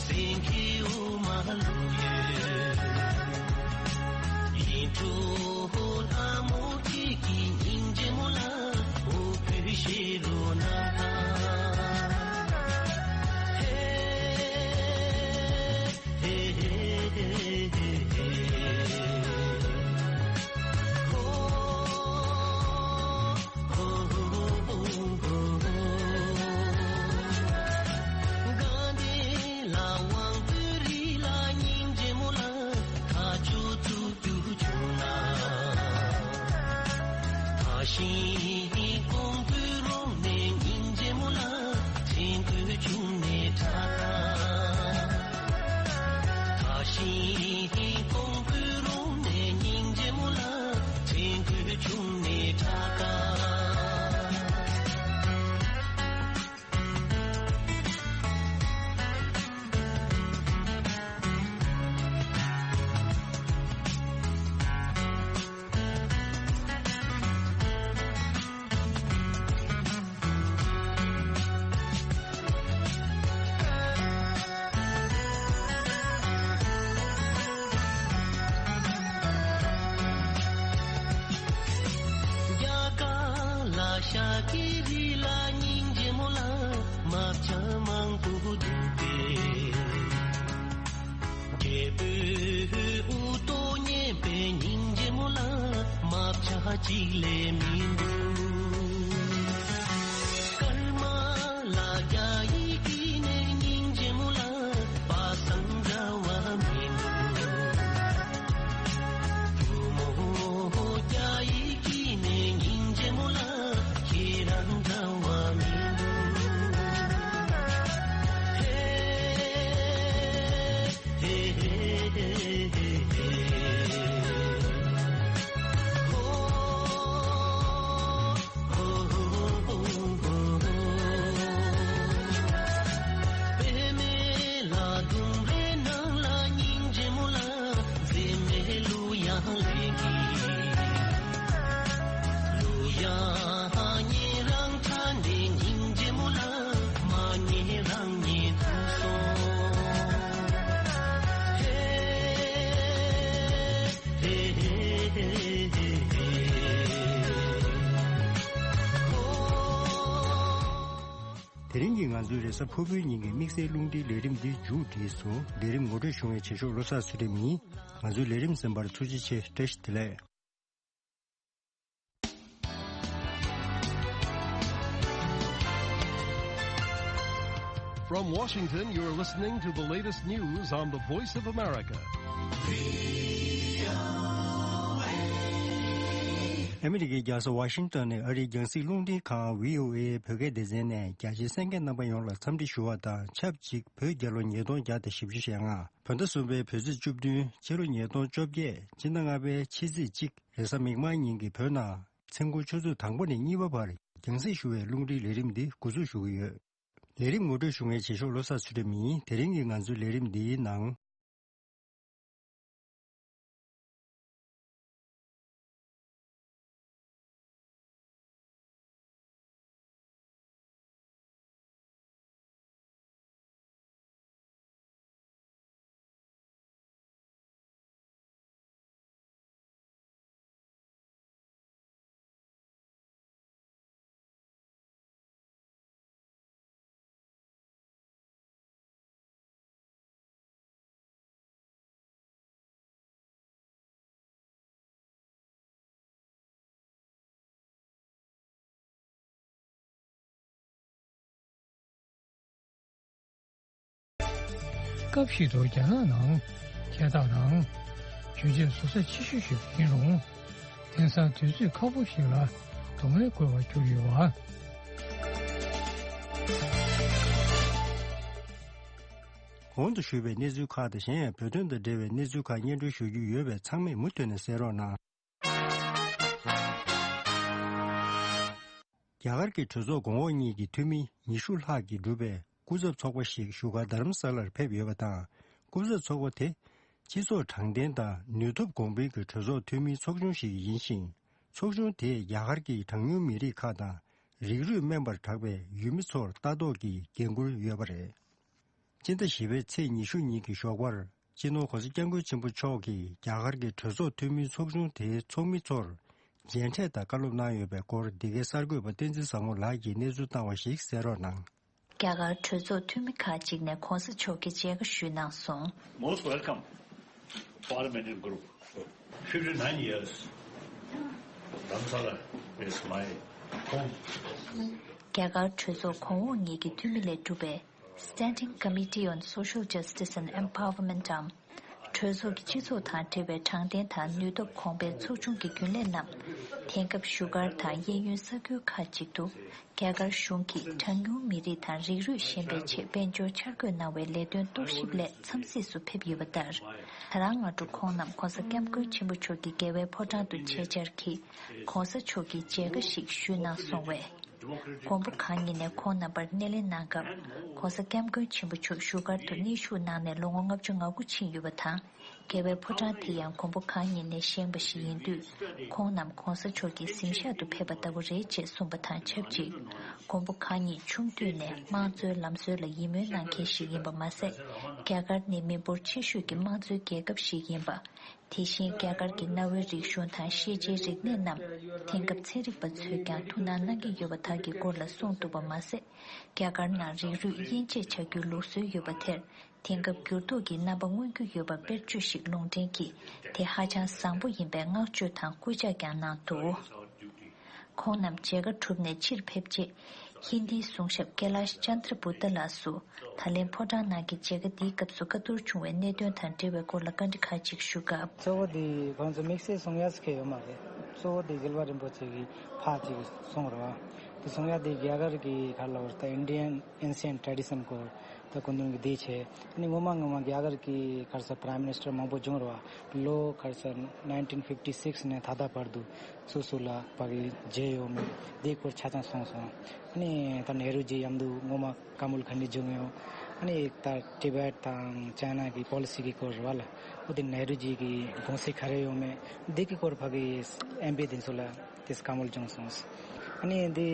སེང་གེ་འོ་མ་ལུ་ཡོད། ཡིན་གྲོ་ལྷ་མོ་ཁྱེད་ཀྱི་སྙིང་རྗེ་མོ་ལ། འོ་བུ་ཤེ་རོ་ན་ཁ། ཧེ། ཧེ་ཧེ་ཧེ་ཧེ་ཧེ། ཧོ། ཧོ་ཧོ་ཧོ་ཧོ། དགའ་ལྡན་ལ་དབང་པོའི་རི་ལ་སྙིང་རྗེ་མོ་ལ། ཐག་ཆོད་ཚུགས་རྒྱུ་བྱུང་ན། ཐག་ཤིང་ཀོང་པོའི་རོང་ནས་སྙིང་རྗེ་མོ་ལ། ཕྲན་བུ་ཆུང་ནས་ཁྲ་ཁ། ཐག་ཤིང་ཀོང་པོའི་རོང་ནས་སྙིང་རྗེ་མོ་ལ། ཕྲན་བུ་ཆུང་ནས་ཁྲ་ཁ། རྒྱ་གར་ལ་ཤཱཀྱའི་རི་ལ་སྙིང་རྗེ་མོ་ལ། རྨ་བྱ་མང་པོ་འདུག་པས། རྒྱལ་པོའི་དབུ་ཏོ་མཉེས་པའི་སྙིང་རྗེ་མོ་ལ། རྨ་བྱ་གཅིག་ལས་མི་འདུག། ཀརྨ་ལ་རྒྱ་ཡི་སྐྱེས་ནས་སྙིང་རྗེ་མོ་ལ། པ་སངས་འདྲ་བ་མི་འདུག། བུ་མོ་རྒྱ་ཡི་སྐྱེས་ནས་སྙིང་རྗེ་མོ་ལ། ཁྱེད་རང་འདྲ་བ་མི་འདུག། ཧེ། ཧེ་ཧེ་ཧེ་ཧེ། ཧོ། ཧོ་ཧོ་ཧོ་ཧོ། པདྨའི་ལ་ཟླུམ་པའི་ནང་ལ་སྙིང་རྗེ་མོ་ལ། མཛེས་མའི་གླུ་དབྱངས་ལེན་གྱིས། གླུ་དབྱངས་ཉན་རང་ཁྲ་ནས་སྙིང་རྗེ་མོ་ལ། མ་ཉན་རང་ཉན་ཐུབ་སོང་། ཧེ། ཧེ་ཧེ་ཧེ་ཧེ་ཧེ། ཧོ། དེ་རིང་གི་ང་ཚོའི་རེས་གཟའ་ཕུར་བུའི་ཉིན་གྱི་དམིགས་བསལ་རླུང་འཕྲིན་ལས་རིམ་འདི་མཇུག་བསྒྲིལ་སོང་། ལས་རིམ་ངོ་སྤྲོད་ཞུ་མཁན་བྱེད་ཤོག་བློ་བཟང་ཚུལ་ཁྲིམས་ཡིན། ང་ཚོའི་ལས་རིམ་གསན་པར་ཐུགས་རྗེ་ཆེ། བཀྲ་ཤིས་བདེ་ལེགས། From Washington, you're listening to the latest news on the Voice of America. ཨ་མི་རི་ཀའི་རྒྱལ་ས་ཝ་ཤིང་ཏོན་ནས་ཨ་རིའི་རྒྱང་སྲིང་རླུང་འཕྲིན་ཁང་བྷི་ཨོ་ཨེ་བོད་སྐད་སྡེ་ཚན་ནས་རྒྱ་ཆེའི་གསན་མཁན་རྣམ་པ་ཡོངས་ལ་འཚམས་འདྲི་ཞུ་བ་དང་ཆབས་ཅིག་བོད་རྒྱལ་ལོ་ཉིས་སྟོང་བརྒྱ་དང་བཞི་བཅུ་ཞེ་ལྔ། བོད་ཟླ་གསུམ་པའི་བོད་ཚེས་བཅུ་བདུན། ཕྱི་ལོ་ཉིས་སྟོང་བཅོ་བརྒྱད། སྤྱི་ཟླ་ལྔ་པའི་ཕྱི་ཚེས་གཅིག་རེས་གཟའ་མིག་དམར་ཉིན་གྱི་བོད་ནང་མཚན་གུང་ཆུ་ཚོད་དང་པོ་ནས་གཉིས་པ་བར་རྒྱང་སྲིང་ཞུ་བའི་རླུང་འཕྲིན་ལས་རིམ་འདི་འགོ་འཛུགས་ཞུ་གི་ཡོད། ལས་རིམ་ངོ་སྤྲོད་ཞུ་མཁན་བྱེད་ཤོག་བློ་བཟང་ཚུལ་ཁྲིམས་ཡིན། དེ་རིང་གི་ང་ཚོའི་ལས་རིམ་འདིའི་ནང་། སྐབས་ཤིག་ཏུ་རྒྱ་ནག་ནང་ཁྱད་རྟགས་ནང་རྒྱུན་ཆད་བཟོ་ས་ཆེ་ཤོས་ཤིག་ཡིན་རུང་། དེང་སང་དུས་ཚོད་ཁག་པོ་ཞིག་ལ་གདོང་ལེན་དགོས་པར་གྱུར་ཡོད་པ། གོང་དུ་ཞུས་པའི་གནས་ཚུལ་ཁག་དང་གཞན་ཡང་བོད་དོན་དང་འབྲེལ་བའི་གནས་ཚུལ་ཁག་སྙན་སྒྲོན་ཞུ་རྒྱུ་ཡོད་པས་ཚང་མས་མུ་མཐུད་ནས་གསན་རོགས་གནང་། རྒྱ་གར་གྱི་གྲོས་ཚོགས་གོང་འོག་གཉིས་ཀྱི་འཐུས་མི་ཉི་ཤུ་ལྷག་གིས་གྲུབ་པའི་སྐུ་ཚབ་ཚོགས་པ་ཞིག་བཞུགས་སྒར་རྡ་རམ་ས་ལར་ཕེབས་ཡོད་པ་དང་། སྐུ་ཚབ་ཚོགས་པ་དེ་སྤྱི་ཚོགས་དྲང་བདེན་དང་ནུས་སྟོབས་གོང་འཕེལ་གྱི་གྲོས་ཚོགས་འཐུས་མིའི་ཚོགས་ཆུང་ཞིག་ཡིན་ཞིང་། ཚོགས་ཆུང་དེས་རྒྱ་གར་གྱི་གྲངས་ཉུང་མི་རིགས་ཁག་དང་རིགས་རུས་སྨན་པར་གྲགས་པའི་ཡུལ་མི་ཚོར་ལྟ་རྟོག་གི་འགན་འཁུར་ཡོད་པ་རེད། སྤྱི་ཟླ་བཞི་པའི་ཚེས་ཉི་ཤུ་ཉིན་གྱི་ཞོགས་པར་སྤྱི་ནོར་༧གོང་ས་༧སྐྱབས་མགོན་ཆེན་པོ་མཆོག་གིས་རྒྱ་གར་གྱི་གྲོས་ཚོགས་འཐུས་མིའི་ཚོགས་ཆུང་དེའི་ཚོགས་མི་ཚོར་མཇལ་འཕྲད་དང་བཀའ་སློབ་གནང་ཡོད་པའི་སྐོར་འདི་གའི་གསར་འགོད་པ་བསྟན་འཛིན་བཟང་མོ་ལགས་ཀྱིས་གནས་ཚུལ་བཏང་བ་ཞིག་གསན་རོགས་གནང་། རྒྱ་གར་གྲོས་ཚོགས་འཐུས་མི་ཁག་ཅིག་ནས་༧གོང་ས་མཆོག་གི་མཇལ་ཁ་ཞུས་གནང་སོང་། Most welcome, Parliamentary Group. fifty-nine years, Dharamsala is my home. རྒྱ་གར་གྲོས་ཚོགས་གོང་འོག་གཉིས་ཀྱི་འཐུས་མི་ལས་གྲུབ་པའི་Standing Committee on Social Justice and Empowerment འམ། གྲོས་ཚོགས་ཀྱི་སྤྱི་ཚོགས་དང་འབྲེལ་བའི་དྲང་བདེན་དང་ནུས་སྟོབས་གོང་འཕེལ་ཚོགས་ཆུང་གི་རྒྱུན་ལས་རྣམས། དེང་སྐབས་བཞུགས་སྒར་དང་གཡས་གཡོན་ས་ཁུལ་ཁག་ཅིག་ཏུ། རྒྱ་གར་གཞུང་གིས་གྲངས་ཉུང་མི་རིགས་དང་རིགས་རུས་ཞན་པའི་ཆེད་དཔལ་འབྱོར་འཆར་འགོད་གནང་བའི་ལས་དོན་རྟོག་ཞིབ་སླད་འཚམས་གཟིགས་སུ་ཕེབས་ཡོད་པ་ལྟར། ད་རང་སྔ་དྲོ་ཁོང་རྣམས་༧གོང་ས་༧སྐྱབས་མགོན་ཆེན་པོ་མཆོག་གི་རྒྱལ་བའི་ཕོ་བྲང་དུ་ཆེད་བཅར་གྱིས་༧གོང་ས་མཆོག་གི་མཇལ་ཁ་ཞིག་ཞུས་གནང་སོང་བས། མགོན་པོ་གང་ཉིད་ནས་ཁོང་རྣམ་པར་སྣེ་ལེན་གནང་སྐབས། ༧གོང་ས་༧སྐྱབས་མགོན་ཆེན་པོ་མཆོག་བཞུགས་སྒར་དུ་གནས་བཞུགས་གནང་ནས་ལོ་ངོ་ལྔ་བཅུ་ང་དགུ་ཕྱིན་ཡོད་པ་དང་། རྒྱལ་བའི་ཕོ་བྲང་དེ་ཡང་མགོན་པོ་གང་ཉིད་ནས་བཞེངས་པ་ཞིག་ཡིན་དུས། ཁོང་རྣམས་༧གོང་ས་མཆོག་གི་གཟིམ་ཤག་ཏུ་ཕེབས་པ་ལྟ་བུ་རེད་ཅེས་གསུངས་པ་དང་ཆབས་ཅིག་མགོན་པོ་གང་ཉིད་ཆུང་དུས་ནས་དམངས་གཙོའི་ལམ་སྲོལ་ལ་ཡིད་སྨོན་གནང་མཁན་ཞིག་ཡིན་པ་མ་ཟད། རྒྱ་གར་ནི་མི་འབོར་ཆེ་ཤོས་ཀྱི་དམངས་གཙོའི་རྒྱལ་ཁབ་ཞིག་ཡིན་པ། དེ་བཞིན་རྒྱ་གར་གྱི་གནའ་བོའི་རིག་གཞུང་དང་ཤེས་བྱའི་རིག་གནས་རྣམས་དེང་སྐབས་ཚན་རིག་པ་ཚོས་ཀྱང་ཐུགས་སྣང་གནང་གི་ཡོད་པ་དག་གི་སྐོར་ལ་གསུངས་འདུག་པ་མ་ཟད། རྒྱ་གར་ནང་རིགས་རུས་དབྱེ་འབྱེད་བྱ་རྒྱུའི་ལུགས་སྲོལ་ཡོད་པ་དེར། དེང་སྐབས་འགྱུར་ལྡོག་གི་རྣམ་པ་མངོན་རྒྱུ་ཡོད་པ་དཔེར་བརྗོད་ཞིག་ལུང་འདྲེན་གྱིས་དེ་ཧ་ཅང་བཟང་པོ་ཡིན་པའི་བསྔགས་བརྗོད་དང་སྐུལ་ལྕག་ཀྱང་གནང་འདུག་ཁོང་རྣམས་མཇལ་ཁ་གྲུབ་ནས་ཕྱིར་ཕེབས་རྗེས། ཧིན་དིའི་གསུང་ཞབས་ཀེ་ལཱཤ་ཅན་དྲ་བུ་ཏཱ་ལགས་སུ་ད་ལན་ཕོ་བྲང་ནང་གི་མཇལ་ཁ་འདིའི་སྐབས་སུ་བཀའ་བསྡུར་བྱུང་བའི་གནད་དོན་དང་འབྲེལ་བའི་སྐོར་ལ་བཀའ་འདྲི་ཁག་ཅིག་ཞུ་སྐབས། གཙོ་བོ་དེ་ཁོང་ཚོ་དམིགས་བསལ་གསུང་ཡག་ཟེར་མཁན་ཡོད་མ་རེད། གཙོ་བོ་དེ་རྒྱལ་བ་རིན་པོ་ཆེ་གི་ཕ་ཅིག་གསུང་རེད་བ། དེ་གསུང་ཡག་དེ་རྒྱ་གར་གྱི་ག་རེ་ལབ་དགོས་རེད། ད་Indian ancient tradition སྐོར་ད་སྐུ་མདུན་གྱིས་དེ་བྱས། ཨ་ནི་སྔོན་མ་སྔོན་མ་རྒྱ་གར་གྱི་ག་རེ་ཟེར་Prime Minister མང་པོ་བྱུང་རེད་བ། ལོ་ག་རེ་ཟེར་nineteen fifty six ནས་ད་ལྟ་བར་དུ་སུ་སུ་ལ་ཕ་གི་མཇལ་ཡོད་མེད་དེའི་སྐོར་ཆ་ཚང་གསུངས་སོང་། ཨ་ནི་ད་ནེ་རུ་ཇི་མཉམ་དུ་སྔོན་མ་ཀ་མུལ་ཁ་ནི་བྱུང་ཡོད། ཨ་ནི་ད་ཊི་བེཊ་དང་ཅའི་ན་གི་པོ་ལི་སི་གི་སྐོར་རེད་བ་ལ། འོ་དེ་ནེ་རུ་ཇི་གི་དགོངས་གཞི་ག་རེ་ཡོད་མེད་དེ་གི་སྐོར་ཕ་གི་ཨེམ་པི་དེ་ཚོ་ལ་དེ་བཀའ་མོལ་བྱུང་སོང་། ཨ་ནི་དེ་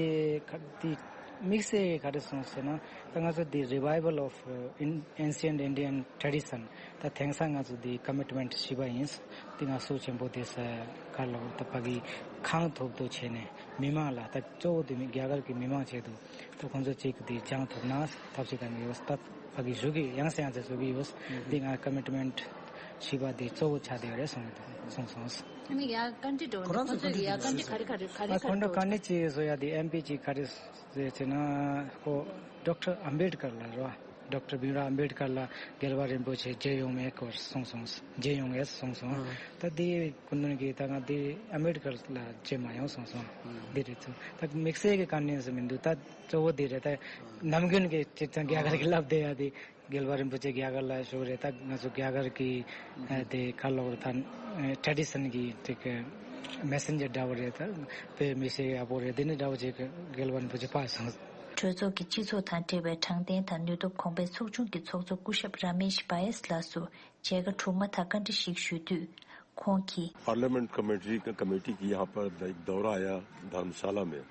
ཁ་དེ་དམིགས་བསལ་ག་རེ་སོང་ཟེར་ན། ད་ང་ཚོ་དེ་Revival of, uh, In- Ancient Indian Tradition ད་དེང་སང་ང་ཚོ་དེ་ཀོ་མིཊ་མེནཊ་བཞི་པ་ཡིན། དེ་ང་ཚོ་ཆེན་པོ་དེ་ས་ག་ལ་ད་ཕ་གི་ཁང་ཐོག་ཏུ་བྱས་ནས་མི་མང་ལ་ད་གཙོ་བོ་དེ་མི་རྒྱ་གར་གྱི་མི་མང་ཆེད་དུ་ད་ཁོང་ཚོ་གཅིག་དེ་སྦྱང་ཐུབ་ན་ཐབས་ཤེས་ག་ནས་ཡོད་ད་ཕ་གི་བཟོ་གི་ཡང་སེ་ཡང་སེ་བཟོ་གི་ཡོད། དེ་ང་ཀོ་མིཊ་མེནཊ་བཞི་པ་དེ་གཙོ་བོ་ཆགས་བསྡད་ཡོད་རེད་གསུངས་གསུངས་སོང་། ཨ་ནི་ཡ་བཀའ་འདྲི་འགྲོ་ཁོ་རང་ཚོ་ཁོ་ཚོས་ཡ་བཀའ་འདྲི་ག་རེ་ག་རེ་ག་རེ་ཨ་ཁོང་ཁྲོ་ག་ནས་ཅི་བཟོ་ཡ་དེ་ཨེམ་པི་ཅིག་ག་རེ་ཟེར་བྱས་ན་ཁོ་ཌོག་ཊར་ཨམ་བེད་ཀར་ལ་རེད་བ། ཌོག་ཊར་བྷིམ་རའོ་ཨམ་བེད་ཀར་ལ་རྒྱལ་བ་རིན་པོ་ཆེ་མཇལ་ཡོང་མེད་སྐོར་གསུངས་སོང་། མཇལ་ཡོང་ངེས་གསུངས་སོང་། ཨ། ད་དེ་སྐུ་མདུན་གྱིས་ད་ང་དེ་ཨམ་བེད་ཀར་ལ་མཇལ་མ་ཡོང་གསུངས་སོང་། ཨ། འདི་རེད་ཚུལ་ད་དམིགས་བསལ་གྱི་དཀའ་གནད་སུ་མི་འདུག་ད་གཙོ་བོ་འདི་རེད་ད། ཨ། ནམ་རྒྱུན་གྱི་སྤྱིར་བཏང་རྒྱ་གར་གྱི་ལབ་བསྡད་ཡ་དེ་རྒྱལ་བ་རིན་པོ་ཆེ་རྒྱ་གར་ལ་བཞུགས་རེད་ད་ང་ཚོ་རྒྱ་གར་གྱི་ཨ་དེ་ག་ལབ་དགོས་རེད་ད་ཊེ་ཌི་ཤན་གྱི་དེ་གི་མེ་སེན་ཇར་འདྲ་བོ་རེད་ད་བོད་མི་སེར་ཡག་པོ་རེད། དེ་ནི་འདྲ་བོ་ཅིག་རྒྱལ་བ་རིན་པོ་ཆེ་ཕར་སོང་། གྲོས་ཚོགས་ཀྱི་སྤྱི་ཚོགས་དང་འབྲེལ་བའི་དྲང་བདེན་དང་ནུས་སྟོབས་གོང་འཕེལ་ཚོགས་ཆུང་གི་ཚོགས་གཙོ་སྐུ་ཞབས་ར་མེཤ་བྷ་ཡེས་ལགས་སུ་མཇལ་ཁ་གྲུབ་མ་ཐག་བཀའ་འདྲི་ཞིག་ཞུས་དུས། ཁོང་གིས། parliament committee का कमेटी की यहाँ पर एक दौरा आया धर्मशाला में।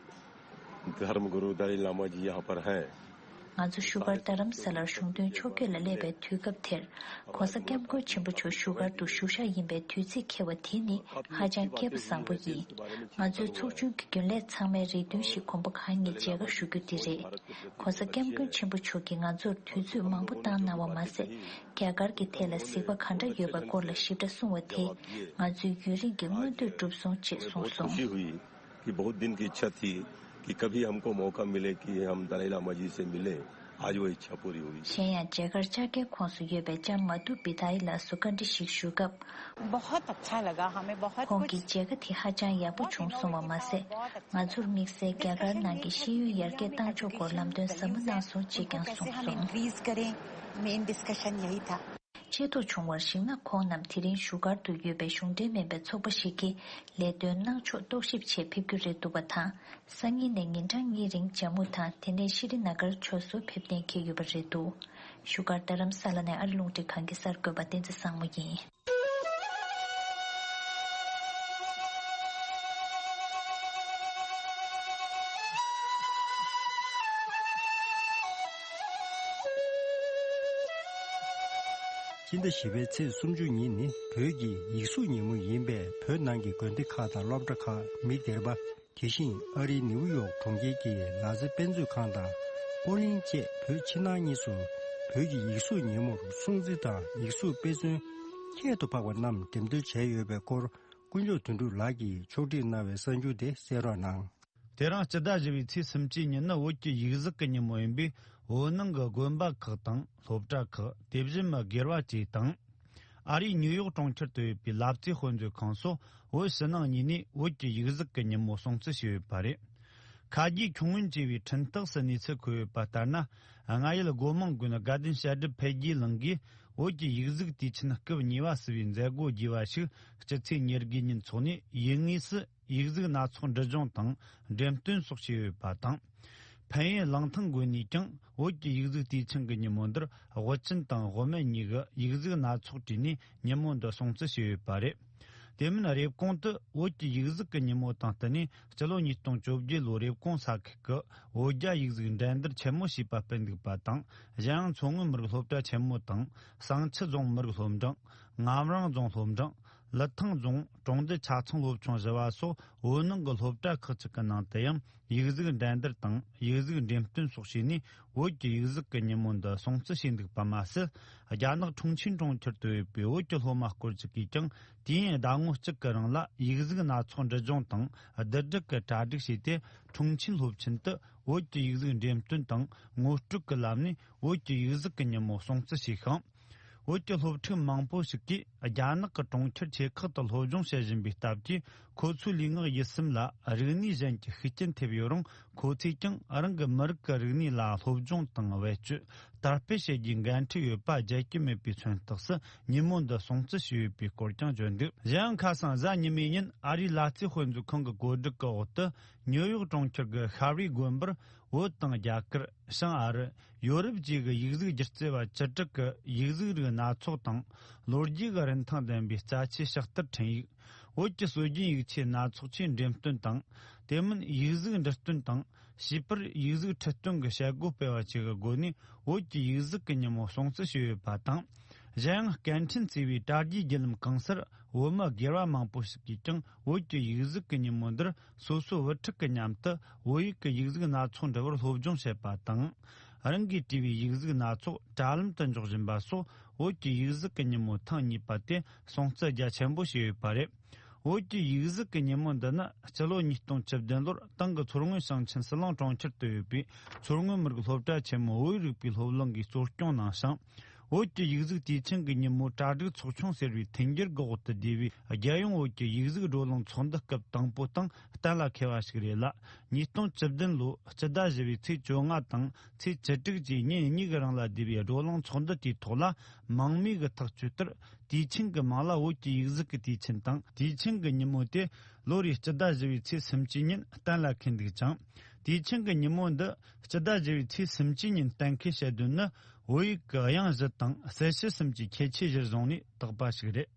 धर्म गुरु दलाई लामा जी यहाँ पर हैं। ང་ཚོ་བཞུགས་སྒར་རྡ་རམ་ས་ལར་གཞུང་དོན་ཕྱོགས་བསྐྱོད་ལ་སླེབས་པའི་དུས་སྐབས་དེར། ༸གོང་ས་༸སྐྱབས་མགོན་ཆེན་པོ་མཆོག་བཞུགས་སྒར་དུ་བཞུགས་ཞག་ཡིན་པའི་དུས་ཚིགས་འཁེལ་བ་དེ་ནི་ཧ་ཅང་སྐལ་པ་བཟང་པོ་ཡིན། ང་ཚོའི་ཚོགས་ཆུང་གི་རྒྱུན་ལས་ཚང་མའི་རེ་འདུན་བཞིན་མགོན་པོ་གང་ཉིད་མཇལ་ཁ་ཞུ་རྒྱུ་འདི་རེད། ༸གོང་ས་༸སྐྱབས་མགོན་ཆེན་པོ་མཆོག་གིས་ང་ཚོར་དུས་ཚོད་མང་པོ་བཏང་གནང་བ་མ་ཟད། རྒྱ་གར་གྱི་ཐད་ལ་གཟིགས་པ་ག་འདྲ་ཡོད་པའི་སྐོར་ལ་ཞིབ་ཕྲ་གསུང་བ་དེས་ང་ཚོའི་ཡུན་རིང་གི་མངོན་འདོད་གྲུབ་སོང་ཅེས་གསུངས་སོང་། कि बहुत दिन की इच्छा थी कि कभी हमको मौका मिले कि हम दलाई लामा जी से मिलें। आज वही छह पूरी हुई। གཞན་ཡང་མཇལ་ཁར་བཅར་ཁའི་ཁོངས་སུ་ཡོད་པའི་ལྕམ་མ་དུ་བི་ཐའི་ལགས་སུ་བཀའ་འདྲི་ཞིག་ཞུས་སྐབས། बहुत अच्छा लगा हमें, बहुत ཁོང་གིས་མཇལ་ཁ་དེ་ཧ་ཅང་ཡག་པོ་བྱུང་གསུངས་པ་མ་ཟད། ང་ཚོར་དམིགས་བསལ་རྒྱ་གར་ནང་གི་ཤེས་ཡོན་ཡར་རྒྱས་བཏང་ཕྱོགས་སྐོར་ལམ་སྟོན་ཟབ་མོ་གནང་སོང་ཅེས་ཀྱང་གསུངས་སོང་། ཤེས་རྟོགས་བྱུང་བར་གཞིགས་ན། ཁོང་རྣམས་དེ་རིང་བཞུགས་སྒར་དུ་ཡོད་པའི་གཞུང་འབྲེལ་མིན་པའི་ཚོགས་པ་ཞིག་གི་ལས་དོན་གནང་ཕྱོགས་རྟོག་ཞིབ་ཆེད་ཕེབས་རྒྱུ་རེད་འདུག་པ་དང་། སང་ཉིན་ནས་ཉིན་གྲངས་གཉིས་རིང་ཇམ་མུ་དང་དེ་ནས་ཤི་རི་ན་གར་ཕྱོགས་སུ་ཕེབས་གཏན་འཁེལ་ཡོད་པ་རེད་འདུག་བཞུགས་སྒར་རྡ་རམ་ས་ལ་ནས་ཨ་རི་རླུང་འཕྲིན་ཁང་གི་གསར་འགོད་པ་བསྟན་འཛིན་བཟང་མོ་ཡིན། ཕྱི་ཟླ་བཞི་པའི་ཚེས་སུམ་ཅུ་ཉིན་ནི་བོད་ཀྱི་ཡིག་གཟུགས་ཉིན་མོ་ཡིན་པས། བོད་ནང་གི་དགོན་སྡེ་ཁག་དང་སློབ་གྲྭ་ཁག་མི་སྒེར་པ། དེ་བཞིན་ཨ་རིའི་ནིའུ་ཡོག་གྲོང་ཁྱེར་གྱི་ལ་རྩེ་དཔེ་མཛོད་ཁང་དང་པོ་ལིང་བཅས་བོད་ཕྱི་ནང་གཉིས་སུ་བོད་ཀྱི་ཡིག་གཟུགས་ཉིན་མོར་སྲུང་བརྩི་དང་ཡིག་གཟུགས་དཔེ་མཚོན་ཁྱད་དུ་འཕགས་པ་རྣམས་འགྲེམས་སྟོན་བྱས་ཡོད་པའི་སྐོར། དཀོན་མཆོག་དོན་གྲུབ་ལགས་ཀྱིས་ཕྱོགས་སྒྲིག་གནང་བའི་གསར་འགྱུར་དེ་གསན་རོགས་གནང་། དེ་རིང་སྤྱི་ཟླ་བཞི་པའི་ཚེས་སུམ་ཅུ་ཉིན་ནི་བོད་ཀྱི་ཡིག་གཟུགས་ཀྱི་ཉིན་མོ་ཡིན་པས། བོད་ནང་གི་དགོན་པ་ཁག་དང་སློབ་གྲྭ་ཁག་དེ་བཞིན་མི་སྒེར་བ་བཅས་དང་། ཨ་རིའི་ནིའུ་ཡོག་གྲོང་ཁྱེར་དུ་ཡོད་པའི་ལ་རྩེ་དཔེ་མཛོད་ཁང་སོགས་བོད་ཕྱི་ནང་གཉིས་ནས་བོད་ཀྱི་ཡིག་གཟུགས་ཀྱི་ཉིན་མོ་སྲུང་བརྩི་བྱས་ཡོད་པ་རེད། ཁ་རྒྱའི་ཁྱུང་ངུན་ཅེས་པའི་འཕྲིན་སྟེགས་སུ་གནས་ཚུལ་འཁོད་ཡོད་པ་ལྟར་ན། རྔ་ཡུལ་སྒོ་མང་དགོན་དགའ་ལྡན་བཤད་སྒྲུབ་འཕེལ་རྒྱས་གླིང་གིས་བོད་ཀྱི་ཡིག་གཟུགས་དུས་ཆེན་སྐབས་གཉིས་པ་ཟེར་བའི་མཛད་སྒོ་རྒྱས་པ་ཞིག་སྤྱི་ཚེས་ཉེར་དགུ་ཉིན་འཚོགས་ནས། ཡུལ་དངོས་སུ་ཡིག་གཟུགས་སྣ་ཚོགས་འབྲི་སྦྱོང་དང་འགྲེམས་སྟོན་སོགས་བྱས་ཡོད་པ་དང་། ཕན་ཡུལ་གླང་ཐང་དགོན་ནས་ཀྱང་བོད་ཀྱི་ཡིག་གཟུགས་དུས་ཆེན་གྱི་ཉིན་མོ་འདིར་དབུ་ཅན་དང་དབུ་མེད་གཉིས་ཀྱིས་ཡིག་གཟུགས་སྣ་ཚོགས་བྲིས་ནས་ཉིན་མོ་འདི་སྲུང་བརྩི་བྱས་ཡོད་པ་རེད། དེ་མིན་རེབ་གོང་དུ་བོད་ཀྱི་ཡིག་གཟུགས་ཀྱི་ཉིན་མོ་དང་བསྟུན་ནས་སྤྱི་ལོ་ཉིས་སྟོང་བཅོ་བརྒྱད་ལོའི་རེབ་གོང་ས་ཁུལ་གྱི་བོད་རྒྱ་ཡིག་གཟུགས་འགྲན་བསྡུར་ཆེན་མོ་ཞེས་པ་སྤེལ་འདུག་པ་དང་། གཞན་ཡང་མཚོ་སྔོན་མི་རིགས་སློབ་གྲྭ་ཆེན་མོ་དང་། བསང་ཆུ་རྫོང་མི་རིགས་སློབ་འབྲིང་། ངམ་རང་རྫོང་སློབ་འབྲིང་། ལི་ཐང་རྫོང་གྲོང་རྡལ་ཆ་ཚང་སློབ་ཆུང་བཞི་བ་སོགས་བོད་ནང་གི་སློབ་གྲྭ་ཁག་ཅིག་གི་ནང་དུ་ཡང་ཡིག་གཟུགས་འགྲན་བསྡུར་དང་ཡིག་གཟུགས་འགྲེམས་སྟོན་སོགས་བྱས་ནས། བོད་ཀྱི་ཡིག་གཟུགས་ཀྱི་ཉིན་མོ་འདི་སྲུང་བརྩི་བྱས་འདུག་པ་མ་ཟད། རྒྱ་ནག་ཁྲུང་ཆིན་གྲོང་ཁྱེར་དུ་ཡོད་པའི་བོད་ཀྱི་སློབ་མ་སྐོར་ཅིག་གིས་ཀྱང་དུས་ཡུན་ཟླ་ངོ་གཅིག་གི་རིང་ལ་ཡིག་གཟུགས་སྣ་ཚོགས་འབྲི་སྦྱོང་དང་བསྡུ་སྒྲིག་གི་གྲ་སྒྲིག་བྱས་ཏེ། ཁྲུང་ཆིན་སློབ་ཆེན་དུ་བོད་ཀྱི་ཡིག་གཟུགས་འགྲེམས་སྟོན་དང་ངོ་སྤྲོད་ཀྱི་ལམ་ནས་བོད་ཀྱི་ཡིག་གཟུགས་ཀྱི་ཉིན་མོ་སྲུང་བརྩི་བྱས་ཤིང་། བོད་ཀྱི་སློབ་ཕྲུག་མང་པོ་ཞིག་གིས་རྒྱ་ནག་གི་གྲོང་ཁྱེར་ཆེ་ཁག་ཏུ་སློབ་སྦྱོང་བྱེད་བཞིན་པའི་སྟབས་ཀྱིས། ཁོ་ཚོའི་ལུས་ངག་ཡིད་གསུམ་ལ་རིག་གནས་གཞན་གྱི་ཤུགས་རྐྱེན་ཐེབས་ཡོད་རུང་། ཁོ་ཚོས་ཀྱང་རང་གི་མི་རིགས་ཀྱི་རིག་གནས་ལ་སློབ་སྦྱོང་དང་བེད་སྤྱོད་དར་སྤེལ་བྱེད་རྒྱུའི་འགན་འཁྲི་ཡོད་པ་བརྗེད་ཀྱི་མེད་པའི་མཚོན་རྟགས་སུ་ཉིན་མོ་འདི་སྲུང་བརྩི་བྱས་ཡོད་པའི་སྐོར་ཀྱང་བརྗོད་འདུག་གཞན་ཡང་ཁ་སང་གཟའ་ཉི་མའི་ཉིན་ཨ་རིའི་ལ་རྩེ་དཔེ་མཛོད་ཁང་གི་གོ་སྒྲིག་གི་འོག་ཏུ། ཉིའུ་ཡོག་གྲོང་ཁྱེར་གྱི་ཤར་བྷི་དགོན་པར་བོད་དང་རྒྱ་གར། བྱང་ཨ་རི། ཡོ་རོབ་བཅས་ཀྱི་ཡིག་གཟུགས་སྒྱུ་རྩལ་བ་བཅུ་དྲུག་གིས་ཡིག་གཟུགས་རིགས་སྣ་ཚོགས་དང་། ལོ་རྒྱུས་ཀྱི་རིན་ཐང་ལྡན་པའི་རྩ་ཆེའི་ཕྱག་བསྟར་འཕྲིན་ཡིག་བོད་ཀྱི་སྲོལ་རྒྱུན་ཡིག་ཆའི་སྣ་ཚོགས་ཆེད་འགྲེམས་སྟོན་དང་། དེ་མིན་ཡིག་གཟུགས་འབྲི་སྟོན་དང་། བྱིས་པར་ཡིག་གཟུགས་ཁྲིད་སྟོན་གྱི་བྱེད་སྒོ་སྤེལ་བ་བཅས་ཀྱི་སྒོ་ནས། བོད་ཀྱི་ཡིག་གཟུགས་ཀྱི་ཉིན་མོ་སྲུང་བརྩི་བྱས་ཡོད་པ་དང་། གཞན་ཡང་། སྐད་འཕྲིན་བརྩེ་བའི་དྲ་རྒྱའི་བརྒྱུད་ལམ་གང་སར། བོད་མི་སྒེར་བ་མང་པོ་ཞིག་གིས་ཀྱང་བོད་ཀྱི་ཡིག་གཟུགས་ཀྱི་ཉིན་མོ་འདིར། སོ་སོའི་བུ་ཕྲུག་གི་མཉམ་དུ་བོད་ཡིག་གི་ཡིག་གཟུགས་སྣ་ཚོགས་འབྲི་བར་སློབ་སྦྱོང་བྱེད་པ་དང་། རང་གིས་བྲིས་པའི་ཡིག་གཟུགས་སྣ་ཚོགས་དྲ་ལམ་དུ་འཇོག་བཞིན་པ་སོགས། བོད་ཀྱི་ཡིག་གཟུགས་ཀྱི་ཉིན་མོ་ཐེངས་གཉིས་པ་དེ་སྲུང་བརྩི་རྒྱ་ཆེན་པོ་བྱས་ཡོད་པ་རེད། བོད་ཀྱི་ཡིག་གཟུགས་ཀྱི་ཉིན་མོ་འདི་ནི་སྤྱི་ལོ་ཉིས་སྟོང་བཅུ་བདུན་ལོར་ཏང་གི་མཚོ་སྔོན་ཞིང་ཆེན་ཟི་ལིང་གྲོང་ཁྱེར་དུ་ཡོད་པའི་མཚོ་སྔོན་མི་རིགས་སློབ་གྲྭ་ཆེན་མོའི་བོད་ཡིག་རིག་པའི་སློབ་གླིང་གིས་གཙོ་སྐྱོང་གནང་ཞིང་། བོད་ཀྱི་ཡིག་གཟུགས་དུས་ཆེན་གྱི་ཉིན་མོའི་གྲ་སྒྲིག་ཚོགས་ཆུང་ཟེར་བའི་མཐུན་འགྱུར་གྱི་འོག་ཏུ་བསྡུས་པའི་རྒྱལ་ཡོངས་བོད་ཀྱི་ཡིག་གཟུགས་བགྲོ་གླེང་ཚོགས་འདུ་སྐབས་དང་པོ་དང་གཏན་ལ་འཁེལ་བ་ཞིག་རེད་ལ། ཉིས་སྟོང་བཅུ་བདུན་ལོའི་སྤྱི་ཟླ་བཞི་པའི་ཚེས་བཅོ་ལྔ་དང་ཚེས་བཅུ་དྲུག་བཅས་ཉིན་གཉིས་ཀྱི་རིང་ལ་བསྡུས་པའི་བགྲོ་གླེང་ཚོགས་འདུ་དེའི་ཐོག་ལ། མང་མོས་ཀྱིས་ཐག་གཅོད་ལྟར། དུས་ཆེན་གྱི་མིང་ལ་བོད་ཀྱི་ཡིག་གཟུགས་ཀྱི་དུས་ཆེན་དང་། དུས་ཆེན་གྱི་ཉིན་མོ་དེ་ལོ་རེའི་སྤྱི་ཟླ་བཞི་པའི་ཚེས་སུམ་ཅུ་ཉིན་གཏན་ལ་འཁེལ་འདུག་ཅིང་། དུས་ཆེན་གྱི་ཉིན་མོ་འདི་སྤྱི་ཟླ་བཞི་པའི་ཚེས་སུམ་ཅུ་ཉིན་གཏན་འཁེལ་བྱེད་དོན་ནི། བོད་ཡིག་གི་དབྱངས་བཞི་དང་གསལ་བྱེད་གསུམ་གྱི་ཁྱད་ཆོས་གཞིར་བཟུང་ནས་བཏགས་པ་ཞིག་རེད།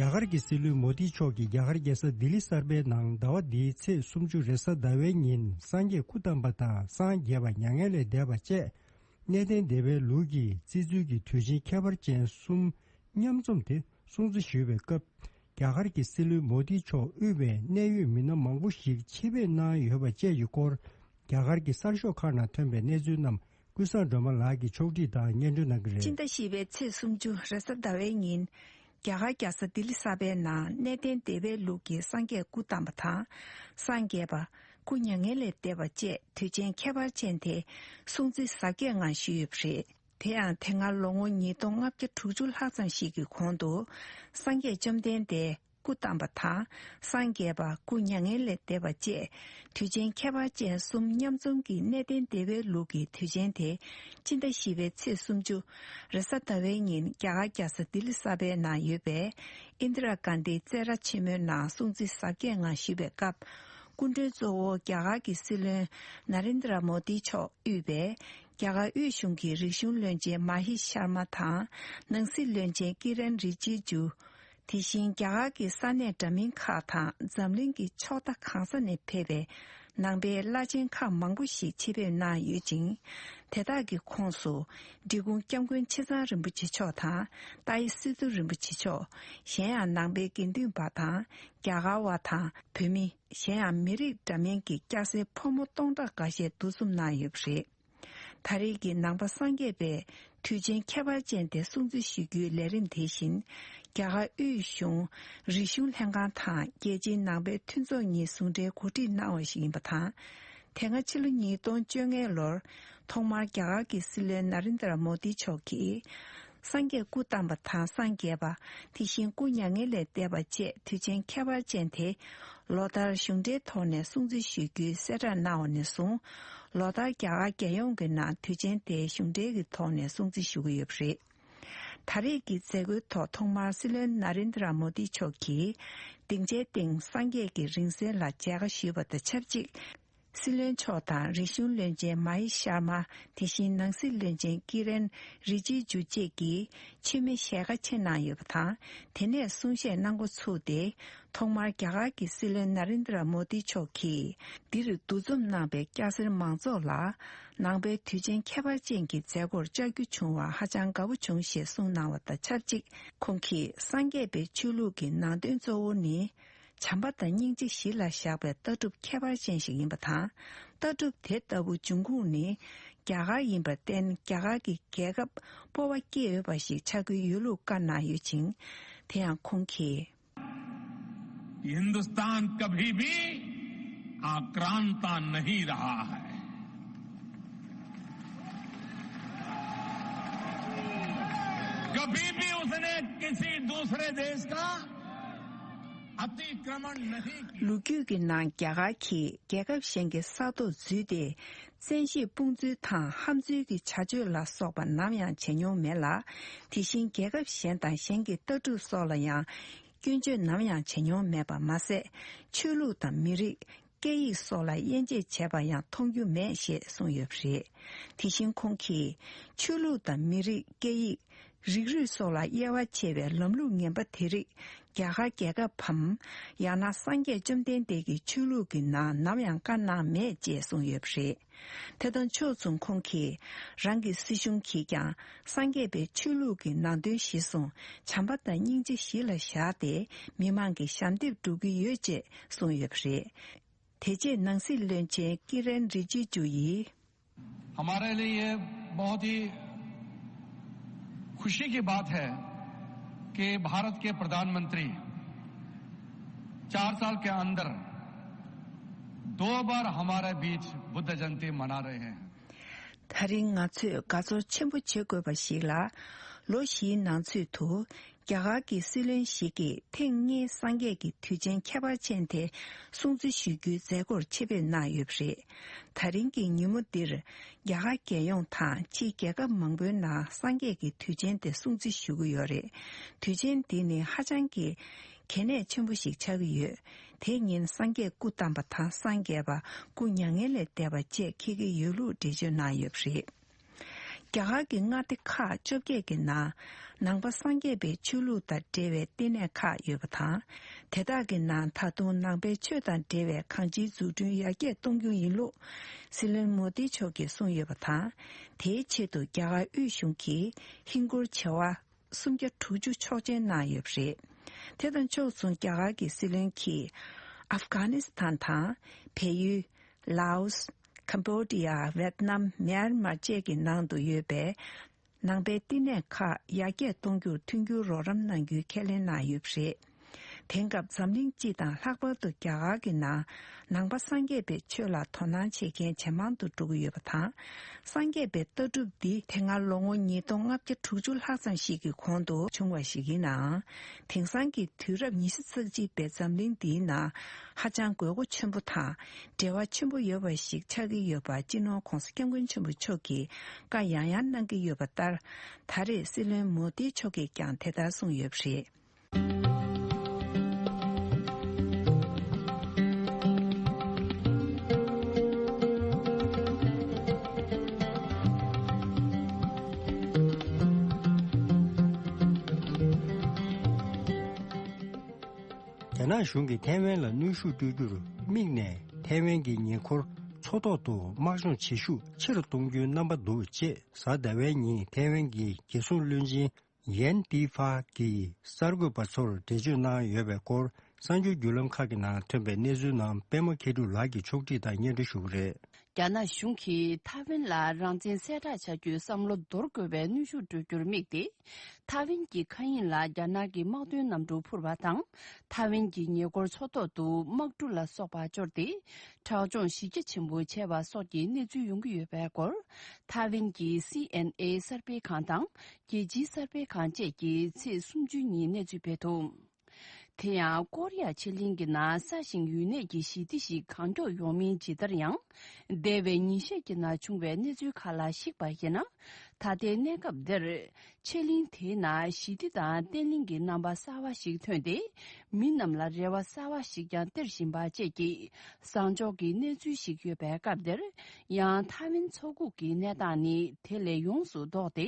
རྒྱ་གར་གྱི་སྲིད་བློན་མོ་དི་མཆོག་གིས་རྒྱ་གར་རྒྱལ་ས་ལྡི་ལི་གསར་པའི་ནང་ཟླ་བ་འདིའི་ཚེས་སུམ་ཅུ་རེས་གཟའ་ཟླ་བའི་ཉིན་སངས་རྒྱས་སྐུ་བལྟམས་པ་དང་སངས་རྒྱས་པ་མྱ་ངན་ལས་འདས་པ་བཅས། གནས་བརྟན་སྡེ་པའི་ལུགས་ཀྱི་བརྩི་ཚུལ་གྱི་དུས་ཆེན་ཁྱད་པར་ཅན་གསུམ་མཉམ་འཛོམས་དེ་སྲུང་བརྩི་ཞུས་པའི་སྐབས། རྒྱ་གར་གྱི་སྲིད་བློན་མོ་དི་མཆོག་དབུས་པའི་གནད་ཡོད་མི་སྣ་མང་པོ་ཞིག་ཆེད་ཕེབས་གནང་ཡོད་པ་བཅས་ཀྱི་སྐོར། རྒྱ་གར་གྱི་གསར་ཤོག་ཁག་ནང་ཐོན་པའི་གནས་ཚུལ་རྣམས་ཀུན་བཟང་སྒྲོལ་མ་ལགས་ཀྱིས་ཕྱོགས་སྒྲིག་དང་སྙན་སྒྲོན་གནང་གི་རེད། སྤྱི་ཟླ་བཞི་པའི་ཚེས་སུམ་ཅུ་རེས་གཟའ་ཟླ་བའི་ཉིན། རྒྱ་གར་རྒྱལ་ས་ལྡི་ལི་གསར་པའི་ནང་གནས་བརྟན་སྡེ་པའི་ལུགས་ཀྱི་སངས་རྒྱས་སྐུ་བལྟམས་པ་དང་། སངས་རྒྱས་པ་སྐུ་མྱ་ངན་ལས་འདས་པ་བཅས་དུས་ཆེན་ཁྱད་པར་ཅན་དེ་སྲུང་བརྩི་གཟབ་རྒྱས་ངང་ཞུས་ཡོད་པ་རེད། དེ་ཡང་དེ་སྔ་ལོ་ངོ་ཉིས་སྟོང་ལྔ་བརྒྱ་དྲུག་ཅུ་ལྷག་ཙམ་ཞིག་གི་གོང་དུ། སངས་རྒྱས་བཅོམ་ལྡན་འདས་སྐུ་བལྟམས་པ་དང་། སངས་རྒྱས་པ་སྐུ་མྱ་ངན་ལས་འདས་པ་བཅས་དུས་ཆེན་ཁྱད་པར་ཅན་གསུམ་མཉམ་འཛོམས་ཀྱི་གནས་བརྟན་སྡེ་པའི་ལུགས་ཀྱི་དུས་ཆེན་དེ། སྤྱི་ཟླ་བཞི་པའི་ཚེས་སུམ་ཅུ་རེས་གཟའ་ཟླ་བའི་ཉིན་རྒྱ་གར་རྒྱལ་ས་ལྡི་ལི་གསར་པའི་ནང་ཡོད་པའི་ཨིན་དི་ར་གྷན་དྷི་རྩེད་ར་ཆེན་མོའི་ནང་སྲུང་བརྩི་གཟབ་རྒྱས་ངང་ཞུས་པའི་སྐབས། སྐུ་མགྲོན་གཙོ་བོ་རྒྱ་གར་གྱི་སྲིད་བློན་ན་རེན་དྲ་མོ་དི་མཆོག་དབུས་པའི་རྒྱ་གར་དབུས་གཞུང་གི་རིག་གཞུང་བློན་ཆེན་མ་ཧི་ཤར་མ་དང་། ནང་སྲིད་བློན་ཆེན་ཀི་རན་རི་ཇི་ཇུ། དེ་བཞིན་རྒྱ་གར་གྱི་ས་གནས་འདྲ་མིན་ཁག་དང་འཛམ་གླིང་གི་ཕྱོགས་མཐའ་གང་ས་ནས་ཕེབས་པའི་ནང་པའི་བླ་ཆེན་ཁག་མང་པོ་ཞིག་ཆེད་ཕེབས་གནང་ཡོད་ཅིང་། དེ་དག་གི་ཁོངས་སུ་འབྲི་གུང་སྐྱབས་མགོན་ཆེ་ཚང་རིན་པོ་ཆེ་མཆོག་དང་། ཏཱའི་སི་ཏུ་རིན་པོ་ཆེ་མཆོག་གཞན་ཡང་ནང་པའི་དགེ་འདུན་པ་དང་། རྒྱ་གར་བ་དང་བོད་མི། གཞན་ཡང་མི་རིགས་འདྲ་མིན་གྱི་སྐྱ་སེར་ཕོ་མོ་སྟོང་ཕྲག་འགའ་ཤས་འདུ་འཛོམས་གནང་ཡོད་པ་རེད། ད་རེས་ཀྱི་ནང་པ་སངས་རྒྱས་པའི་དུས་ཆེན་ཁྱད་པར་ཅན་དེ་སྲུང་བརྩི་ཞུ་རྒྱུའི་ལས་རིམ་དེ་བཞིན། རྒྱ་གར་དབུས་གཞུང་རིག་གཞུང་ལྷན་ཁང་དང་རྒྱལ་སྤྱིའི་ནང་པའི་མཐུན་ཚོགས་གཉིས་ཟུང་འབྲེལ་གོ་སྒྲིག་གནང་བ་ཞིག་ཡིན་པ་དང་། དེ་སྔ་ཕྱི་ལོ་ཉིས་སྟོང་བཅོ་ལྔའི་ལོར་ཐོག་མར་རྒྱ་གར་གྱི་སྲིད་བློན་ན་རེན་དྲ་མོ་དི་མཆོག་གིས། སངས་རྒྱས་སྐུ་བལྟམས་པ་དང་སངས་རྒྱས་པ། དེ་བཞིན་སྐུ་མྱ་ངན་ལས་འདས་པ་བཅས་དུས་ཆེན་ཁྱད་པར་ཅན་དེ། ལོ་ལྟར་གཞུང་འབྲེལ་ཐོག་ནས་སྲུང་བརྩི་ཞུ་རྒྱུའི་གསལ་བསྒྲགས་གནང་བ་ནས་བཟུང་། ལོ་ལྟར་རྒྱ་གར་རྒྱལ་ཡོངས་ཀྱི་ནང་དུས་ཆེན་དེ་གཞུང་འབྲེལ་གྱི་ཐོག་ནས་སྲུང་བརྩི་ཞུ་གི་ཡོད་པ་རེད། ད་རེས་ཀྱི་མཛད་སྒོའི་ཐོག་ཐོག་མར་སྲིད་བློན་ན་རེན་དྲ་མོ་དི་མཆོག་གིས་སྡིངས་ཆའི་སྟེང་སངས་རྒྱས་ཀྱི་རིང་བསྲེལ་ལ་མཇལ་ཁ་ཞུས་པ་དང་ཆབས་ཅིག་སྲིད་བློན་མཆོག་དང་རིག་གཞུང་བློན་ཆེན་མ་ཧི་ཤར་མ། དེ་བཞིན་ནང་སྲིད་བློན་ཆེན་ཀི་རན་རི་ཇི་ཇུ་བཅས་ཀྱིས་མཆོད་མེ་ཞལ་ཁ་ཕྱེ་གནང་ཡོད་པ་དང་། དེ་ནས་གསུང་བཤད་གནང་འགོ་ཚུགས་ཏེ། ཐོག་མར་རྒྱ་གར་གྱི་སྲིད་བློན་ན་རེན་དྲ་མོ་དི་མཆོག་གིས་འདིར་འདུ་འཛོམས་གནང་པའི་སྐྱ་སེར་མང་ཚོགས་ལ། ནང་པའི་དུས་ཆེན་ཁྱད་པར་ཅན་གྱི་མཛད་སྒོར་བཅར་རྒྱུ་བྱུང་བར་ཧ་ཅང་དགའ་པོ་བྱུང་ཞེས་གསུངས་གནང་བ་དང་ཆབས་ཅིག་ཁོང་གིས་སངས་རྒྱས་པའི་ཆོས་ལུགས་ཀྱི་ནང་དོན་གཙོ་བོ་ནི། བྱམས་པ་དང་སྙིང་རྗེ་གཞི་ལ་བཞག་པའི་ལྟ་གྲུབ་ཁྱད་པར་ཅན་ཞིག་ཡིན་པ་དང་། ལྟ་གྲུབ་དེ་ལྟ་བུ་འབྱུང་ཁུངས་ནི་རྒྱ་གར་ཡིན་པར་བརྟེན། རྒྱ་གར་གྱི་རྒྱལ་ཁབ་སྤོབས་པ་སྐྱེས་ཡོད་པ་ཞིག་ཆགས་ཀྱི་ཡོད་ལུགས་བཀའ་གནང་ཡོད་ཅིང་། དེ་ཡང་ཁོང་གིས། हिंदुस्तान कभी भी आक्रांता नहीं रहा है। कभी भी उसने किसी दूसरे देश का अतिक्रमण नहीं किया। ལོ་རྒྱུས་ཀྱི་ནང་རྒྱ་གར་གྱིས་རྒྱལ་ཁབ་གཞན་གྱི་ས་ཐོག་འཛུལ་ཏེ། བཙན་ཤེད་དཔུང་འཛུལ་དང་ཧམ་འཛུལ་གྱི་བྱ་སྤྱོད་ལ་སོགས་པ་ནམ་ཡང་བྱེད་མྱོང་མེད་ལ། དེ་བཞིན་རྒྱལ་ཁབ་གཞན་དང་གཞན་གྱི་ལྟ་གྲུབ་སོགས་ལ་ཡང་སྐྱོན་བརྗོད་ནམ་ཡང་བྱེད་མྱོང་མེད་པ་མ་ཟད། ཆོས་ལུགས་དང་མི་རིགས། སྐད་ཡིག་སོགས་ལ་དབྱེ་འབྱེད་བྱས་པ་ཡང་མཐོང་རྒྱུ་མེད་ཞེས་གསུངས་ཡོད་པ་རེད། དེ་བཞིན་ཁོང་གིས། ཆོས་ལུགས་དང་མི་རིགས། སྐད་ཡིག་རིགས་རུས་སོགས་ལ་དབྱེ་བ་ཕྱེ་བའི་ལམ་ལུགས་ངན་པ་དེ་རིགས་རྒྱ་གར་རྒྱལ་ཁབ་བམ། ཡང་ན་སངས་རྒྱས་བཅོམ་ལྡན་འདས་ཀྱི་ཆོས་ལུགས་ཀྱི་ནང་ནམ་ཡང་བཀའ་གནང་མེད་ཅེས་གསུངས་ཡོད་པ་རེད། དེ་དང་ཕྱོགས་མཚུངས་ཁོང་གིས། རང་གི་སྲིད་གཞུང་གིས་ཀྱང་སངས་རྒྱས་པའི་ཆོས་ལུགས་ཀྱི་ནང་དོན་གཞིར་བཟུང་བྱམས་པ་དང་སྙིང་རྗེ་གཞི་ལ་བཞག་སྟེ་མི་མང་གི་ཞབས་འདེགས་སྒྲུབ་ཀྱི་ཡོད་ཅེས་གསུངས་ཡོད་པ་རེད། དེ་རྗེས་ནང་སྲིད་བློན་ཆེན་ཀི་རན་རི་ཇི་ཇུ་ཡིས། हमारे लिए ये बहुत ही खुशी की बात है कि भारत के प्रधानमंत्री चार साल के अंदर दो बार हमारे बीच बुद्ध जयंती मना रहे हैं। ད་རིང་ང་ཚོས་དགའ་ཚོར་ཆེན་པོ་བྱེད་དགོས་པ་ཞིག་ལ། ལོ་བཞིའི་ནང་ཚུད་དུ། རྒྱ་གར་གྱི་སྲིད་བློན་ཞིག་གིས་ཐེངས་གཉིས་སངས་རྒྱས་ཀྱི་དུས་ཆེན་ཁྱད་པར་ཅན་དེ་སྲུང་བརྩི་ཞུ་རྒྱུའི་མཛད་སྒོར་ཆེད་ཕེབས་གནང་ཡོད་པ་རེད། ད་རིང་གི་ཉིན་མོ་འདིར། རྒྱ་གར་རྒྱལ་ཡོངས་དང་ཕྱིའི་རྒྱལ་ཁབ་མང་པོའི་ནང་སངས་རྒྱས་ཀྱི་དུས་ཆེན་དེ་སྲུང་བརྩི་ཞུ་གི་ཡོད་རེད། དུས་ཆེན་འདི་ནི་ཧ་ཅང་གི་གལ་གནད་ཆེན་པོ་ཞིག་ཆགས་ཀྱི་ཡོད། དེ་ཉིན་སངས་རྒྱས་སྐུ་བལྟམས་པ་དང་སངས་རྒྱས་པ་སྐུ་མྱ་ངན་ལས་འདས་པ་བཅས་འཁེལ་གྱི་ཡོད་ལུགས་འགྲེལ་བརྗོད་གནང་ཡོད་པ་རེད། རྒྱ་གར་གྱི་མངའ་སྡེ་ཁག་བཅོ་བརྒྱད་ཀྱི་ནང་། ནང་པ་སངས་རྒྱས་པའི་ཆོས་ལུགས་དང་འབྲེལ་བའི་ལྟེ་གནས་ཁག་ཡོད་པ་དང་། དེ་དག་གི་ནང་ད་དུང་ནང་པའི་ཆོས་དང་འབྲེལ་བའི་གང་ཅིའི་འཛུགས་སྐྲུན་ཡར་རྒྱས་གཏོང་རྒྱུ་ཡིན་ལུགས། སྲིད་བློན་མོ་དི་མཆོག་གིས་གསུངས་ཡོད་པ་དང་། དེའི་ཆེད་དུ་རྒྱ་གར་དབུས་གཞུང་གིས་ཧིན་སྒོར་བྱེ་བ། སུམ་བརྒྱ་དྲུག་ཅུ་ཆོག་མཆན་གནང་ཡོད་པ་རེད། དེ་དང་ཕྱོགས་མཚུངས། རྒྱ་གར་གྱི་སྲིད་བློན་གྱིས་ཨབ་གྷ་ནི་སི་ཐན་དང་བལ་ཡུལ། ལའོ་སི། ཀམ་བོ་ཌི་ཡ། ཝེད་ནམ། མེན་མར་བཅས་ཀྱི་ནང་དུ་ཡོད་པའི་ནང་པའི་བསྟི་གནས་ཁག་ཡར་རྒྱས་གཏོང་རྒྱུར་མཐུན་འགྱུར་རོགས་རམ་གནང་རྒྱུའི་ཁས་ལེན་གནང་ཡོད་པ་རེད། དེང་སྐབས་འཛམ་གླིང་སྤྱི་དང་ལྷག་པར་དུ་རྒྱ་གར་གྱི་ནང་ནང་པ་སངས་རྒྱས་པའི་ཆོས་ལ་དོ་སྣང་བྱེད་མཁན་ཇེ་མང་དུ་འགྲོ་གི་ཡོད་པ་དང་། སངས་རྒྱས་པའི་ལྟ་གྲུབ་འདི་དེ་སྔ་ལོ་ངོ་ཉིས་སྟོང་ལྔ་བརྒྱ་དྲུག་ཅུ་ལྷག་ཙམ་ཞིག་གི་གོང་དུ་བྱུང་བ་ཞིག་ཡིན་ནའང་། དེང་སང་གི་དུས་རབས་ཉི་ཤུ་རྩ་གཅིག་པའི་འཛམ་གླིང་འདིའི་ནང་ཧ་ཅང་དགོས་མཁོ་ཆེན་པོ་དང་འབྲེལ་བ་ཆེན་པོ་ཡོད་པ་ཞིག་ཆགས་ཀྱི་ཡོད་པ་སྤྱི་ནོར་༧གོང་ས་༧སྐྱབས་མགོན་ཆེན་པོ་མཆོག་གིས་བཀའ་ཡང་ཡང་གནང་གི་ཡོད་པ་ལྟར། ད་རེས་སྲིད་བློན་མོ་དི་མཆོག་གིས་ཀྱང་དེ་ལྟར་གསུངས་ཡོད་པ་རེད། རྒྱ་ནག་གཞུང་གིས་ཐའེ་ཝན་ལ་གནོན་ཤུགས་སྤྲོད་རྒྱུར་དམིགས་ནས། ཐའེ་ཝན་གྱི་ཉེ་འཁོར་མཚོ་ཐོག་ཏུ་དམག་སྦྱོང་བྱེད་ཤུགས་ཆེ་རུ་གཏོང་རྒྱུའི་རྣམ་པ་འདུག་ཅེས་གཟའ་ཟླ་བའི་ཉིན་ཐའེ་ཝན་གྱི་རྒྱལ་སྲུང་བློན་ཆེན་ཡན་ཏི་ཧྥ་གྱིས་གསར་འགོད་པ་ཚོར་འགྲེལ་བརྗོད་གནང་ཡོད་པའི་སྐོར། གསར་འགྱུར་བརྒྱུད་ལམ་ཁག་གི་ནང་ཐོན་པའི་གནས་ཚུལ་རྣམས་པད་མ་མཁས་གྲུབ་ལགས་ཀྱིས་ཕྱོགས་སྒྲིག་དང་སྙན་སྒྲོན་ཞུ་གི་རེད། རྒྱ་ནག་གཞུང་གིས་ཐའེ་ཝན་ལ་རང་བཙན་གསལ་བསྒྲགས་བྱ་རྒྱུའི་བསམ་བློ་འདོར་དགོས་པའི་གནོན་ཤུགས་སྤྲོད་རྒྱུར་དམིགས་ཏེ། ཐའེ་ཝན་གྱི་མཁའ་དབྱིངས་ལ་རྒྱ་ནག་གི་དམག་དོན་གནམ་གྲུ་འཕུར་བ་དང་། ཐའེ་ཝན་གྱི་ཉེ་འཁོར་མཚོ་ཐོག་ཏུ་དམག་གྲུ་ལ་སོགས་པ་འབྱོར་ཏེ། དྲག་སྦྱོང་གཞི་རྒྱ་ཆེན་པོ་བྱས་པ་སོགས་ཀྱི་གནས་ཚུལ་ཡོང་གི་ཡོད་པའི་སྐོར། ཐའེ་ཝན་གྱི་སི་ཨེན་ཨེ་གསར་སྤེལ་ཁང་དང་། རྒྱལ་སྤྱིའི་གསར་སྤེལ་ཁང་བཅས་ཀྱིས་ཚེས་སུམ་ཅུ་ཉིན་གནས་ཚུལ་སྤེལ་འདུག་དེ་ཡང་། ཀོ་རི་ཡ་ཕྱེད་གླིང་གི་ནང་སྲ་ཞིང་ཡུན་གནས་ཀྱི་ཞི་བདེ་ཞིག་གང་མགྱོགས་ཡོང་མིན་ཇི་ལྟར་ཡང་། འདས་པའི་ཉིན་ཤས་ཀྱི་ནང་བྱུང་བའི་གནས་ཚུལ་ཁག་ལ་གཞིགས་པ་ཡིན་ན། ད་ལྟའི་གནས་སྐབས་འདིར། ཕྱེད་གླིང་དེའི་ནང་ཞི་བདེ་དང་བརྟན་ལྷིང་གི་རྣམ་པ་གསར་བ་ཞིག་ཐོན་ཏེ། མི་རྣམས་ལ་རེ་བ་གསར་བ་ཞིག་ཀྱང་སྟེར་བཞིན་པ་བཅས་ཀྱི་བཟང་ཕྱོགས་ཀྱི་གནས་ཚུལ་ཞིག་ཡོད་པའི་སྐབས་འདིར། ཡང་ཐའེ་ཝན་མཚོ་ཁུག་གི་གནས་སྟངས་ནི་དེ་ལས་ཡོངས་སུ་ལྡོག་སྟེ།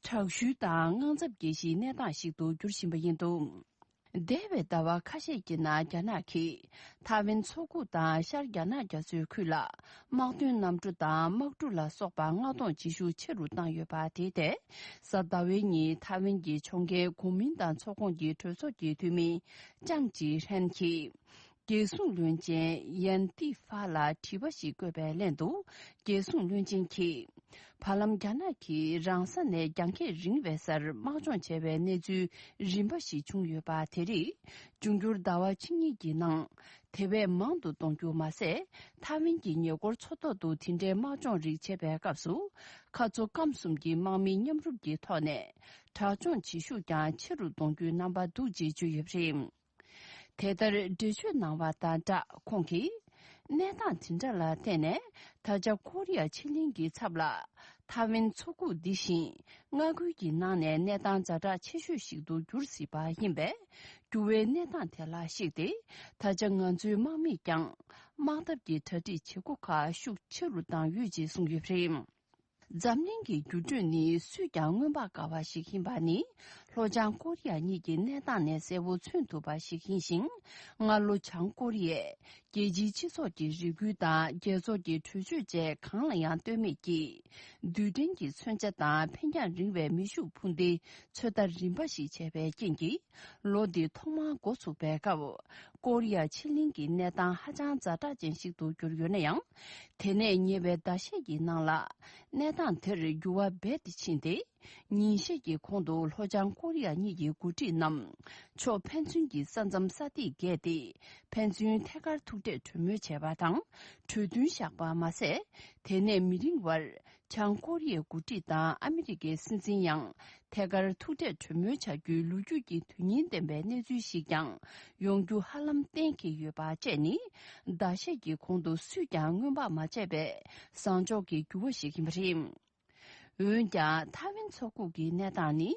དྲག་ཤུལ་དང་དངངས་འཚབ་སྐྱེ་གཞིའི་གནས་སྟངས་ཤིག་ཏུ་འགྱུར་བཞིན་པ་ཡིན་འདུག་འདས་པའི་ཟླ་བ་ཁ་ཤས་ཀྱི་ནང་རྒྱ་ནག་གིས་ཐའེ་ཝན་མཚོ་ཁུག་དང་ཤར་རྒྱ་ནག་རྒྱ་མཚོའི་ཁུལ་ལ་དམག་དོན་གནམ་གྲུ་དང་དམག་གྲུ་ལ་སོགས་པ་མངགས་གཏོང་བྱེད་ཤུགས་ཆེ་རུ་བཏང་ཡོད་པ། དེའི་ཐད་གཟའ་ཟླ་བའི་ཉིན་ཐའེ་ཝན་གྱི་ཕྱོགས་འགལ་གོ་མིན་ཏང་ཚོགས་ཁོངས་ཀྱི་གྲོས་ཚོགས་ཀྱི་འཐུས་མི་ཅང་ཅི་ཧྲན་གྱིས། རྒྱལ་སྲུང་བློན་ཆེན་ཡན་ཏི་ཧྥ་ལ་དྲི་བ་ཞིག་བཀོད་པའི་ལན་དུ། རྒྱལ་སྲུང་བློན་ཆེན་གྱིས། བར་ལམ་རྒྱ་ནག་གིས་རང་ས་ནས་རྒྱང་ཁྱེར་རིང་བའི་སར་དམག་སྦྱོང་བྱས་པའི་གནས་ཚུལ་རིམ་པ་ཞིག་བྱུང་ཡོད་པ་དེ་རིགས་འབྱུང་འགྱུར་ཟླ་བ་ཕྱེད་གཉིས་ཀྱི་ནང་དེ་བས་མང་དུ་གཏོང་རྒྱུ་མ་ཟད། ཐའེ་ཝན་གྱི་ཉེ་འཁོར་མཚོ་ཐོག་ཏུ་དེ་འདྲའི་དམག་སྦྱོང་རིགས་བྱེད་པའི་སྐབས་སུ། ཁ་མཚོ་སྐམ་གསུམ་གྱི་དམག་མི་མཉམ་རུབ་ཀྱི་ཐོག་ནས་དྲག་སྦྱོང་བྱེད་ཤུགས་ཀྱང་ཆེ་རུ་གཏོང་རྒྱུའི་རྣམ་པ་འདུག་ཅེས་བརྗོད་ཡོད་པ་རེད། དེ་ལྟར་འགྲེལ་བརྗོད་གནང་བ་དང་སྦྲགས། ཁོང་གིས། གནས་སྟངས་དེ་འདྲ་ལ་བརྟེན་ནས། ད་ཆ་ཀོ་རི་ཡ་ཕྱེད་གླིང་གི་ཚབ་ལ། ཐའེ་ཝན་མཚོ་ཁུག་འདི་བཞིན། མངའ་ཁུལ་གྱི་ནང་ནས་གནས་སྟངས་ཛ་དྲག་ཆེ་ཤོས་ཤིག་ཏུ་གྱུར་སྲིད་པ་ཡིན་པས། འགྱུར་བའི་གནས་སྟངས་དེ་ལ་གཞིགས་ཏེ། ད་ཆ་ང་ཚོའི་དམག་མིས་ཀྱང་། དམག་འཐབ་ཀྱི་གྲ་སྒྲིག་བྱེད་སྒོ་ཁག་ཤུགས་ཆེ་རུ་བཏང་ཡོད་ཅེས་གསུངས་ཡོད་པ་རེད། འཛམ་གླིང་གི་འགྱུར་འགྲོས་ནི་སུས་ཀྱང་མངོན་པར་དགའ་བ་ཞིག་ཡིན་པ་ནི། ལྷོ་བྱང་ཀོ་རི་ཡ་གཉིས་ཀྱི་གནས་སྟངས་ནས་གསལ་པོ་མཚོན་ཐུབ་པ་ཞིག་ཡིན་ཞིང་། སྔ་ལོ་བྱང་ཀོ་རི་ཡས་རྒྱལ་སྤྱིའི་སྤྱི་ཚོགས་ཀྱི་རེ་སྐུལ་དང་རྒྱལ་ཚོགས་ཀྱི་གྲོས་ཆོད་བཅས་གང་ལ་ཡང་ལྟོས་མེད་ཀྱིས། རྡུལ་ཕྲན་གྱི་མཚོན་ཆ་དང་འཕེན་རྒྱང་རིང་བའི་མེ་ཤུགས་འཕུར་མདེལ་ཚོད་ལྟ་རིམ་པ་ཞིག་བྱས་པའི་རྐྱེན་གྱིས། ལོ་འདི་ཐོག་མར་འགོ་ཚུགས་པའི་སྐབས། ཀོ་རི་ཡ་ཕྱེད་གླིང་གི་གནས་སྟངས་ཧ་ཅང་ཛ་དྲག་ཅན་ཞིག་ཏུ་གྱུར་ཡོད་ན་ཡང་། དེ་ནས་ཉེ་བའི་ཟླ་ཤས་ཀྱི་ནང་ལ། གནས་སྟངས་དེར་འགྱུར་བ་རྦད་དེ་ཕྱིན་ཏེ། ཉིན་ཤས་ཀྱི་གོང་དུ་ལྷོ་བྱང་ཀོ་རི་ཡ་གཉིས་ཀྱི་འགོ་ཁྲིད་རྣམས། ཕྱོགས་ཕན་ཚུན་གྱི་ས་མཚམས་ས་ཐིག་བརྒལ་ཏེ། ཕན་ཚུན་ཐད་ཀར་ཐུག་འཕྲད་གྲོས་མོལ་བྱས་པ་དང་། གྲོས་མཐུན་བཞག་པ་མ་ཟད། དེ་ནས་མི་རིང་བར། བྱང་ཀོ་རི་ཡའི་འགོ་ཁྲིད་དང་ཨ་མི་རི་ཀའི་སྲིད་འཛིན་ཡང་ཐད་ཀར་ཐུག་འཕྲད་གྲོས་མོལ་བྱ་རྒྱུའི་ལོ་རྒྱུས་ཀྱི་དོན་སྙིང་ལྡན་པའི་གནས་ཚུལ་ཞིག་ཀྱང་ཡོང་རྒྱུ་ཧ་ལམ་གཏན་འཁེལ་ཡོད་པ་བཅས་ནི། ཟླ་ཤས་ཀྱི་གོང་དུ་སུས་ཀྱང་སྔོན་དཔག་མ་བྱས་པའི་བཟང་ཕྱོགས་ཀྱི་འགྱུར་བ་ཞིག་ཡིན་པ་རེད། འོན་ཀྱང་ཐའེ་ཝན་མཚོ་ཁུག་གི་གནས་སྟངས་ནི་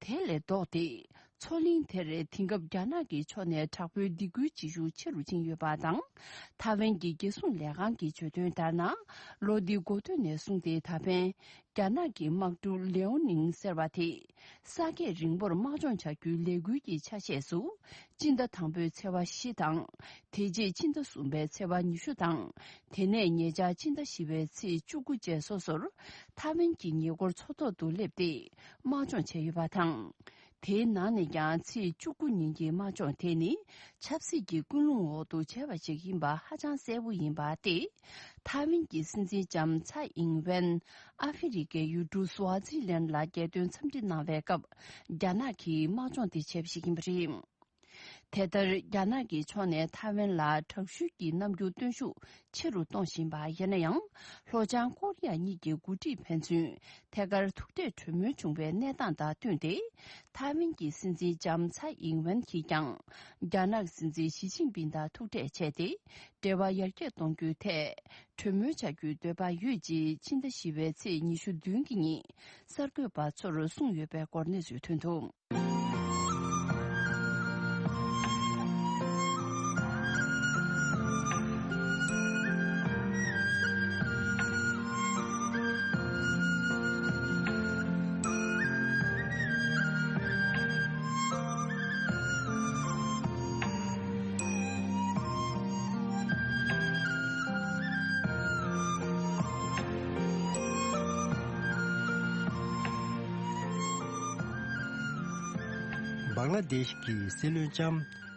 དེ་ལས་ལྡོག་སྟེ། མཚོ་གླིང་དེར་དེང་སྐབས་རྒྱ་ནག་གི་ཕྱོགས་ནས་དྲག་པོའི་སྡིགས་སྐུལ་བྱེད་ཤུགས་ཆེ་རུ་ཕྱིན་ཡོད་པ་དང་། ཐའེ་ཝན་གྱི་རྒྱལ་སྲུང་ལས་ཁང་གིས་བརྗོད་དོན་ལྟར་ན། ལོ་འདི་འགོ་སྟོད་ནས་བཟུང་སྟེ་ད་ཕན། རྒྱ་ནག་གི་དམག་གྲུ་ལེའོ་ནིང་ཟེར་བ་དེས། ས་ཁད་རིང་པོར་དམག་སྦྱོང་བྱ་རྒྱུའི་ལས་འགུལ་གྱི་ཆ་ཤས་སུ། སྤྱི་ཟླ་དང་པོའི་ཚེས་པ་བཞི་དང་། དེ་རྗེས་ཕྱི་ཟླ་གསུམ་པའི་ཚེས་པ་ཉི་ཤུ་དང་། དེ་ནས་ཉེ་ཆར་ཕྱི་ཟླ་བཞི་པའི་ཚེས་བཅུ་དགུ་བཅས་སོ་སོར། ཐའེ་ཝན་གྱི་ཉེ་འཁོར་མཚོ་ཐོག་ཏུ་སླེབས་ཏེ། དམག་སྦྱོང་བྱས་ཡོད་པ་དང་། དེའི་ནང་ནས་ཀྱང་ཚེས་བཅུ་དགུ་ཉིན་གྱི་དམག་སྦྱོང་དེ་ནི་ཆབ་སྲིད་ཀྱི་ཀུན་སློང་འོག་ཏུ་བྱས་པ་ཞིག་ཡིན་པ་ཧ་ཅང་གསལ་པོ་ཡིན་པ་སྟེ། ཐའེ་ཝན་གྱི་སྲིད་འཛིན་ལྕམ་ཚའེ་ཨིང་ཝེན་ཨ་ཧྥེ་རི་ཁའི་ཡུལ་གྲུ་སུའ་ཛི་ལན་ལ་རྒྱལ་དོན་འཚམས་འདྲི་གནང་བའི་སྐབས། རྒྱ་ནག་གིས་དམག་སྦྱོང་དེ་བྱས་པ་ཞིག་ཡིན་པ་རེད། དེ་ལྟར་རྒྱ་ནག་གི་ཕྱོགས་ནས་ཐའེ་ཝན་ལ་དྲག་ཤུལ་གྱི་རྣམ་འགྱུར་སྟོན་ཤུགས་ཆེ་རུ་གཏོང་བཞིན་པ་ཡིན་ན་ཡང་། ལྷོ་བྱང་ཀོ་རི་ཡ་གཉིས་ཀྱི་འགོ་ཁྲིད་ཕན་ཚུན་ཐད་ཀར་ཐུག་འཕྲད་གྲོས་མོལ་བྱུང་བའི་གནས་སྟངས་དང་བསྟུན་ཏེ། ཐའེ་ཝན་གྱི་སྲིད་འཛིན་ལྕམ་ཚའེ་ཨིང་ཝེན་གྱིས་ཀྱང་རྒྱ་ནག་སྲིད་འཛིན་ཞི་ཅིན་ཕིང་དང་ཐུག་འཕྲད་བྱས་ཏེ། འབྲེལ་བ་ཡར་རྒྱས་གཏོང་རྒྱུའི་ཐད་གྲོས་མོལ་བྱ་རྒྱུའི་འདོད་པ་ཡོད་ཅེས་ཕྱི་ཟླ་བཞི་པའི་ཚེས་ཉི་ཤུ་བདུན་གྱི་ཉིན་གསར་འགོད་པ་ཚོར་གསུངས་ཡོད་པའི་སྐོར་གནས་ཚུལ་ཐོན་འདུག། བང་ལ་དེཤ་གི་སྲིད་བློན་ལྕམ་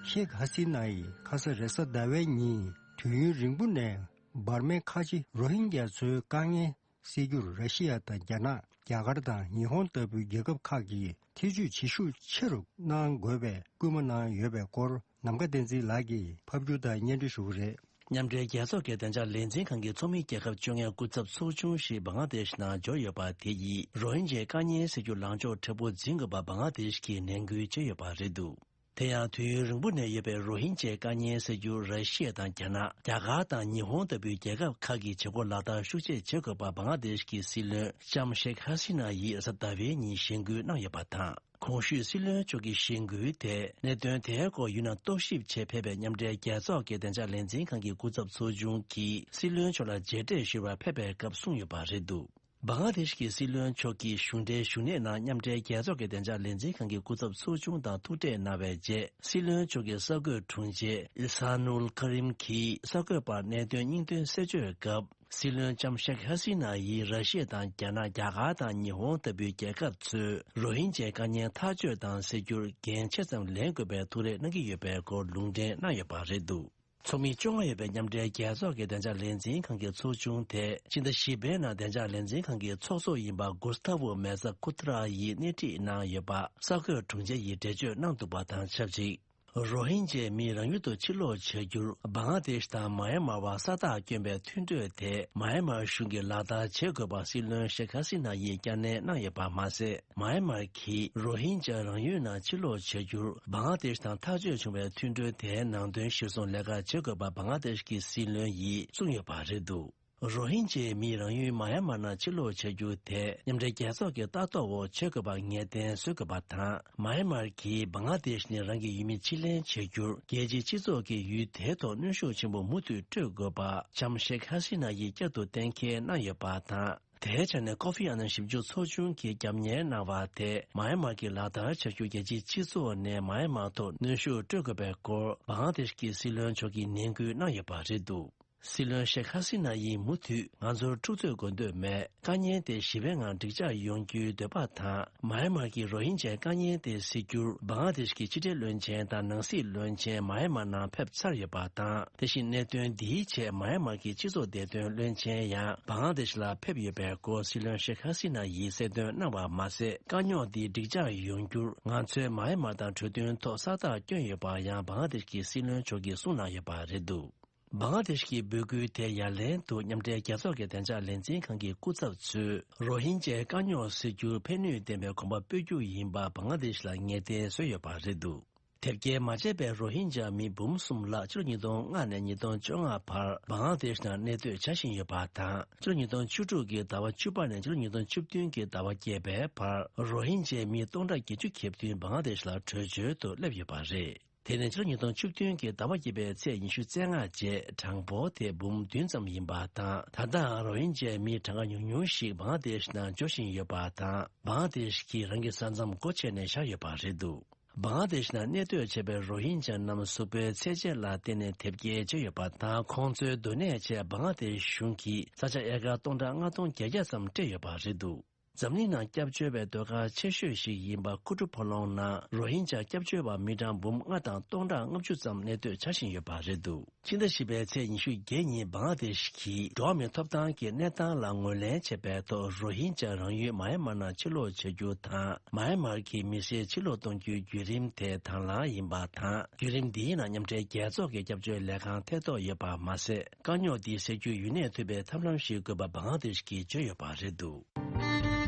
ཤེག་ཧ་སི་ན་ཡིས་ཁ་ས་རེས་གཟའ་ཟླ་བའི་ཉིན་དུས་ཡུན་རིང་པོ་ནས་འབར་མའི་ཁ་ཆེ་རོ་ཧིན་རྒྱ་ཚོའི་དཀའ་ངལ་སེལ་རྒྱུར་ར་ཤི་ཡ་དང་རྒྱ་ནག་རྒྱ་གར་དང་ཉི་ཧོང་ལྟ་བུའི་རྒྱལ་ཁབ་ཁག་གིས་ཐེ་ཇུས་བྱེད་ཤུགས་ཆེ་རུ་གནང་དགོས་པའི་སྐུལ་མ་གནང་ཡོད་པའི་སྐོར། ནམ་མཁའ་བསྟན་འཛིན་ལགས་ཀྱིས་ཕབ་སྒྱུར་དང་སྙན་སྒྲོན་ཞུ་གི་རེད། མཉམ་འབྲེལ་རྒྱལ་ཚོགས་ཀྱི་བདེ་འཇགས་ལས་འཛིན་ཁང་གི་ཚོགས་མི་རྒྱལ་ཁབ་བཅོ་ལྔའི་སྐུ་ཚབ་ཚོགས་ཆུང་ཞིག་བང་ལ་དེཤ་ནང་འབྱོར་ཡོད་པ་དེ་ཡིས་རོ་ཧིན་ཇའི་དཀའ་ངལ་སེལ་རྒྱུར་ལངས་ཕྱོགས་མཁྲེགས་པོ་འཛིན་དགོས་པ་བང་ལ་དེཤ་གིས་ནན་སྐུལ་བྱས་ཡོད་པ་རེད་འདུག། དེ་ཡང་དུས་ཡུན་རིང་པོ་ནས་ཡོད་པའི་རོ་ཧིན་ཇའི་དཀའ་ངལ་སེལ་རྒྱུར་ར་ཤི་ཡ་དང་རྒྱ་ནག་རྒྱ་གར་དང་ཉི་ཧོང་ལྟ་བུའི་རྒྱལ་ཁབ་ཁག་གིས་བྱེད་སྒོ་ལག་བསྟར་ཤུགས་ཆེ་བྱེད་དགོས་པ་བང་ལ་དེཤ་གི་སྲིད་བློན་ལྕམ་ཤེག་ཧ་སི་ན་ཡིས་གཟའ་ཟླ་བའི་ཉིན་གཞེན་སྐུལ་གནང་ཡོད་པ་དང་། གོང་ཞུས་སྲིད་བློན་མཆོག་གི་གཞེན་སྐུལ་དེ་གནད་དོན་དེའི་སྐོར་ཡུལ་ནང་རྟོག་ཞིབ་ཆེད་ཕེབས་པའི་མཉམ་འབྲེལ་རྒྱལ་ཚོགས་ཀྱི་བདེ་འཇགས་ལས་འཛིན་ཁང་གི་སྐུ་ཚབ་ཚོགས་ཆུང་གིས་སྲིད་བློན་མཆོག་ལ་མཇལ་འཕྲད་ཞུ་བར་ཕེབས་པའི་སྐབས་གསུངས་ཡོད་པ་རེད་འདུག། བང་ལ་དེཤ་གི་སྲིད་བློན་མཆོག་གིས་གཞུང་འབྲེལ་བཞུགས་གནས་ནང་མཉམ་འབྲེལ་རྒྱལ་ཚོགས་ཀྱི་བདེ་འཇགས་ལས་འཛིན་ཁང་གི་སྐུ་ཚབ་ཚོགས་ཆུང་དང་ཐུག་འཕྲད་གནང་བའི་རྗེས། སྲིད་བློན་མཆོག་གི་གསར་འགོད་དྲུང་ཆེ་ཨི་ས་ནུལ་ཁ་རིམ་གྱིས་གསར་འགོད་པར་གནད་དོན་སྙིང་དོན་གསལ་བརྗོད་སྐབས། སྲིད་བློན་ལྕམ་ཤེག་ཧ་སི་ན་ཡིས་ར་ཤི་ཡ་དང་རྒྱ་ནག་རྒྱ་གར་དང་ཉི་ཧོང་ལྟ་བུའི་རྒྱལ་ཁབ་ཚོས་རོ་ཧིན་ཇའི་དཀའ་ངལ་ཐག་གཅོད་དང་སེལ་རྒྱུར་འགན་ཆེ་ཙམ་ལེན་དགོས་པའི་ཐུགས་རེ་གནང་གི་ཡོད་པའི་སྐོར་ལུང་འདྲེན་གནང་ཡོད་པ་རེད་འདུག། ཚོགས་མི་བཅོ་ལྔ་ཡོད་པའི་མཉམ་འབྲེལ་རྒྱལ་ཚོགས་ཀྱི་བདེ་འཇགས་ལས་འཛིན་ཁང་གི་ཚོགས་ཆུང་དེ་ཕྱི་ཟླ་བཞི་པའི་ནང་བདེ་འཇགས་ལས་འཛིན་ཁང་གི་ཚོགས་གཙོ་ཡིན་པ་གུས་ཐ་ཝུ་མེ་ཟ་ཁུ་ཐ་ར་ཡིས་སྣེ་ཁྲིད་གནང་ཡོད་པ་གསར་འགོད་དྲུང་ཆེ་ཡིས་འགྲེལ་བརྗོད་གནང་འདུག་པ་དང་ཆབས་ཅིག། རོ་ཧིན་ཇའི་མི་རང་ཡུལ་དུ་ཕྱིར་ལོག་བྱ་རྒྱུར་བང་ལ་དེཤ་དང་མཱ་ཡན་མར་བར་ས་ཐག་བསྐྱོན་པའི་མཐུན་གྲོས་དེ་མཱ་ཡན་མར་གཞུང་གིས་ལག་བསྟར་བྱེད་དགོས་པ་སྲིད་བློན་ཤེག་ཧ་སི་ན་ཡིས་བསྐྱར་ནན་གནང་ཡོད་པ་མ་ཟད། མཱ་ཡན་མར་གྱིས་རོ་ཧིན་ཇཱ་རང་ཡུལ་ནང་ཕྱིར་ལོག་བྱ་རྒྱུར་བང་ལ་དེཤ་དང་ཐག་གཅོད་བྱུང་བའི་མཐུན་གྲོས་དེའི་ནང་དོན་གཞིར་བཟུང་ལས་ཀ་བྱེད་དགོས་པ་བང་ལ་དེཤ་གི་སྲིད་བློན་ཡིས་གསུངས་ཡོད་པ་རེད་འདུག། རོ་ཧིན་ཇའི་མི་རང་ཡུལ་མཱ་ཡན་མར་ནང་ཕྱིར་ལོག་བྱ་རྒྱུ་དེ་མཉམ་འབྲེལ་རྒྱལ་ཚོགས་ཀྱི་ལྟ་རྟོག་འོག་བྱེད་དགོས་པ་ངེས་གཏན་བཟོ་དགོས་པ་དང་། མཱ་ཡན་མར་གྱིས་བང་ལ་དེཤ་ནས་རང་གི་ཡུལ་མི་ཕྱིར་ལེན་བྱ་རྒྱུར་རྒྱལ་སྤྱིའི་སྤྱི་ཚོགས་ཀྱིས་ཡུལ་དེའི་ཐོག་གནོན་ཤུགས་ཆེན་པོ་མུ་མཐུད་སྤྲོད་དགོས་པ་ལྕམ་ཤེག་ཧ་སི་ན་ཡིས་བསྐྱར་དུ་གཏན་འཁེལ་གནང་ཡོད་པ་དང་། དེའི་ཆ་ནས་ཀོ་ཧྥི་ཨ་ནན་ཞིབ་འཇུག་ཚོགས་ཆུང་གིས་རྒྱབ་གཉེར་གནང་བ་དེ་མཱ་ཡན་མར་གྱིས་ལག་བསྟར་བྱ་རྒྱུ་རྒྱལ་སྤྱིའི་སྤྱི་ཚོགས་ནས་མཱ་ཡན་མར་ཐོག་གནོན་ཤུགས་སྤྲོད་དགོས་པའི་སྐོར་བང་ལ་དེཤ་གི་སྲིད་བློན་མཆོག་གིས་ནན་སྐུལ་གནང་ཡོད་པ་རེད་འདུག། སྲིད་བློན་ཤེག་ཧ་སི་ན་ཡིས་མུ་མཐུད་ང་ཚོར་འཁྲུག་རྩོད་དགོས་འདོད་མེད། དཀའ་ངལ་དེ་ཞི་བའི་ངང་འགྲིག་འཇགས་ཡོང་རྒྱུའི་འདོད་པ་དང་། མཱ་ཡན་མར་གྱི་རོ་ཧིན་ཇའི་དཀའ་ངལ་དེ་སེལ་རྒྱུར་བང་ལ་དེཤ་གི་ཕྱི་འབྲེལ་བློན་ཆེན་དང་ནང་སྲིད་བློན་ཆེན་མཱ་ཡན་མར་ནང་ཕེབས་ཚར་ཡོད་པ་དང་། དེ་བཞིན་གནད་དོན་འདིའི་ཆེད་མཱ་ཡན་མར་གྱི་སྤྱི་ཚོགས་བདེ་དོན་བློན་ཆེན་ཡང་བང་ལ་དེཤ་ལ་ཕེབས་ཡོད་པའི་སྐོར་སྲིད་བློན་ཤེག་ཧ་སི་ན་ཡིས་གསལ་སྟོན་གནང་བ་མ་ཟད། དཀའ་རྙོག་འདི་འགྲིག་འཇགས་ཡོང་རྒྱུར་ང་ཚོས་མཱ་ཡན་མར་དང་གྲོས་མཐུན་ཐོག་ས་རྟགས་བསྐྱོན་ཡོད་པ་ཡང་བང་ལ་དེཤ་གི་སྲིད་བློན་མཆོག་གིས་གསུངས་གནང་ཡོད་པ་རེད་འདུག། བང་ལ་དེཤ་གི་འབོད་སྐུལ་དེ་ཡ་ལན་དུ་མཉམ་འབྲེལ་རྒྱལ་ཚོགས་ཀྱི་བདེ་འཇགས་ལས་འཛིན་ཁང་གི་སྐུ་ཚབ་ཚོས་རོ་ཧིན་ཇའི་དཀའ་རྙོག་སེལ་རྒྱུར་ཕན་ནུས་ལྡན་པའི་གོམ་པ་སྤོས་རྒྱུ་ཡིན་པ་བང་ལ་དེཤ་ལ་ངེས་གཏན་བཟོས་ཡོད་པ་རེད་འདུག། དེབ་སྐྱེལ་མ་བྱས་པའི་རོ་ཧིན་ཇཱ་མི་འབུམ་གསུམ་ལྷག་ཕྱི་ལོ་ཉིས་སྟོང་ལྔ་ནས་ཉིས་སྟོང་བཅོ་ལྔ་བར་བང་ལ་དེཤ་ནང་གནས་སྡོད་བྱ་བཞིན་ཡོད་པ་དང་། ཕྱི་ལོ་ཉིས་སྟོང་བཅུ་དྲུག་གི་ཟླ་བ་བཅུ་པ་ནས་ཕྱི་ལོ་ཉིས་སྟོང་བཅུ་བདུན་གྱི་ཟླ་བ་བརྒྱད་པའི་བར་རོ་ཧིན་ཇཱ་མི་སྟོང་ཕྲག་བརྒྱད་ཅུ་ཁེབས་མཐུན་བང་ལ་དེཤ་ལ་བྲོས་བྱོལ་དུ་སླེབས་ཡོད་པ་རེད། དེ་ནས་ཕྱི་ལོ་ཉིས་སྟོང་བཅུ་བདུན་གྱི་ཟླ་བ་བརྒྱད་པའི་ཚེས་ཉི་ཤུ་རྩ་ལྔ་རྗེས་གྲངས་འབོར་དེ་འབུམ་བདུན་ཙམ་ཡིན་པ་དང་། ད་ལྟའང་རོ་ཧིན་ཇཱ་མི་གྲངས་ཀ་ཉུང་ཉུང་ཞིག་བང་ལ་དེཤ་ནང་འབྱོར་བཞིན་ཡོད་པ་དང་། བང་ལ་དེཤ་གིས་རང་གི་ས་མཚམས་སྒོ་ཕྱེ་ནས་བཞག་ཡོད་པ་རེད་འདུག། བང་ལ་དེཤ་ནང་གནས་སྡོད་བྱས་པའི་རོ་ཧིན་ཇཱ་རྣམས་གཟུགས་པོའི་ཚད་འཇལ་ལ་བརྟེན་ནས་དེབ་སྐྱེལ་བྱས་ཡོད་པ་དང་། ཁོང་ཚོའི་སྡོད་གནས་ཆེད་བང་ལ་དེཤ་གཞུང་གིས་ས་ཆ་ཨེ་ཀར་སྟོང་ཕྲག་ལྔ་སྟོང་བརྒྱད་བརྒྱ་ཙམ་སྤྲད་ཡོད་པ་རེད་འདུག། འཛམ་གླིང་ནང་སྐྱབས་བཅོལ་བའི་སྡོད་ཁང་ཆེ་ཤོས་ཤིག་ཡིན་པ་ཁུ་ཁྲུ་ཕོ་ལོང་ནང་རོ་ཧིན་ཇཱ་སྐྱབས་བཅོལ་བ་མི་གྲངས་འབུམ་ལྔ་དང་སྟོང་ཕྲག་ལྔ་བཅུ་ཙམ་གནས་སྡོད་བྱ་བཞིན་ཡོད་པ་རེད་འདུག་ཕྱི་ཟླ་བཞི་པའི་ཚེས་ཉི་ཤུ་བརྒྱད་ཉིན་བང་ལ་དེ་ཤི་གི་འགྲོ་བ་མིའི་ཐོབ་ཐང་གི་གནས་སྟངས་ལ་ངོས་ལེན་བྱེད་པའི་ཐོག་རོ་ཧིན་ཇཱ་རང་ཡུལ་མཱ་ཡན་མར་ནང་ཕྱིར་ལོག་བྱ་རྒྱུ་དང་། མཱ་ཡན་མར་གྱི་མི་སེར་ཕྱིར་ལོག་གཏོང་རྒྱུའི་བརྒྱུད་རིམ་དེ་དང་བླངས་ཡིན་པ་དང་། བརྒྱུད་རིམ་འདིའི་ནང་མཉམ་འབྲེལ་རྒྱལ་ཚོགས་ཀྱི་སྐྱབས་བཅོལ་ལས་ཁང་ཐེ་གཏོགས་ཡོད་པ་མ་ཟད། དཀའ་རྙོག་འདི་སེལ་རྒྱུའི་ཡུན་གནས་ཐུབ་པའི་ཐབས་ལམ་ཞིག་དགོས་པ་བང་ལ་དེ་ཤི་གིས་བརྗོད་ཡོད་པ་རེད་འདུག་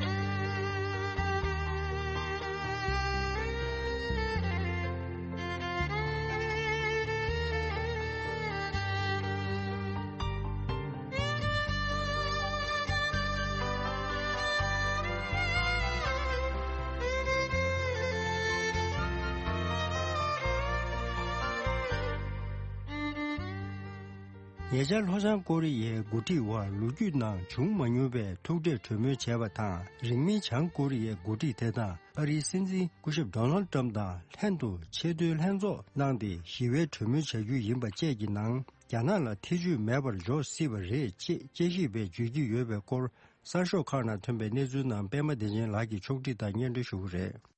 ཉེ་ཆར་ལྷོ་བྱང་ཀོ་རི་ཡའི་འགོ་ཁྲིད་དབར་ལོ་རྒྱུས་ནང་བྱུང་མ་མྱོང་བའི་ཐུག་འཕྲད་གྲོས་མོལ་བྱས་པ་དང་། རིང་མིན་བྱང་ཀོ་རི་ཡའི་འགོ་ཁྲིད་དེ་དང་ཨ་རིའི་སྲིད་འཛིན་སྐུ་ཞབས་ཌོ་ནལ་ཏྲམ་དང་ལྷན་དུ་ཆེས་མཐོའི་ལྷན་ཚོགས་གནང་སྟེ་ཞི་བའི་གྲོས་མོལ་བྱ་རྒྱུ་ཡིན་པ་བཅས་ཀྱི་ནང་རྒྱ་ནག་ལ་ཐེ་བྱུས་མེད་པར་འཇོག་སྲིད་པ་རེད་ཅེས་དཔྱད་ཞིབ་པས་བརྗོད་ཀྱི་ཡོད་པའི་སྐོར་གསར་ཤོག་ཁག་ནང་ཐོན་པའི་གནས་ཚུལ་རྣམས་པད་མ་བདེ་ཆེན་ལགས་ཀྱིས་ཕྱོགས་སྒྲིག་དང་སྙན་སྒྲོན་ཞུ་གི་རེད།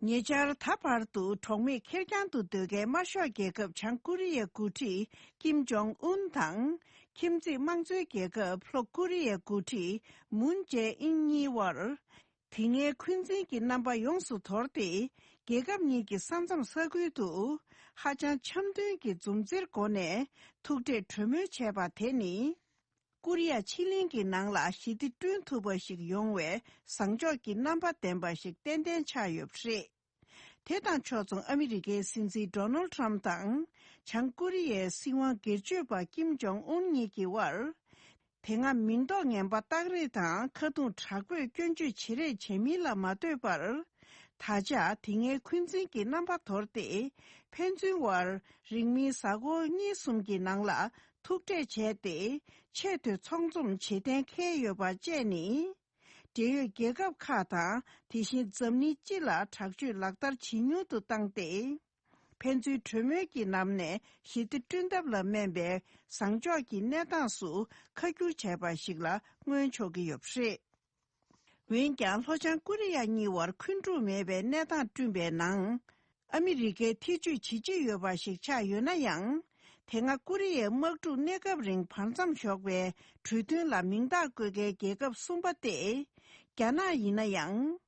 ཉེ་ཆར་ད་བར་དུ་གྲོགས་མེད་ཁེར་རྐྱང་དུ་སྡོད་མཁན་དམར་ཤོག་རྒྱལ་ཁབ་བྱང་ཀོ་རི་ཡའི་འགོ་ཁྲིད་ཀིམ་ཇོང་ཨུན་དང་། ཁྱིམ་མཚེས་དམངས་གཙོའི་རྒྱལ་ཁབ་ལྷོ་ཀོ་རི་ཡའི་འགོ་ཁྲིད་མུན་ཇེ་ཨིན་གཉིས་དབར། དེ་སྔའི་འཁོན་འཛིན་གྱི་རྣམ་པ་ཡོངས་སུ་དོར་ཏེ། རྒྱལ་ཁབ་གཉིས་ཀྱི་ས་མཚམས་ས་ཁུལ་དུ་ཧ་ཅང་འཆམ་མཐུན་གྱི་འཛུམ་རྩེར་སྒོ་ནས་ཐུག་འཕྲད་གྲོས་མོལ་བྱས་པ་དེ་ནི། ཀོ་རི་ཡ་ཕྱེད་གླིང་གི་ནང་ལ་ཞི་བདེ་བསྐྲུན་ཐུབ་པ་ཞིག་ཡོང་བའི་བཟང་ཕྱོགས་ཀྱི་རྣམ་པ་ལྡན་པ་ཞིག་ཏན་ཏན་ཆགས་ཡོད་པ་རེད། དེ་དང་ཕྱོགས་མཚུངས་ཨ་མི་རི་ཀའི་སྲིད་འཛིན་ཌོ་ནལ་ཊྲམ་དང་། བྱང་ཀོ་རི་ཡའི་སྲིད་དབང་སྒེར་གཅོད་པ་ཀིམ་ཇོང་ཨུན་གཉིས་ཀྱི་དབར། དེ་སྔ་མིང་འདོགས་ངན་པ་བཏགས་རེས་དང་ཁ་རྡུང་དྲག་པོས་སྐྱོན་བརྗོད་བྱེད་རེས་བྱས་མིན་ལ་མ་ལྟོས་པར། ད་ཆ་དེ་སྔའི་འཁོན་འཛིན་གྱི་རྣམ་པ་དོར་ཏེ། ཕན་ཚུན་དབར་རིང་མིན་གཟའ་འཁོར་གཉིས་གསུམ་གྱི་ནང་ལ་ཐུག་འཕྲད་བྱས་ཏེ། ཆེས་མཐོའི་ཚོགས་འཛོམས་བྱེད་གཏན་འཁེལ་ཡོད་པ་བཅས་ནི། འབྲེལ་ཡོད་རྒྱལ་ཁབ་ཁག་དང་དེ་བཞིན་འཛམ་གླིང་སྤྱི་ལ་དྲག་སྤྱོད་ལག་བསྟར་ཇེ་ཉུང་དུ་བཏང་སྟེ། ཕན་ཚུན་གྲོས་མོལ་གྱི་ལམ་ནས་ཞི་བདེ་བསྐྲུན་ཐབས་ལ་སྨན་པའི་བཟང་ཕྱོགས་ཀྱི་གནས་སྟངས་སུ་ཁ་བསྒྱུར་བྱས་པ་ཞིག་ལ་མངོན་ཆོག་གི་ཡོད་པ་རེད། འོན་ཀྱང་ལྷོ་བྱང་ཀོ་རི་ཡ་གཉིས་བར་འཁོན་འཁྲུག་མེད་པའི་གནས་སྟངས་བསྐྲུན་པའི་ནང་། ཨ་མི་རི་ཀས་ཐེ་བྱུས་བྱེད་ཀྱི་ཡོད་པ་ཞིག་ཆགས་ཡོད་ན་ཡང་། དེ་སྔ་ཀོ་རི་ཡའི་དམག་འཁྲུག་གནས་སྐབས་རིང་བར་མཚམས་འཇོག་པའི་གྲོས་མཐུན་ལ་མིང་རྟགས་བཀོད་མཁན་རྒྱལ་ཁབ་གསུམ་པ་སྟེ། རྒྱ་ནག་ཡིན་ན་ཡང་།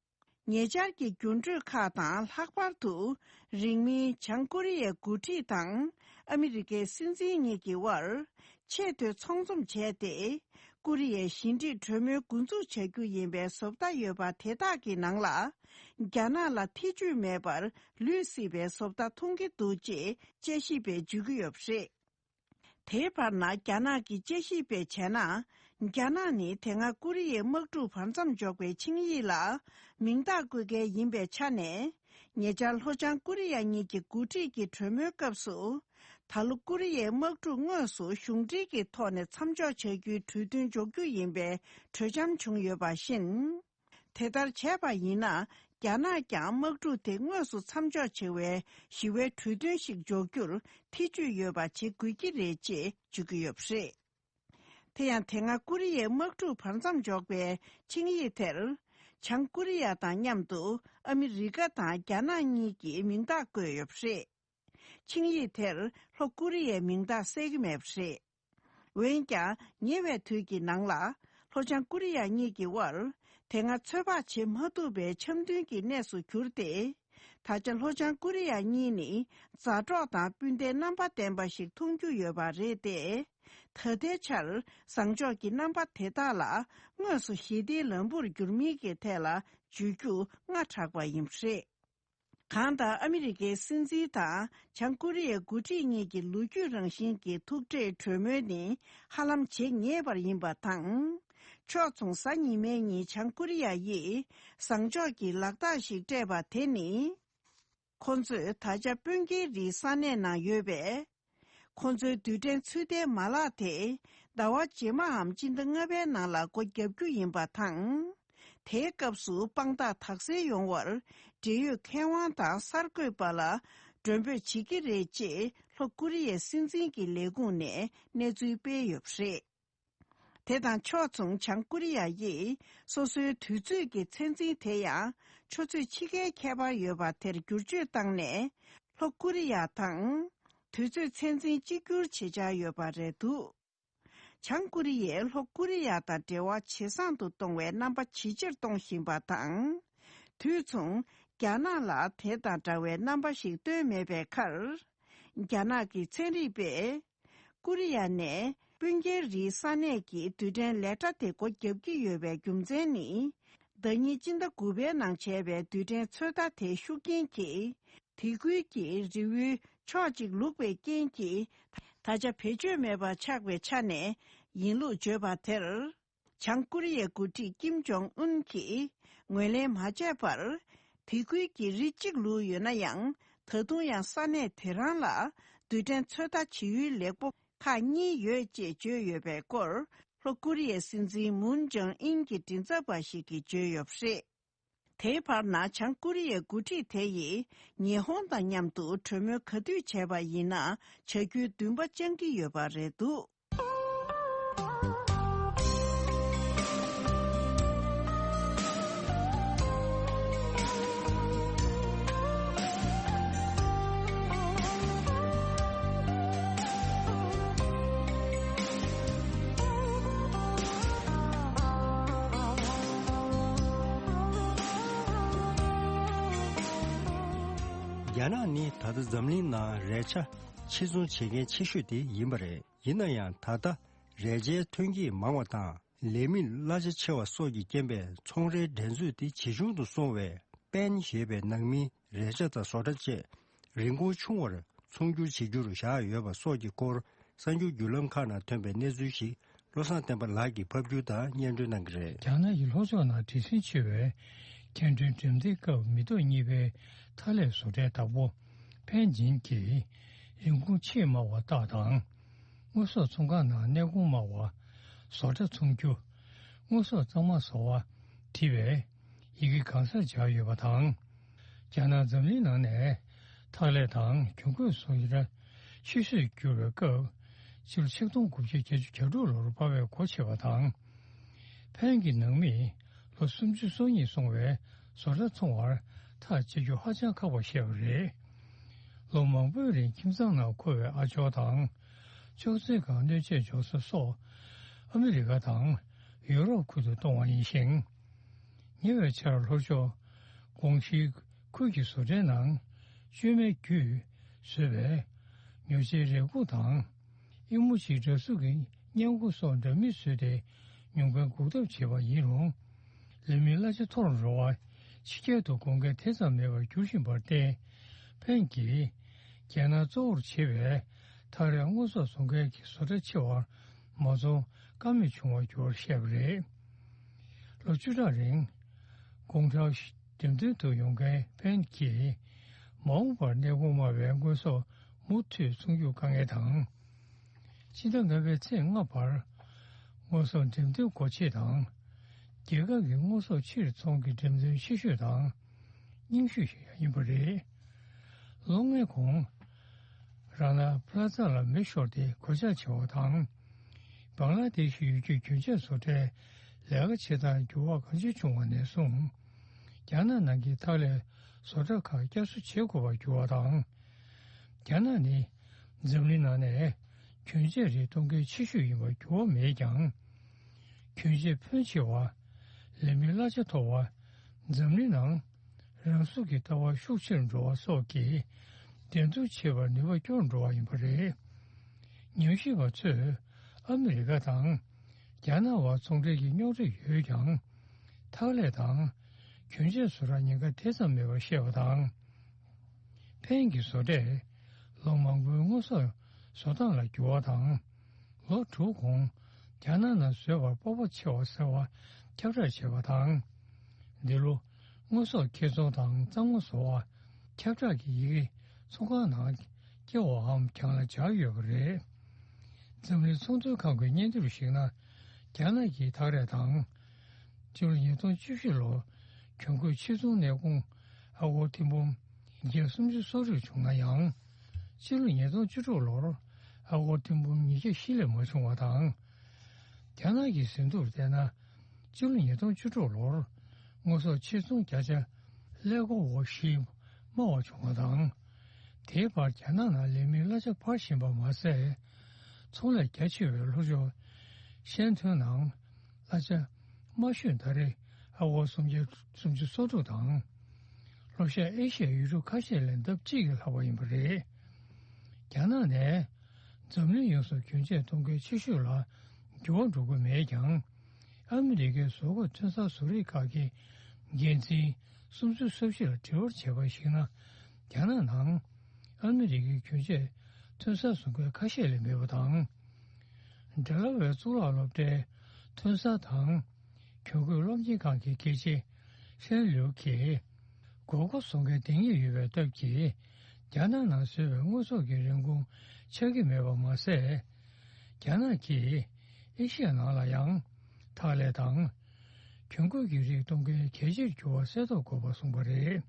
ཉེ་ཆར་གྱི་འགྱུར་འགྲོས་ཁག་དང་ལྷག་པར་དུ་རིང་མིན་བྱང་ཀོ་རི་ཡའི་འགོ་ཁྲིད་དང་ཨ་མི་རི་ཀའི་སྲིད་འཛིན་གཉིས་ཀྱི་དབར་ཆེས་མཐོའི་ཚོགས་འཛོམས་བྱས་ཏེ། ཀོ་རི་ཡའི་ཞི་འགྲིག་གྲོས་མོལ་འགོ་འཛུགས་བྱ་རྒྱུ་ཡིན་པའི་བཟོ་ལྟ་ཡོད་པ་དེ་དག་གི་ནང་ལ། རྒྱ་ནག་ལ་ཐེ་བྱུས་མེད་པར་ལུས་སྲིད་པའི་བཟོ་ལྟ་མཐོང་གི་འདུག་ཅེས་དཔྱད་ཞིབ་པས་བརྗོད་ཀྱི་ཡོད་པ་རེད། དེའི་བར་ན་རྒྱ་ནག་གི་དཔྱད་ཞིབ་པས་བྱས་ན། རྒྱ་ནག་ནི་དེ་སྔ་ཀོ་རི་ཡའི་དམག་འཁྲུག་བར་མཚམས་འཇོག་པའི་ཆིངས་ཡིག་ལ་མིང་རྟགས་བཀོད་མཁན་ཡིན་པའི་ཆ་ནས། ཉེ་ཆར་ལྷོ་བྱང་ཀོ་རི་ཡ་གཉིས་ཀྱི་འགོ་ཁྲིད་ཀྱི་གྲོས་མོལ་སྐབས་སུ། ད་ལོ་ཀོ་རི་ཡའི་དམག་འཁྲུག་དངོས་སུ་གཞུང་འབྲེལ་གྱི་ཐོག་ནས་མཚམས་འཇོག་བྱ་རྒྱུའི་གྲོས་མཐུན་འཇོག་རྒྱུ་ཡིན་པའི་གྲོས་འཆམ་བྱུང་ཡོད་པ་བཞིན། དེ་ལྟར་བྱས་པ་ཡིན་ན། རྒྱ་ནག་ཀྱང་དམག་འཁྲུག་དེ་དངོས་སུ་མཚམས་འཇོག་བྱེད་པའི་ཞི་བའི་གྲོས་མཐུན་ཞིག་འཇོག་རྒྱུར་ཐེ་བྱུས་ཡོད་པ་བྱེད་དགོས་ཀྱི་རེད་ཅེས་བརྗོད་ཀྱི་ཡོད་པ་རེད། དེ་ཡང་དེ་སྔ་ཀོ་རི་ཡའི་དམག་འཁྲུག་བར་མཚམས་འཇོག་པའི་ཆིངས་ཡིག་དེར། བྱང་ཀོ་རི་ཡ་དང་མཉམ་དུ་ཨ་མི་རི་ཀ་དང་རྒྱ་ནག་གཉིས་ཀྱིས་མིང་རྟགས་བཀོད་ཡོད་པ་རེད། ཆིངས་ཡིག་དེར་ལྷོ་ཀོ་རི་ཡའི་མིང་རྟགས་གསལ་གྱི་མེད་པ་རེད། འོན་ཀྱང་ཉེ་བའི་དུས་ཀྱི་ནང་ལ་ལྷོ་བྱང་ཀོ་རི་ཡ་གཉིས་ཀྱི་དབར་དེ་སྔ་ཚོད་དཔག་བྱེད་མ་ཐུབ་པའི་འཆམ་མཐུན་གྱི་གནས་སུ་གྱུར་ཏེ། ད་ཆ་ལྷོ་བྱང་ཀོ་རི་ཡ་གཉིས་ནི་མཛའ་གྲོགས་དང་སྤུན་ཟླའི་རྣམ་པ་ལྡན་པ་ཞིག་མཐོང་རྒྱུ་ཡོད་པ་རེད་དེ། ད་ལྟའི་ཆར་བཟང་ཕྱོགས་ཀྱི་རྣམ་པ་དེ་དག་ལ་དངོས་སུ་ཞི་བདེའི་ལམ་བུར་བསྒྱུར་མིན་གྱི་ཐད་ལ་བརྗོད་རྒྱུ་སྔ་དྲགས་པ་ཡིན་པ་རེད། གང་ལྟར་ཨ་མི་རི་ཀའི་སྲིད་འཛིན་དང་བྱང་ཀོ་རི་ཡའི་འགོ་ཁྲིད་གཉིས་ཀྱི་ལོ་རྒྱུས་རང་བཞིན་གྱི་ཐུག་འཕྲད་གྲོས་མོལ་ནི་ཧ་ལམ་བྱེད་ངེས་པར་ཡིན་པ་དང་། ཕྱོགས་མཚུངས་གཟའ་ཉི་མའི་ཉིན་བྱང་ཀོ་རི་ཡ་ཡིས་བཟང་ཕྱོགས་ཀྱི་ལག་རྟགས་ཤིག་སྤྲད་པ་དེ་ནི། ཁོ་ཚོས་ད་ཆ་དཔོན་སྐྱེལ་རིགས་ས་གནས་ནང་ཡོད་པས། ཁོ་ཚོའི་རྡུལ་ཕྲན་ཚུལ་ལྡན་མ་ལག་དེ་ཟླ་བ་རྗེས་མའམ་སྤྱི་ཟླ་ལྔ་པའི་ནང་ལ་སྒོ་བརྒྱབ་རྒྱུ་ཡིན་པ་དང་། དེའི་སྐབས་སུ་དཔང་རྟགས་དག་སེལ་ཡོང་བར་འབྲེལ་ཡོད་མཁས་དབང་དང་གསར་འགོད་པ་ལ་མགྲོན་འབོད་བྱེད་ཀྱི་རེད་ཅེས་ལྷོ་ཀོ་རི་ཡའི་སྲིད་འཛིན་གྱི་ལས་ཁུངས་ནས་གནས་ཚུལ་སྤེལ་ཡོད་པ་རེད། དེ་དང་ཕྱོགས་མཚུངས་བྱང་ཀོ་རི་ཡ་ཡིས་སོ་སོའི་དུས་ཚོད་ཀྱི་ཚད་འཛིན་དེ་ཡང་ཆུ་ཚོད་ཕྱེད་ཀའི་ཁྱད་པར་ཡོད་པ་དེར་བསྒྱུར་བཅོས་བཏང་ནས། ལྷོ་ཀོ་རི་ཡ་དང་དུས་ཚོད་ཚད་འཛིན་གཅིག་གྱུར་བྱེད་འཆར་ཡོད་པ་རེད་འདུག། བྱང་ཀོ་རི་ཡས་ལྷོ་ཀོ་རི་ཡ་དང་འབྲེལ་བ་ཇེ་བཟང་དུ་གཏོང་བའི་རྣམ་པ་ཇེ་ཆེར་གཏོང་བཞིན་པ་དང་། དུས་མཚུངས་རྒྱ་ནག་ལ་དེ་དང་འདྲ་བའི་རྣམ་པ་ཞིག་སྟོན་མེད་པའི་ཁར། རྒྱ་ནག་གི་ཚན་རིག་པས་ཀོ་རི་ཡ་ནས་སྤུན་ཀྱལ་རིའི་ས་གནས་ཀྱི་རྡུལ་ཕྲན་ལེགས་ཊ་དེ་སྒོ་བརྒྱབ་ཀྱི་ཡོད་པའི་རྒྱུ་མཚན་ནི། ཟླ་ཉིན་སྤྱི་ཟླ་དགུ་པའི་ནང་བྱས་པའི་རྡུལ་ཕྲན་ཚོད་ལྟ་དེའི་ཤུགས་རྐྱེན་གྱིས། དེ་ཁུལ་གྱི་རི་བོའི་ཕྱོགས་གཅིག་ལུག་པའི་རྐྱེན་གྱིས། ད་ཆ་བེད་སྤྱོད་མེད་པ་ཆགས་པའི་ཆ་ནས་ཡིན་ལུགས་བརྗོད་པ་དེར། བྱང་ཀོ་རི་ཡའི་འགོ་ཁྲིད་ཀིམ་ཇོང་ཨུན་གྱིས་ངོས་ལེན་མ་བྱས་པར། དེ་ཁུལ་གྱི་རི་གཅིག་ལུག་ཡོད་ན་ཡང་། ད་དུང་ཡང་ས་གནས་དེ་རང་ལ་རྡུལ་ཕྲན་ཚོད་ལྟ་བྱེད་ཡུལ་ལེགས་པོ་ཁག་གཉིས་ཡོད་ཅེས་བརྗོད་ཡོད་པའི་སྐོར། ལྷོ་ཀོ་རི་ཡའི་སྲིད་འཛིན་མུན་ཇོང་ཨིན་གྱི་མགྲིན་ཚབ་པ་ཞིག་གིས་བརྗོད་ཡོད་པ་རེད། དེའི་བར་ན་བྱང་ཀོ་རི་ཡའི་འགོ་ཁྲིད་དེ་ཡིས་ཉི་ཧོང་དང་མཉམ་དུ་གྲོས་མོལ་ག་དུས་བྱས་པ་ཡིན་ན་བྱ་རྒྱུའི་འདུན་པ་བཅང་གི་ཡོད་པ་རེད་འདུག། རྒྱ་ནག་ནི་ད་ལྟ་འཛམ་གླིང་ནང་རས་ཆ་ཕྱིར་ཚོང་བྱེད་མཁན་ཆེ་ཤོས་དེ་ཡིན་པ་རེད། ཡིན་ན་ཡང་ད་ལྟ་རས་ཆའི་ཐོན་སྐྱེད་མང་བ་དང་། ལས་མིར་གླ་ཆ་ཆེ་བ་སོགས་ཀྱི་རྐྱེན་པས་ཚོང་རའི་འགྲན་རྩོད་དེ་ཇེ་ཆུང་དུ་སོང་བས། པན་ཞེས་པའི་ནང་མིའི་རས་ཆ་དང་བཟོ་གྲྭ་བཅས་རིན་གོང་ཆུང་བར་ཚོང་སྒྱུར་བྱེད་རྒྱུར་བཞག་ཡོད་པ་སོགས་ཀྱི་སྐོར། གསར་འགྱུར་བརྒྱུད་ལམ་ཁག་ནང་ཐོན་པའི་གནས་ཚུལ་ཞིག་བློ་བཟང་བསྟན་པ་ལགས་ཀྱིས་ཕབ་སྒྱུར་དང་སྙན་སྒྲོན་གནང་གི་རེད། རྒྱ་ནག་གི་ལྷོ་ཕྱོགས་ནང་བྲེལ་ཟིང་ཆེ་བའི་ཁེ་ཏྲེན་འགྲེམས་སྟོན་སྐབས་མི་ཐོག་གཉིས་པའི་ཐག་ལས་བཟོ་གྲྭའི་བདག་པོ་ཕན་ཇིན་གྱིས་རིན་གོང་ཆེས་དམའ་བ་རྟགས་དང་། དངོས་ཟོག་ཚོང་ཁང་ནང་གནས་གོང་དམའ་བ་བཟོ་གྲྭ་འཚོང་རྒྱུ། དངོས་ཟོག་གཙང་མ་བཟོ་བ་བྲིས་པའི་ཡི་གེ་གང་སར་སྦྱར་ཡོད་པ་དང་། རྒྱ་ནག་འཛམ་གླིང་ནང་ནས་ཐག་ལས་དང་གྱོང་གུན་བཟོ་གྲྭ་ཆེ་ཤོས་གྱུར་བའི་སྐབས། ཕྱི་ལོ་ཆིག་སྟོང་དགུ་བརྒྱ་བརྒྱད་ཅུ་གྱ་དྲུག་ལོར་སྤར་བའི་སྒོ་ཕྱེ་བ་དང་། ཕན་གྱི་ནང་མིས་ལོ་སུམ་ཅུ་སོ་གཉིས་སོང་བའི་བཟོ་གྲྭ་འཚོང་བར་ཐག་བཅད་རྒྱུ་ཧ་ཅང་ཁག་པར་བཤད་པ་རེད། ལོ་མང་པོའི་རིང་ཁྱིམ་ཚང་ནང་འཁོར་བའི་ཨ་ཅོག་དང་། ཅོག་ཙེའི་སྒང་སྣོད་ཆས་འཇོག་ས་སོགས་ཨ་མི་རི་ཀ་དང་ཡུ་རོབ་ཁུལ་དུ་གཏོང་བ་ཡིན་ཞིང་། ཉེ་བའི་ཆར་ལྷོ་ཕྱོགས་ཀོང་ཞིའི་ཁུལ་གྱི་བཟོ་གྲྭའི་ནང་བཅོས་མའི་བརྒྱུད་བཟོས་པའི་ཉོ་ཆའི་རས་ཁུག་དང་། ཨི་མོ་ཇི་འདྲ་གཟུགས་ཀྱི་བརྙན་འགོ་སོགས་འདྲ་མིན་བཟོས་ཏེ་ཉོ་མཁན་འགུག་ཐབས་བྱས་པ་ཡིན་རུང་། ལས་མིའི་གླ་ཆ་མཐོ་རུ་འགྲོ་བ་ཕྱི་རྒྱལ་དུ་དགོས་མཁན་དེ་ཙམ་མེད་པར་འགྱུར་བཞིན་པར་བརྟེན། ཕན་གྱིས་རྒྱལ་ནང་གཙོ་བོར་བྱེད་པའི་ཐག་རས་དངོས་ཟོག་བཟོ་མཁན་གྱི་བཟོ་གྲྭ་ཆེ་བར་མ་འཚོང་ཀ་མེད་བྱུང་བར་གྱུར་བར་བཤད་པ་རེད། ལོ་བཅུ་ཕྲག་རིང་ཀོང་ཁྲའོ་འགྲེམས་སྟོན་དུ་ཡོང་མཁན་ཕན་གྱིས་མ་འོངས་པར་གནས་གོང་དམའ་བའི་དངོས་ཟོག་མུ་མཐུད་འཚོང་རྒྱུར་དཀའ་ངལ་དང་། ཕྱི་ཟླ་ལྔ་པའི་ཚེས་ལྔ་བར་དངོས་ཟོག་འགྲེམས་སྟོན་སྒོ་ཕྱེ་དང་། རྒྱལ་ཁབ་ཀྱི་དངོས་ཟོག་ཕྱིར་ཚོང་གི་འགྲེམས་སྟོན་ཆེ་ཤོས་དང་རྙིང་ཤོས་ཤིག་ཡང་ཡིན་པ་རེད། ལོ་ལྔའི་གོང་ར་ན་པ་ལ་ཛ་ལ་མེ་ཤོར་ཏེ་གོད་ཆག་ཆེ་བ་དང་། བང་ལ་དེ་ཤི་ཡུལ་གྱི་གྱོན་ཆས་བཟོ་གྲྭའི་ལས་ཀ་བྱེད་སྟངས་འགྱུར་བ་གང་ཆེ་བྱུང་བ་ནས་བཟུང་། རྒྱ་ནག་ནང་གི་ཐག་ལས་བཟོ་གྲྭ་ཁག་བསྐྱར་གསོ་བྱེད་དགོས་པར་གྱུར་བ་དང་། རྒྱ་ནག་ནི་འཛམ་གླིང་ནང་ནས་གྱོན་ཆས་རིགས་གཏོང་མཁན་ཆེ་ཤོས་ཡིན་པར་འགྱུར་བ་མེད་ཀྱང་། གྱོན་ཆས་ཕོན་ཆེ་བ། ལས་མིའི་གླ་ཆ་མཐོ་བ། འཛམ་གླིང་ནང་རང་སྲུང་གི་ལྟ་བ་ཤུགས་ཆེར་འགྲོ་བ་སོགས་ཀྱིས་འགྲན་བསྡུར་བྱེད་པར་ནུས་པ་སྐྱོར་འགྲོ་བ་ཡིན་པ་རེད། ཉམས་ཞིབ་པ་ཚོས་ཨ་མི་རི་ཀ་དང་རྒྱ་ནག་བར་ཚོང་འབྲེལ་གྱི་རྙོག་དྲ་ཡོད་ཀྱང་། ཐག་ལས་དང་གྱོན་ཆས་བཟོ་གྲྭ་ཉེན་ཁ་དེ་ཙམ་མེད་པར་བཤད་པ་དང་། ཕན་གྱི་བཟོ་གྲས་ལོ་མང་པོའི་དངོས་ཟོག་བཟོ་སྟངས་ལ་འགྱུར་བ་དང་། ལོ་དྲུག་གོང་རྒྱ་ནག་ནང་བཟོས་པར་སྤོབས་པ་ཆེ་བ་ཟེར་བ་ཁྱབ་བསྒྲགས་བྱས་པ་དང་། འདི་ལོ་དངོས་ཟོག་ཁྱེར་ཚོང་དང་གཙང་མ་བཟོ་བ་ཁྱབ་བསྒྲགས་ཀྱི་ཡི་གེ་ཚོང་ཁང་ནང་སྐྱེལ་བའམ་གྱང་ལ་སྦྱར་ཡོད་པ་རེད། འཛམ་གླིང་ཚོང་དོན་ཁང་གི་སྙན་ཐོར་གཞིགས་ན། རྒྱ་ནག་གི་ཐག་རས་དང་། སྤྱི་ལོ་ཉིས་སྟོང་བཅུ་བཞི་ལོར་གྱོང་གུད་ཕྱིར་ཚོང་གནས་གོང་ཨ་སྒོར་ཐེར་འབུམ་ཉིས་བརྒྱ་སུམ་ཅུ་སོ་དྲུག་བྱུང་ན་ཡང་། སྤྱི་ལོ་ཉིས་སྟོང་བཅུ་དྲུག་ལོར་ཨ་སྒོར་ཐེར་འབུམ་ཉིས་བརྒྱ་བཞི་ལས་མ་བྱུང་བ་དང་། རྒྱ་ནག་གི་ཟིན་ཐོར་བལྟས་ན། སྤྱི་ལོ་ཉིས་སྟོང་བཅུ་དྲུག་ལོར་དངོས་ཟོག་ཕྱིར་ཚོང་བརྒྱ་ཆ་ཀླད་ཀོར་འོ་བཞི་དམའ་བ་བྱུང་བ་དང་། དེའི་བར་རྒྱ་ནག་ནང་ལས་མིའི་གླ་ཆ་འཕར་བཞིན་པ་མ་ཟད། ཚོང་ལས་རྒྱ་ཆེ་བའི་ལྷོ་ཕྱོགས་ཤན་ཐུན་ནང་གླ་ཆ་དམའ་ཤོས་ད་རེས་ཨ་ཝོ་སུམ་བརྒྱ་སུམ་ཅུ་སོ་དྲུག་དང་། ལྷོ་ཤར་ཨེ་ཤི་ཡའི་ཡུལ་གྲུ་ཁ་ཤས་ལས་ལྡབ་གཅིག་གིས་ལྷག་པ་ཡིན་པ་རེད། རྒྱ་ནག་ནས་འཛམ་གླིང་ཡོངས་སུ་གྱོན་ཆས་གཏོང་མཁན་ཆེ་ཤོས་ལ་འགྱུར་བ་འགྲོ་གི་མེད་ཀྱང་། ཨ་མི་རི་ཀའི་བཟོ་བཀོད་ཐོན་གསར་བཟོ་རིགས་ཁག་གི་འགན་འཛིན་སུམ་ཅུ་སོ་བཞི་ལ་དྲི་བར་བྱས་པར་གཞིགས་ན། རྒྱ་ནག་ནང་ཨ་མི་རི་ཀའི་གྱོན་ཆས་ཐོན་གསར་བཟོ་མཁན་ཁ་ཤས་ལས་མེད་པ་དང་། ཌེ་ལ་ཝེར་གཙུག་ལག་སློབ་གྲྭའི་ཐོན་གསར་དང་གྱོན་གོས་སློབ་གཉེར་ཁང་གི་དགེ་ཆེ་ཧྲན་ལིའུ་གིས། གོས་སྐོར་བཟོ་མཁན་འདང་ངེས་ཡོད་པའི་སྟབས་ཀྱིས། རྒྱ་ནག་ནང་བཟོས་པའི་དངོས་ཟོག་གི་རིན་གོང་ཆག་གི་མེད་པ་མ་ཟད། རྒྱ་ནག་གིས་ཨེ་ཤི་ཡ་ནང་ལ་ཡང་འཐག་ལས་དང་། གྱོན་གོས་ཀྱི་རིགས་གཏོང་མཁན་གལ་ཆེར་གྱུར་བ་གསལ་རྟོགས་དགོས་པ་གསུངས་པ་རེད།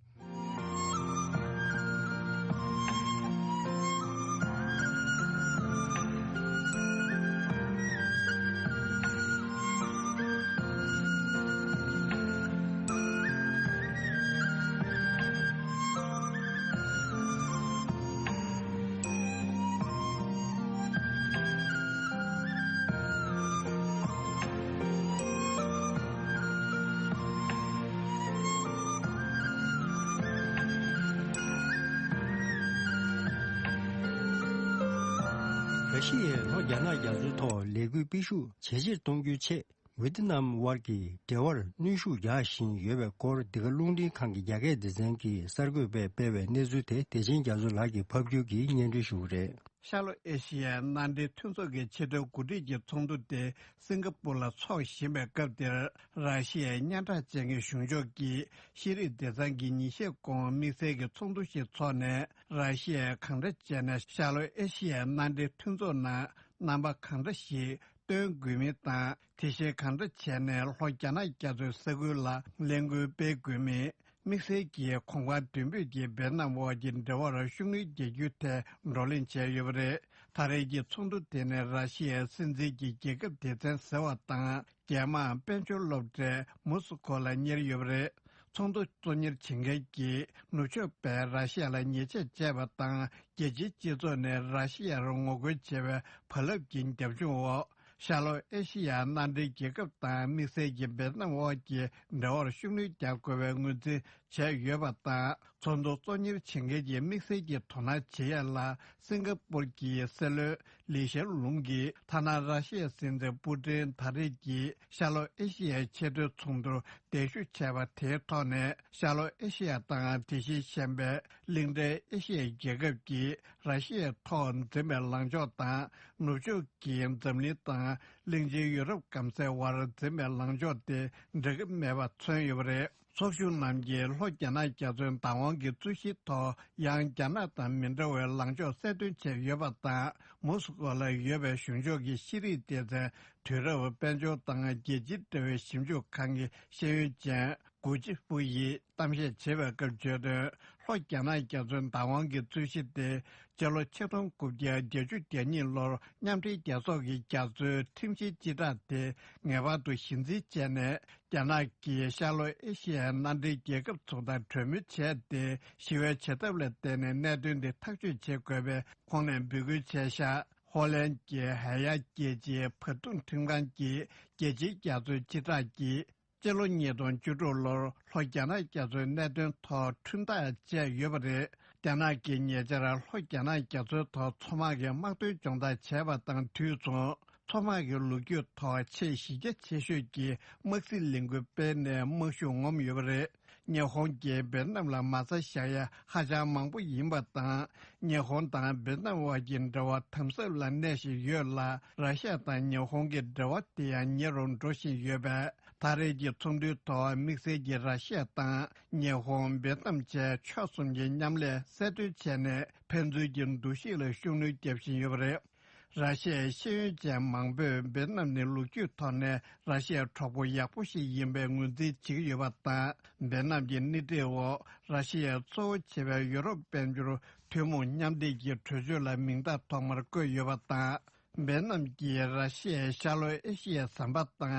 ར་ཤི་ཡས་ལྷོ་རྒྱ་ནག་རྒྱ་མཚོའི་ཐོག་ལས་འགུལ་སྤེལ་ཤུགས་ཇེ་ཆེར་གཏོང་རྒྱུའི་ཆེད། ཝེ་ཏི་ནམ་དབར་གྱི་འབྲེལ་བར་གནོན་ཤུགས་རྒྱག་བཞིན་ཡོད་པའི་སྐོར། འདི་ག་རླུང་འཕྲིན་ཁང་གི་རྒྱ་སྐད་སྡེ་ཚན་གྱིས་གསར་འགོད་པས་སྤེལ་བའི་གནས་ཚུལ་དེ། བདེ་ཆེན་རྒྱ་མཚོ་ལགས་ཀྱིས་ཕབ་སྒྱུར་གྱིས་སྙན་སྒྲོན་ཞུ་གི་རེད། ཤར་ལྷོ་ཨེ་ཤི་ཡའི་མནའ་འབྲེལ་མཐུན་ཚོགས་ཀྱི་ཕྱི་དྲིལ་འགོ་ཁྲིད་ཀྱི་ཚོགས་འདུ་དེ་སིང་ག་པུར་ལ་འཚོགས་བཞིན་པའི་སྐབས་འདིར། ར་ཤི་ཡའི་སྙན་གྲགས་ཅན་གྱི་གཞུང་ཕྱོགས་ཀྱི་ཤེས་རིག་སྡེ་ཚན་གྱིས་ཉིན་ཤས་གོང་དམིགས་བསལ་གྱི་ཚོགས་འདུ་ཞིག་འཚོགས་ནས། ར་ཤི་ཡས་གང་འདྲ་བྱས་ནས་ཤར་ལྷོ་ཨེ་ཤི་ཡའི་མནའ་འབྲེལ་མཐུན་ཚོགས་ནང་རྣམ་པ་གང་འདྲ་ཞིག་སྟོན་དགོས་མིན་དང་། དེ་བཞིན་གང་འདྲ་བྱས་ནས་ལྷོ་རྒྱ་ནག་རྒྱ་མཚོའི་ས་ཁུལ་ལ་ལས་འགུལ་སྤེལ་དགོས་མིན། དམིགས་བསལ་གྱིས་གོང་འཕང་མདུན་སྤོས་ཀྱིས་ཝེ་ཏི་ནམ་དབར་གྱི་འབྲེལ་བར་ཤུགས་སྣོན་རྒྱག་རྒྱུའི་ཐད་བགྲོ་གླེང་བྱས་ཡོད་པ་རེད། ད་རེས་ཀྱི་ཚོགས་འདུ་དེ་ནི་ར་ཤི་ཡའི་སྲིད་འཛིན་གྱི་རྒྱལ་ཁབ་སྡེ་ཚན་ཟེར་བ་དང་། རྒྱལ་དམངས་དཔལ་འབྱོར་སློབ་གྲྭའི་མུ་སུ་ཁོ་ལ་གཉེར་ཡོད་པ་རེད། ཚོགས་འདུ་གཙོ་གཉེར་བྱེད་མཁན་གྱིས་ནུབ་ཕྱོགས་པས་ར་ཤི་ཡ་ལ་ཉེས་ཆད་བཅད་པ་དང་། རྒྱལ་སྤྱིའི་སྤྱི་ཚོགས་ནས་ར་ཤི་ཡར་ངོ་རྒོལ་བྱེད་པའི་བག་ལེབ་ཀྱི་རྒྱབ་ལྗོངས་འོག་ཤར་ལྷོ་ཨེ་ཤི་ཡ་མནའ་འབྲེལ་རྒྱལ་ཁབ་དང་དམིགས་བསལ་གྱི་ཝེ་ཏི་ནམ་དབར་གྱི་འབྲེལ་བར་ཤུགས་སྣོན་རྒྱག་དགོས་པའི་ངོས་འཛིན་བྱས་ཡོད་པ་དང་། ཚོགས་འདུ་གཙོ་གཉེར་བྱེད་མཁན་གྱིས་དམིགས་བསལ་གྱི་དོ་སྣང་བྱེད་ཡ་ལ། སིང་ག་པུར་གྱི་སྲིད་བློན་ལི་ཤན་ལུང་གིས། ཐ་ན་ར་ཤི་ཡའི་སྲིད་འཛིན་པུ་ཏིན་ད་རེས་ཀྱི་ཤར་ལྷོ་ཨེ་ཤི་ཡའི་ཆེས་མཐོའི་ཚོགས་འདུར་གདན་ཞུ་བྱས་པ་དེའི་ཐོག་ནས། ཤར་ལྷོ་ཨེ་ཤི་ཡ་དང་དེ་བཞིན་གཤེགས་པའི་གླིང་ཕྲན་ཨེ་ཤི་ཡའི་རྒྱལ་ཁབ་ཀྱིས་ར་ཤི་ཡའི་ཐོག་འཛིན་པའི་ལངས་ཕྱོགས་དང་། ནུབ་ཕྱོགས་ཀྱིས་འཛམ་གླིང་དང་གླིང་ཆེན་ཡུ་རོབ་སྐམ་སའི་བར་འཛིན་པའི་ལངས་ཕྱོགས་དེ་འདྲ་གི་མེད་པ་མཚོན་ཡོད་པ་རེད། ཚོགས་ཞུགས་རྣམས་ཀྱིས་ལྷོ་རྒྱ་ནག་རྒྱ་མཚོའི་བདག་དབང་གི་རྩོད་གཞིའི་ཐོག་ཡང་རྒྱ་ནག་དང་མི་འདྲ་བའི་ལངས་ཕྱོགས་གསལ་སྟོན་བྱས་ཡོད་པ་དང་། མུ་སུ་ཀོ་ལ་ཡོད་པའི་གཞུང་ཕྱོགས་ཀྱི་ཤེས་རིག་སྡེ་ཚན་དུས་རབས་དཔལ་འབྱོར་དང་རྒྱལ་སྤྱིའི་འབྲེལ་བའི་ཞིབ་འཇུག་ཁང་གི་ཤེས་ཡོན་ཅན་གུ་ཅི་ཧྥུ་ཡིས་གཏམ་བཤད་བྱེད་པའི་སྐབས་བརྗོད་དོན། ལྷོ་རྒྱ་ནག་རྒྱ་མཚོའི་བདག་དབང་གི་རྩོད་གཞི་དེ་སྤྱི་ལོ་ཆིག་སྟོང་དགུ་བརྒྱ་བརྒྱད་ཅུ་གྱ་གཉིས་ལོར་མཉམ་འབྲེལ་རྒྱལ་ཚོགས་ཀྱི་རྒྱ་མཚོའི་ཁྲིམས་གཞིའི་སྤྱི་བསྒྲགས་དེ་ངེས་པར་དུ་གཞི་འཛིན་བྱས་ནས། རྒྱ་ནག་གིས་ཤར་ལྷོ་ཨེ་ཤི་ཡའི་མནའ་འབྲེལ་རྒྱལ་ཁབ་ཚོ་དང་གྲོས་མོལ་བྱས་ཏེ། ཞི་བའི་བྱེད་ཐབས་ལ་བརྟེན་ནས་གནད་དོན་འདི་ཐག་གཅོད་བྱེད་དགོས་པའི་ཁོང་ནས་འབོད་སྐུལ་བྱས་ཤག་ཧོ་ལན་གྱི་ཧེ་ཡ་རྒྱལ་སྤྱིའི་བར་འདུམ་ཁྲིམས་ཁང་གིས་རྒྱལ་སྤྱིའི་རྒྱ་མཚོའི་སྤྱི་བསྒྲགས་ཀྱིས། སྤྱི་ལོ་ཉིས་སྟོང་བཅུ་དྲུག་ལོར་ལྷོ་རྒྱ་ནག་རྒྱ་མཚོའི་གནད་དོན་ཐོག་ཁྲིམས་ཐག་བཅད་ཡོད་པ་རེད། རྒྱ་ནག་གིས་ཉེ་ཆར་ལྷོ་རྒྱ་ནག་རྒྱ་མཚོའི་ཐོག་མཚོ་དམག་གི་དམག་དོན་སྦྱོང་བརྡར་བྱས་པ་དང་དུས་མཚུངས། མཚོ་དམག་གི་ལོ་རྒྱུས་ཐོག་ཆེས་གཞི་རྒྱ་ཆེ་ཤོས་ཀྱི་དམག་སྲིད་ལས་འགུལ་སྤེལ་ནས་དམག་ཤུགས་ངོམ་ཡོད་པ་རེད། ཉི་ཧོང་གིས་ཝེ་ཏི་ནམ་ལ་མ་རྩ་བཞག་ཡ་ཧ་ཅང་མང་པོ་ཡིན་པ་དང་། ཉི་ཧོང་དང་ཝེ་ཏི་ནམ་དབར་གྱི་འབྲེལ་བ་དམ་ཟབ་ལ་གནས་བཞིན་ཡོད་ལ། ར་ཤ་ཡ་དང་ཉི་ཧོང་གི་འབྲེལ་བ་དེ་ཡང་ཉེ་རུ་འགྲོ་བཞིན་ཡོད་པས། ད་རེས་ཀྱི་ཚོགས་འདུའི་ཐོག་དམིགས་བསལ་གྱིས་ར་ཤ་ཡ་དང་ཉི་ཧོང་། ཝེ་ཏི་ནམ་བཅས་ཕྱོགས་གསུམ་གྱི་མཉམ་ལས་གསལ་སྟོན་བྱས་ནས། ཕན་ཚུན་གྱི་འདུ་ཤེས་ལ་ཤུགས་སྣོན་བརྒྱབ་བཞིན་ཡོད་པ་རེད། ར་ཤ་ཡའི་ཤེས་ཡོན་ཅན་མང་པོས་ཝེ་ཏི་ནམ་ནི་ལོ་རྒྱུས་ཐོག་ནས་ར་ཤ་ཡའི་གྲོགས་པོ་ཡག་པོ་ཞིག་ཡིན་པའི་ངོས་འཛིན་བྱེད་ཀྱི་ཡོད་པ་དང་། ཝེ་ཏི་ནམ་གྱི་སྣེ་ཁྲིད་འོག་ར་ཤ་ཡའི་གཙོ་བོ་བྱས་པའི་ཡོ་རོབ་དཔལ་འབྱོར་ཐུན་མོང་མཉམ་འབྲེལ་གྱི་གྲོས་ཆོད་ལ་མིང་རྟགས་ཐོག་མར་བཀོད་ཡོད་པ་དང་། འབེལ་ནམ་གྱིས་ར་ཤི་ཡའི་ཤར་ལྷོ་ཨེ་ཤི་ཡའི་ཟམ་པ་དང་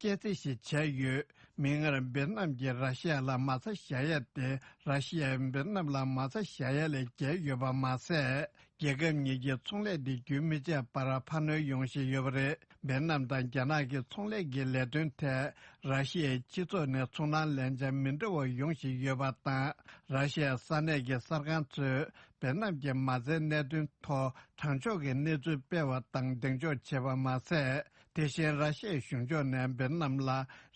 སྐྱེད་རྩིས་ཤིག་བྱས་ཡོད། མིག་སྔར་འབེལ་ནམ་གྱིས་ར་ཤི་ཡ་ལ་མ་རྩ་བཞག་ཡས་དེ་ར་ཤི་ཡས་འབེལ་ནམ་ལ་མ་རྩ་བཞག་ཡས་ལས་བརྒལ་ཡོད་པ་མ་ཟད། རྒྱལ་ཁབ་གཉིས་ཀྱི་ཚོང་ལས་དེ་རྒྱུན་མི་ཆད་པར་འཕར་སྣོན་ཡོང་བཞིན་ཡོད་པ་རེད། འབེལ་ནམ་དང་རྒྱ་ནག་གི་ཚོང་ལས་ཀྱི་ལས་དོན་ཐད་ར་ཤི་ཡའི་སྤྱི་ཚོགས་ནས་ཚོར་སྣང་ལེན་ཆ་མི་འདྲ་བ་ཡོང་བཞིན་ཡོད་པ་དང་། ར་ཤི་ཡའི་ས་གནས་ཀྱི་གསར་ཁང་ཚོས་འབེལ་ནམ་གྱི་མ་རྩའི་གནད་དོན་ཐོག་དྲང་ཕྱོགས་ཀྱི་གནས་ཚུལ་སྤེལ་བ་དང་གདེང་འཇོག་བྱས་པ་མ་ཟད། དེ་བཞིན་ར་ཤི་ཡའི་གཞུང་ཕྱོགས་ནས་འབེལ་ནམ་ལ་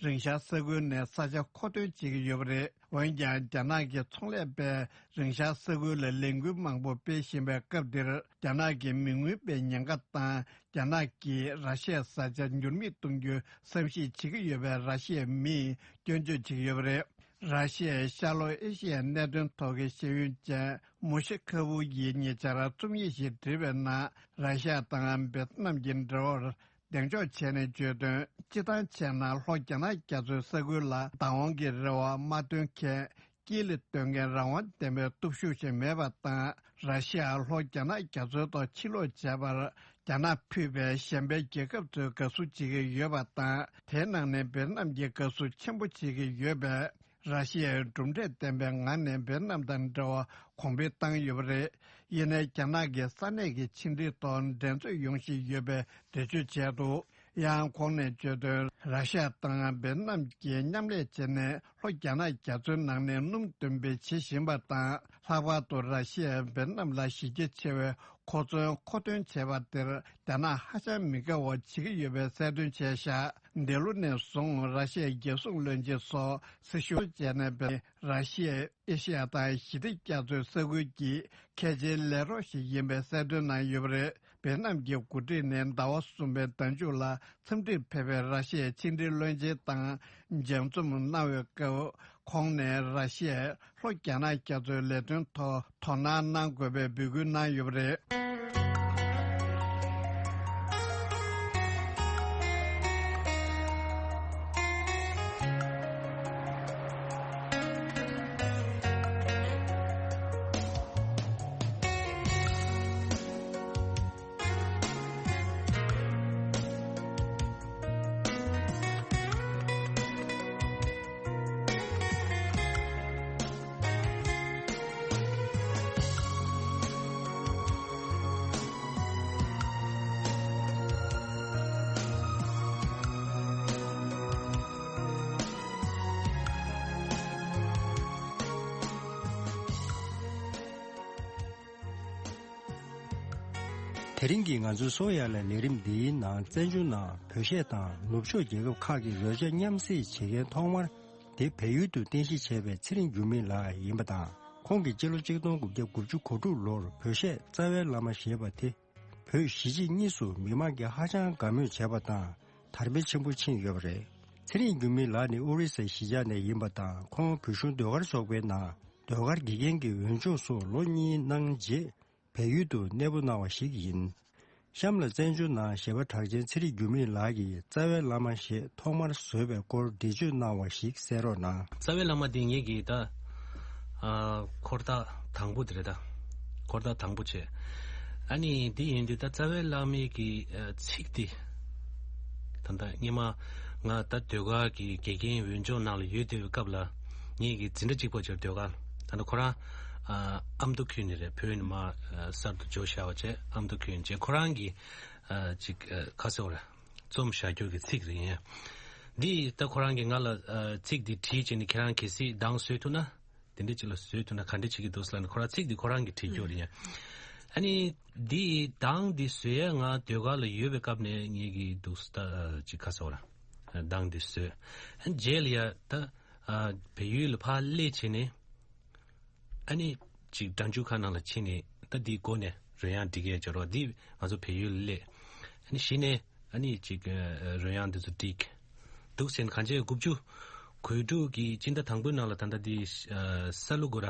རིང་ཤར་ས་ཁུལ་ནས་ས་ཆ་མཁོ་འདོན་བྱེད་ཀྱི་ཡོད་པ་རེད། འོན་ཀྱང་རྒྱ་ནག་གི་ཚོང་ལས་པས་རིང་ཤར་ས་ཁུལ་ལ་ལས་འགུལ་མང་པོ་སྤེལ་བཞིན་པའི་སྐབས་འདིར། རྒྱ་ནག་གི་མི་མངོན་པའི་ཉེན་ཁ་དང་། རྒྱ་ནག་གིས་ར་ཤི་ཡའི་ས་ཆ་འགྱུར་མེད་གཏོང་རྒྱུའི་བསམ་གཞིག་བྱེད་ཀྱི་ཡོད་པའི་ར་ཤི་ཡའི་མིས་སྐྱོན་བརྗོད་བྱེད་ཀྱི་ཡོད་པ་རེད། ར་ཤི་ཡའི་ཤར་ལྷོ་ཨེ་ཤི་ཡའི་གནད་དོན་ཐོག་གི་ཤེས་ཡོན་ཅན་མོ་ཤེ་ཁ་ཝུ་ཡིས་ཉེ་ཆར་རྩོམ་ཡིག་ཞིག་བྲིས་པའི་ནང་། ར་ཤི་ཡ་དང་འབེལ་ནམ་གྱི་འབྲེལ་བར་གདེང་འཇོག་བྱས་ནས་བརྗོད་དོན། སྤྱིར་བཏང་བྱས་ན་ལྷོ་རྒྱ་ནག་རྒྱ་མཚོའི་ས་ཁུལ་ལ་བདག་དབང་གི་རེ་བ་མ་བཏོན་མཁན། དཀྱིལ་ལ་སྡོད་མཁན་རང་དབང་ལྡན་པའི་སྟོབས་ཤུགས་ཤིག་མེད་པ་དང་། ར་ཤི་ཡ་ལྷོ་རྒྱ་ནག་རྒྱ་མཚོའི་ཐོག་ཕྱིར་ལོག་བྱས་པར་རྒྱ་ནག་ཕུད་པའི་གཞན་པའི་རྒྱལ་ཁབ་ཚོས་དགའ་བསུ་བྱེད་ཀྱི་ཡོད་པ་དང་། དེའི་ནང་ནས་འབེལ་ནམ་གྱིས་དགའ་བསུ་ཆེན་པོ་བྱེད་ཀྱི་ཡོད་པས། ར་ཤི་ཡའི་གྲུབ་འབྲས་ལྡན་པའི་ངང་ནས་འབེལ་ནམ་དང་འབྲེལ་བ་གོང་འཕེལ་བཏང་ཡོད་པ་རེད། ཡིན་ནའི་རྒྱ་ནག་གི་ས་གནས་ཀྱི་ཕྱི་འབྲེལ་ཐོག་འགྲན་རྩོད་ཡོང་བཞིན་ཡོད་པའི་འགྲེལ་བརྗོད་བྱས་འདུག་ཡང་ཁོང་ནས་བརྗོད་དོན། ར་ཤ་ཡ་དང་བེད་ནམ་གྱིས་མཉམ་ལས་བྱས་ནས་ལྷོ་རྒྱ་ནག་རྒྱ་མཚོའི་ནང་ནས་སྣུམ་འདོན་སྤེལ་བྱེད་བཞིན་པ་དང་། ལྷག་པར་དུ་ར་ཤ་ཡས་བེད་ནམ་ལ་གཞི་རྒྱ་ཆེ་བའི་མཁོ་མཚོན་མཁོ་འདོན་བྱས་པ་དེར་རྒྱ་ནག་ཧ་ཅང་མི་དགའ་བ་བྱེད་ཀྱི་ཡོད་པའི་གསལ་སྟོན་བྱས་བཞག་འདི་ལོ་ནས་བཟུང་ར་ཤ་ཡའི་རྒྱལ་སྲུང་བློན་ཆེན་སོགས་སྲི་ཞུ་བྱས་ནས་བེད། ར་ཤ་ཡས་ཨེ་ཤ་ཡ་དང་ཞི་བདེ་རྒྱ་མཚོའི་ས་ཁུལ་གྱི་གལ་ཆེའི་ལས་རོགས་ཤིག་ཡིན་པའི་གསལ་སྟོན་གནང་ཡོད་པ་རེད། བེད་ནམ་གྱི་འགོ་ཁྲིད་ནས་ཟླ་བ་གསུམ་པའི་ཟླ་མཇུག་ལ་འཚམས་འདྲིར་ཕེབས་པའི་ར་ཤ་ཡའི་ཕྱི་འབྲེལ་བློན་ཆེན་དང་མཇལ་འཛོམས་གནང་བའི་སྐབས། ཁོང་ནས་ར་ཤ་ཡས་ལྷོ་རྒྱ་ནག་རྒྱ་མཚོའི་ལས་དོན་ཐོག་དོ་སྣང་གནང་དགོས་པའི་འབོད་སྐུལ་གནང་ཡོད་པ་རེད། དེ་རིང་གི་ང་ཚོའི་སོ་ཡ་ལ་ལས་རིམ་འདིའི་ནང་བཙན་བྱོལ་ནང་བོད་གཞས་དང་ནུབ་ཕྱོགས་རྒྱལ་ཁབ་ཁག་གི་རོལ་ཆ་མཉམ་བསྲེས་བྱེད་མཁན་ཐོག་མར་དེ་བལ་ཡུལ་དུ་རྟེན་གཞི་བྱས་པའི་ཚེ་རིང་འགྱུར་མེད་ལགས་ཡིན་པ་དང་། ཁོང་གིས་སྤྱི་ལོ་གཅིག་སྟོང་དགུ་བརྒྱ་དགུ་བཅུ་གོ་དྲུག་ལོར་བོད་གཞས་རྩ་བའི་བླ་མ་ཞེས་པ་དེ་བོད་གཞིས་བྱེས་གཉིས་སུ་མི་མང་གིས་ཧ་ཅང་དགའ་མོས་བྱས་པ་དང་དར་འཕེལ་ཆེན་པོ་ཕྱིན་ཡོད་པ་རེད། ཚེ་རིང་འགྱུར་མེད་ལགས་ནི་ཨོ་རི་ས་གཞིས་ཆགས་ནས་ཡིན་པ་དང་། ཁོང་བོད་གཞུང་ཟློས་གར་ཚོགས་པའི་ནང་ཟློས་གར་དགེ་རྒན་གྱི་འོས་སྦྱོང་སོགས་ལོ་གཉིས་གནང་རྗེས། བལ་ཡུལ་དུ་གནས་སྤོ་གནང་བ་ཞིག་ཡིན། གཤམ་ལ་བཙན་བྱོལ་ནང་གཞས་པ་གྲགས་ཅན་ཚེ་རིང་འགྱུར་མེད་ལགས་ཀྱིས་རྩ་བའི་བླ་མ་ཞེས་ཐོག་མར་བཟོས་པའི་སྐོར་འགྲེལ་བརྗོད་གནང་བ་ཞིག་གསན་རོགས་གནང་། རྩ་བའི་བླ་མ་འདི་ངེད་ཀྱི་ད་ཨ་འཁོར་ཐག་དང་པོ་དེ་རེད་ད། འཁོར་ཐག་དང་པོ་བྱས། ཨ་ནི་འདི་ཡིན་དུས་ད་རྩ་བའི་བླ་མའི་གི་ཨ་ཚིག་འདི་ད་ལྟ་སྔོན་མ་ང་ད་ཟློས་གར་གྱི་དགེ་རྒན་འོས་སྦྱོང་ནང་ལ་ཡོད་བསྡད་པའི་སྐབས་ལ། ངེད་ཀྱི་འཛིན་གྲྭ་གཅིག་པ་ཅིག་ལ་ཟློས་གར། ད་ནི་ཁོ་རང་ཨ་ཨ་མདོ་ཁུལ་ནས་རེད། བོད་ནས་མར་ཨ་གསར་དུ་འབྱོར་བཞག་པ་བྱས། ཨ་མདོ་ཁུལ་ནས་བྱས། ཁོ་རང་གིས་ཨ་ཅིག་ཨ་ག་ཟེར་བ་རེད། རྩོམ་བཞག་རྒྱུ་གི་ཚིག་རེད་ཡིན། འདི་ད་ཁོ་རང་གིས་ང་ལ་ཨ་ཚིག་འདི་བྲིས་བྱས་ནས་ཁྱེད་རང་གལ་སྲིད་གདངས་བཟོས་ཐུབ་ན། དེ་འདྲ་ཅིག་ལ་བཟོས་ཐུབ་ན་ག་འདྲ་བྱེད་ཀྱི་འདུག་ཟེར་ལབ་ནས། ཁོ་རང་ཚིག་འདི་ཁོ་རང་གིས་བྲིས་རྒྱུ་རེད་ཡིན། ཨ་ནི་འདི་གདངས་འདི་བཟོ་ཡས་ང་ཟློས་གར་ལ་ཡོད་པའི་སྐབས་ནས་ངེད་ཀྱི་འདུག་ད་ཅིག་ག་ཟེར་བ་རེད། གདངས་འདི་བཟོས། ཨ་ནི་རྗེས་ལ་ཡ་ད་ཨ་བལ་ཡུལ་ལ་ཕར་སླེབས་བྱས་ནས། ཨ་ནི་ཅིག་སྒྲ་འཇུག་ཁང་ནང་ལ་ཕྱིན་ནས་ད་འདིའི་སྒོ་ནས་རོལ་དབྱངས་འབྲི་གི་ཡོད་ཅེས་རོགས། འདི་ང་ཚོ་བལ་ཡུལ་ལ་སླེབས། ཨ་ནི་གཞི་ནས་ཨ་ནི་ཅིག་རོལ་དབྱངས་འདི་ཚོ་འབྲི་གི་འདུག་ཟེར་ནས། གང་ཅི་དགུ་བཅུ་གོ་དྲུག་གི་སྤྱི་ཟླ་དང་པོའི་ནང་ལ་ད་ལྟ་འདི་ས་ལུ་གུ་ར་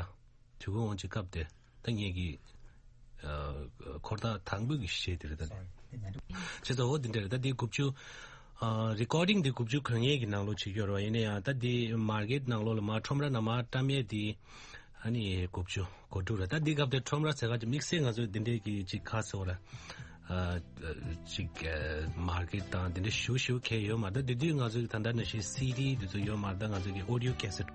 དུས་འཁོར་དབང་ཆེན་སྐབས་དེ། ད་ངེད་ཀྱི་ཨ་འཁོར་ཐག་དང་པོ་གི་གཞས་དེ་རེད་ད། བྱས་ཙང་འོ་དེ་འདྲ་རེད། ད་འདི་དགུ་བཅུ་ཨ་རི་ཀོར་ཌིང་འདི་དགུ་བཅུ་གོ་ལྔ་གི་ནང་ལོགས་བྱེད་ཀྱི་ཡོད་རེད་པ། ཡིན་ན་ཡང་ད་འདི་མར་ཀེཊ་ནང་ལོགས་ལ་མར་ཁྲོམ་ར་ནང་མར་བཀྲམ་ཡས་འདི་ཨ་ནི་དགུ་བཅུ་གོ་དྲུག་རེད། ད་འདི་སྐབས་དེ་ཁྲོམ་ར་ཟེར་ག་ཅིག་དམིགས་བསལ་ང་ཚོས་འདི་འདྲའི་གི་ཅིག་ག་ཟེར་བ་རེད། ཨ་ཅིག་མར་ཀེཊ་དང་དེ་འདྲ་ཞུ་ཞུ་མཁན་ཡོད་མ་རེད། ད་དེ་དུས་ང་ཚོའི་ད་ལྟ་ནང་བཞིན་སི་ཌི་དེ་ཚོ་ཡོད་མ་རེད། ད་ང་ཚོ་གི་ཨོ་ཌི་ཡོ་ཀེ་སེཊ།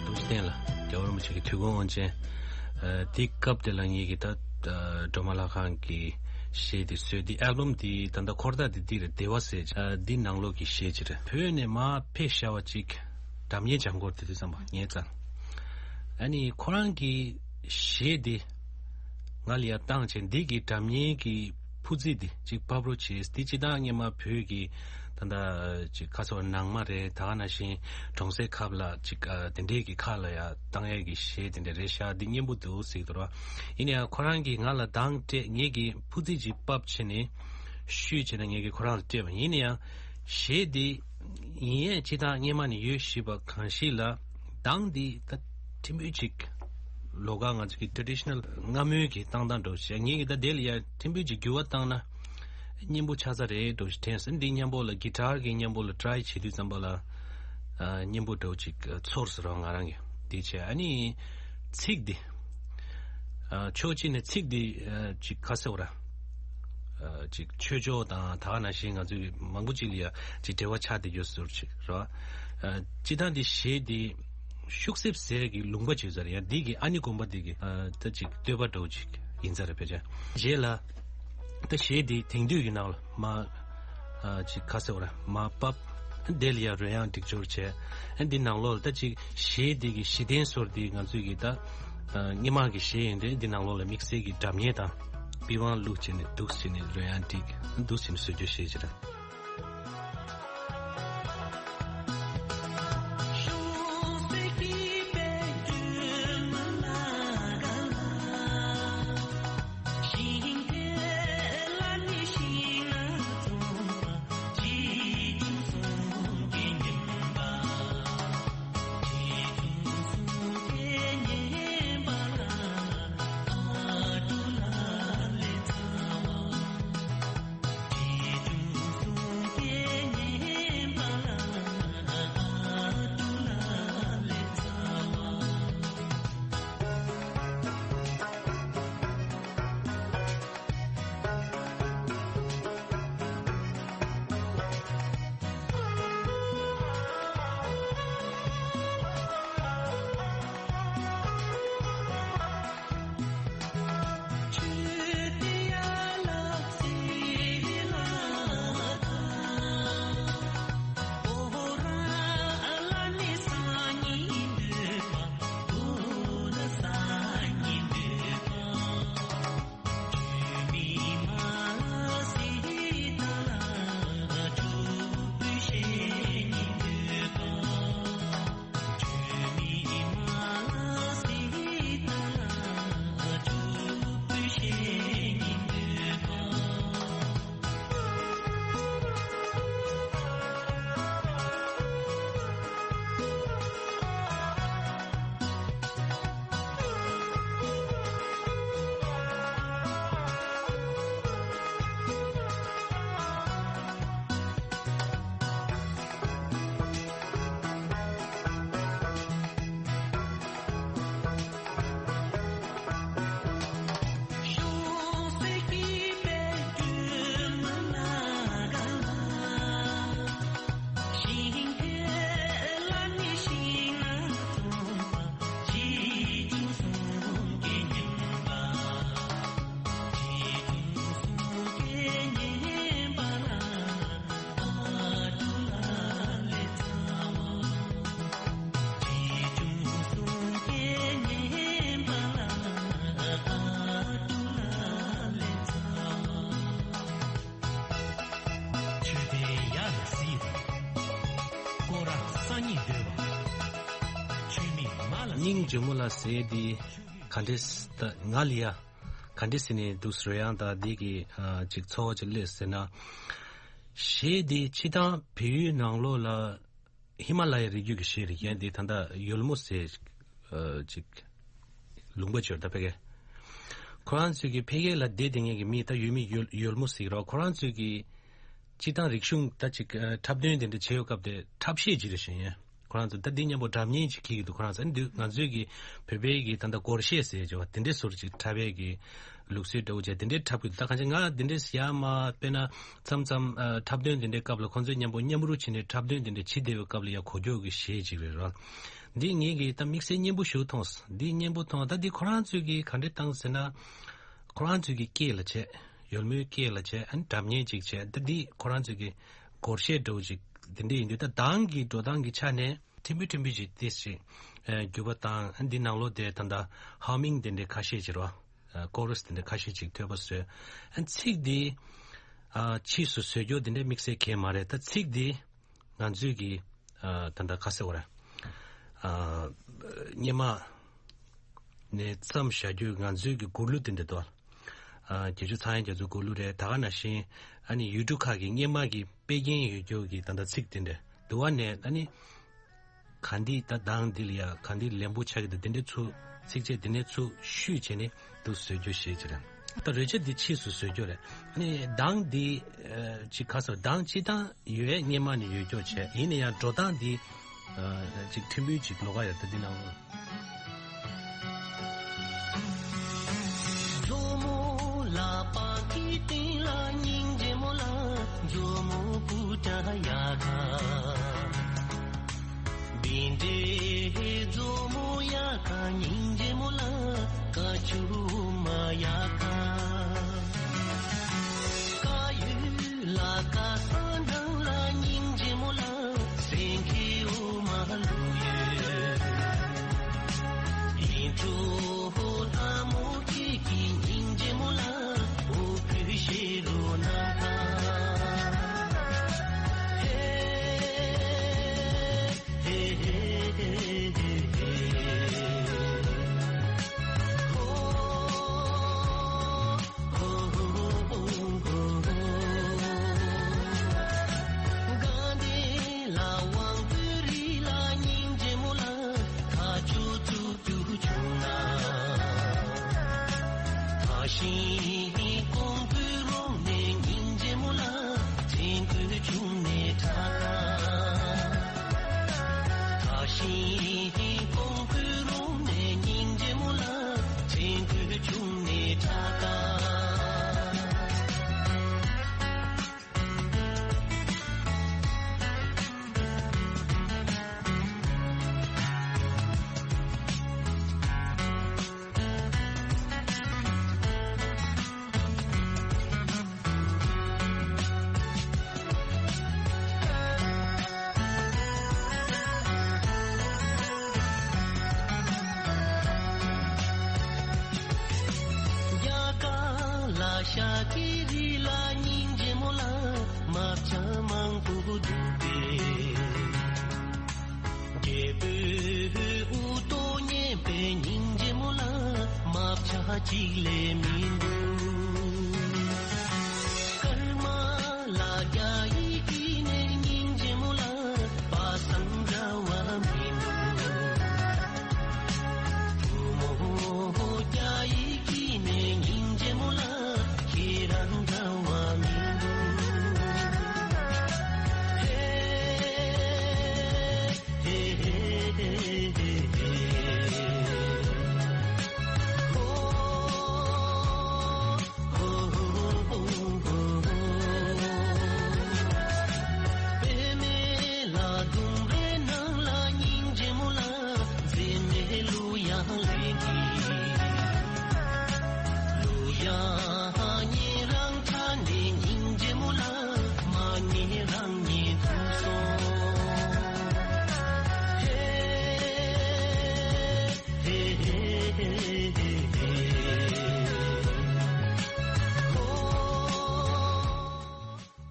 ཐུགས་རྗེ་ཆེ། རྒྱལ་བ་རིན་པོ་ཆེ་གི་ཐུགས་དགོངས་དབང་ཆེན། ཨ་དེ་སྐབས་དེ་ལ་ངེད་ཀྱི་ད་ཨ་སྒྲོལ་མ་ལྷ་ཁང་གི་གཞས་དེ་བཟོས། དེ་ཨལ་བམ་དེ་ད་ལྟ་འཁོར་ཐག་དེ་འདི་རེད། བདེ་བ་ཟེར་ཨ་འདི་ནང་ལོགས་ཀྱི་གཞས་ཅིག་རེད། བོད་ནས་མར་ཕེབས་བཞག་པ་ཅིག་སྒྲ་སྙན་ལྗང་སྐོར་དེ་དུས་ཙམ་པ་ངའི་རྩར། ཨ་ནི་ཁོ་རང་གི་གཞས་དེ་ང་ལ་ཡར་བཏང་བྱས། འདི་གི་སྒྲ་སྙན་གྱི་ཕུར་རྩེ་དེ་ཅིག་ཕབ་རོགས་བྱས། དེ་སྤྱིར་བཏང་སྔོན་མ་བོད་ཀྱི་ ད་ལྟ་ཅིག་ཁ་སོ་ནང་མ་རེད། ད་ག་ནང་བཞིན་གྲོང་གསེབ་ཁག་ལ་ཅིག་ཨ་དེ་འདྲའི་གི་ཁག་ལ་ཡ་བཏང་ཡས་ཀྱི་གཞས་དེ་འདྲ་རེད་ཤག་འདི་སྙན་པོ་འདུག་ཟེར་གྱི་འདུག་ར། ཡིན་ན་ཡང་ཁོ་རང་གིས་ང་ལ་གདངས་སྤྲད། ངེད་ཀྱིས་ཕུ་ཙི་ཅིག་ཕབ་བྱས་ནས་ཤུས་བྱས་ན་ངེད་ཀྱིས་ཁོ་རང་ལ་སྤྲད་པ་ཡིན་ན་ཡང་། གཞས་འདི་ཡིན་ཡས་སྤྱིར་བཏང་སྔས་མ་ནས་ཡོད་བཞིན་པ་གང་ཞིག་ལ། གདངས་འདི་ད་ཕྲན་བུ་ཅིག་ལོགས་ཀ་ང་ཚོ་གི་ཊེ་ཌི་ཤི་ནལ་སྔ་མོའི་གི་བཏང་སྟངས་འདྲ་བོ་ཞིག་ངེད་ཀྱིས་ད་དེ་ལ་ཡ་ཕྲན་བུ་ཅིག་འགྱུར་བ་བཏང་ན་སྙན་པོ་ཆགས་ས་རེད་འདྲ་བོ་ཞིག་དྲན་སོང་། འདི་མཉམ་པོ་ལ་གི་ཊར་གྱི་མཉམ་པོ་ལ་ཊ་རའི་བྱེད་དུས་ཙམ་པ་ལ་ཨ་སྙན་པོ་འདྲ་བོ་ཅིག་ཚོར་སོང་ར། ང་རང་གིས་འདི་བྱས། ཨ་ནི་ཚིག་འདི་ཨ་ཕྱོགས་གཅིག་ནས་ཚིག་འདི་ཨ་ཅིག་ག་ཟེར་བ་ར། ཨ་ཅིག་ཆོས་ཕྱོགས་དང་ད་ག་ནང་བཞིན་ང་ཚོའི་མང་པོ་ཅིག་ལ་ཡ་ཅིག་འབྲེལ་བ་ཆགས་བསྡད་ཡོད་ཟེར་ཅིག་ར། ཨ་སྤྱིར་བཏང་འདི་གཞས་འདི་ཤུགས་གསེབ་ཟེར་གྱི་ལུང་པ་ཅིག་ཡོད་ས་རེད། ཡང་འདི་གི་ཨ་ནི་དགོན་པ་འདི་གི་ཨ་ད་ཅིག་བསྟོད་པ་འདྲ་བོ་ཅིག་ཡིན་ས་རེད་ཕལ་ཆེར། རྗེས་ལ་ད་གཞས་འདི་དེང་དུས་ཀྱི་ནང་ལ་མ་ཨ་ཅིག་ག་ཟེར་བ་ར་མ་ཕབ། དེ་ལ་ཡ་རོལ་དབྱངས་སྒྲིག་སྦྱོར་བྱས། ཨ་འདི་ནང་ལོགས་ལ་ད་ཅིག་གཞས་འདི་གི་གཞི་རྟེན་སོར་འདི་ང་ཚོས་གི་ད་ཨ་སྔོན་མ་གི་གཞས་ཡིན་ཏེ་འདི་ནང་ལོགས་ལ་དམིགས་བསལ་གྱི་སྒྲ་སྙན་དང་པི་ཝང་བླུགས་བྱས་ནས་འདུག་སེ་བྱས་ནས་རོལ་དབྱངས་སྒྲིག་འདུག་སེ་བྱས་ནས་བཟོ་རྒྱུ་གཞས་ཅིག་རེད། སྙིང་རྗེ་མོ་ལ་ཟེར་དེ་ག་འདྲས་ད་ང་ལ་ཡ་ག་འདྲས་ཟེར་ནས་འདུག་ཟེར་ཡང་ད་འདི་གི་ཨ་ཅིག་ཚོར་བ་ཅིག་སླེབས་ཟེར་ན། གཞས་འདི་སྤྱིར་བཏང་བལ་ཡུལ་ནང་ལོགས་ལ་ཧི་མ་ལ་ཡའི་རི་རྒྱུད་ཀྱི་གཞས་རེད། ཡང་འདི་ད་ལྟ་ཡོལ་མོ་ཟེར་ཨ་ཅིག་ལུང་པ་ཅིག་ཡོད་ད་ཕ་གི། ཁོ་རང་ཚོས་ཀྱི་ཕ་གི་ལ་བསྡད་བསྡད་མཁན་གྱི་མི་ད་ཡུལ་མི་ཡོལ་ཡོལ་མོ་ཟེར་གྱི་རེད། ཁོ་རང་ཚོས་ཀྱི་སྤྱིར་བཏང་རིག་གཞུང་ད་ཅིག་ཨ་འཁྲབ་སྟོན་དེ་འདྲ་བྱེད་ཡོད་སྐབས་དེ་འཁྲབ་གཞས་ཅིག་རེད་ཤག་ཡ། ཁོ་རང་ཚོ་ད་འདི་མཉམ་པོ་སྒྲ་སྙན་ཅིག་འཁྱེར་གྱི་འདུག་ཁོ་རང་ཚོ་ཨ་ནི་འདི་ང་ཚོའི་གི་བོད་པའི་གི་ད་ལྟ་སྒོར་གཞས་ཟེར་བྱ་བ་དེ་འདྲའི་ཟུར་ཅིག་འཁྲབ་པའི་གི་ལུགས་སྲོལ་འདྲ་བོ་བྱས་དེ་འདྲའི་འཁྲབ་གི་འདུག་ད་གང་ཅི་ང་དེ་འདྲའི་ཡ་མ་དཔེར་ན་མཚམས་མཚམས་ཨ་འཁྲབ་སྟོན་དེ་འདྲའི་སྐབས་ལ་ཁོང་ཚོས་མཉམ་པོ་མཉམ་རུབ་བྱས་ནས་འཁྲབ་སྟོན་དེ་འདྲ་བྱེད་བསྡད་པའི་སྐབས་ལ་ཡ་གོ་རྒྱུ་གི་གཞས་ཅིག་རེད་ར། འདི་ངེད་ཀྱིས་ད་དམིགས་བསལ་སྙན་པོ་ཞིག་མཐོང་སོང་། འདི་སྙན་པོ་མཐོང་། ད་འདི་ཁོ་རང་ཚོས་གི་ག་འདྲ་བཏང་ཟེར་ན། ཁོ་རང་ཚོས་ཀྱི་སྐད་ལ་བྱས། ཡོལ་མོའི་སྐད་ལ་བྱས། ཨ་ནི་སྒྲ་སྙན་ཅིག་བྱས། ད་འདི་ཁོ་རང་ཚོས་ཀྱི་སྒོར་གཞས་འདྲ་བོ་ཅིག་འདི་འདྲ་ཡིན་དུས་ད་གདངས་ཀྱི་འགྲོ་སྟངས་ཀྱི་ཆ་ནས་ཕྲན་བུ་ཕྲན་བུ་ཅིག་ཏོག་ཙམ་ཨ་འགྱུར་བ་བཏང་། ཨ་འདི་ནང་ལོགས་དེ་ད་ལྟ་ཧམ་མིང་དེ་འདྲ་ཁ་ཤས་ཅིག་རེད་བ། ཨ་ཀོ་རས་དེ་འདྲ་ཁ་ཤས་ཅིག་ཐོས་པ་བཟོས། ཨ་ཚིག་འདི་ ཨ་ཕྱིས་སུ་བཟོས་རྒྱུ་དེ་འདྲའི་དམིགས་བསལ་གང་ཡང་མ་རེད། ད་ཚིག་འདི་ང་ཚོས་ཀྱི་ཨ་ད་ལྟ་ག་ཟེར་བ་རེད། ཨ་སྔོན་མ་ནས་བརྩམས་བཞག་རྒྱུ་ང་ཚོའི་གི་མགུར་གླུ་དེ་འདྲ་འདུག་ཨ་རྒྱལ་སྤྱི་ཚངས་དབྱངས་རྒྱ་མཚོའི་མགུར་གླུ་རེད། ད་ག་ནང་བཞིན་ཨ་ནི་ཡུལ་གྲུ་ཁག་གི་སྔོན་མ་གི་དཔེ་རྒྱན་ཡོད་རྒྱུ་གི་ད་ལྟ་ཚིག་དེ་འདྲ་འདུག་པ། ནས་ཨ་ནི་ག་འདི་ད་གདངས་འདི་ལ་ཡ་ག་འདི་ལེན་པོ་ཆགས་ཀྱི་འདུག་དེ་འདྲའི་ཚུལ་ཚིགས་བཅད་དེ་འདྲའི་ཚུལ་བཤུས་བྱས་ནས་འདུག་བཟོས་རྒྱུ་ཞེས་བྱ་ར། ད་རོལ་ཆ་འདི་ཕྱིས་སུ་བཟོས་རྒྱུ་རེད། ཨ་ནི་གདངས་འདི་ཨ་ཅིག་ག་ཟེར། གདངས་སྤྱིར་བཏང་ཡོད་སྔོན་མ་ནས་ཡོད་རྒྱུ་བྱས། ཡིན་ན་ཡང་འགྲོ་སྟངས་འདི་ཨ་ཅིག་ཕྲན་བུ་ཅིག་ལོགས་ཀ་ཡོད། ད་འདི་ནང་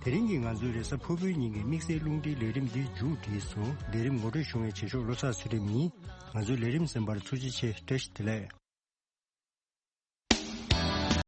དེ་རིང་གི་ང་ཚོའི་རེས་གཟའ་ཕུར་བུའི་ཉིན་གྱི་དམིགས་བསལ་རླུང་འཕྲིན་ལས་རིམ་འདི་མཇུག་བསྒྲིལ་སོང་། ལས་རིམ་ངོ་སྤྲོད་ཞུ་མཁན་བྱེད་ཕྱོགས་བློ་བཟང་ཚུལ་ཁྲིམས་ཡིན། ང་ཚོའི་ལས་རིམ་གསན་པར་ཐུགས་རྗེ་ཆེ། བཀྲ་ཤིས་བདེ་ལེགས།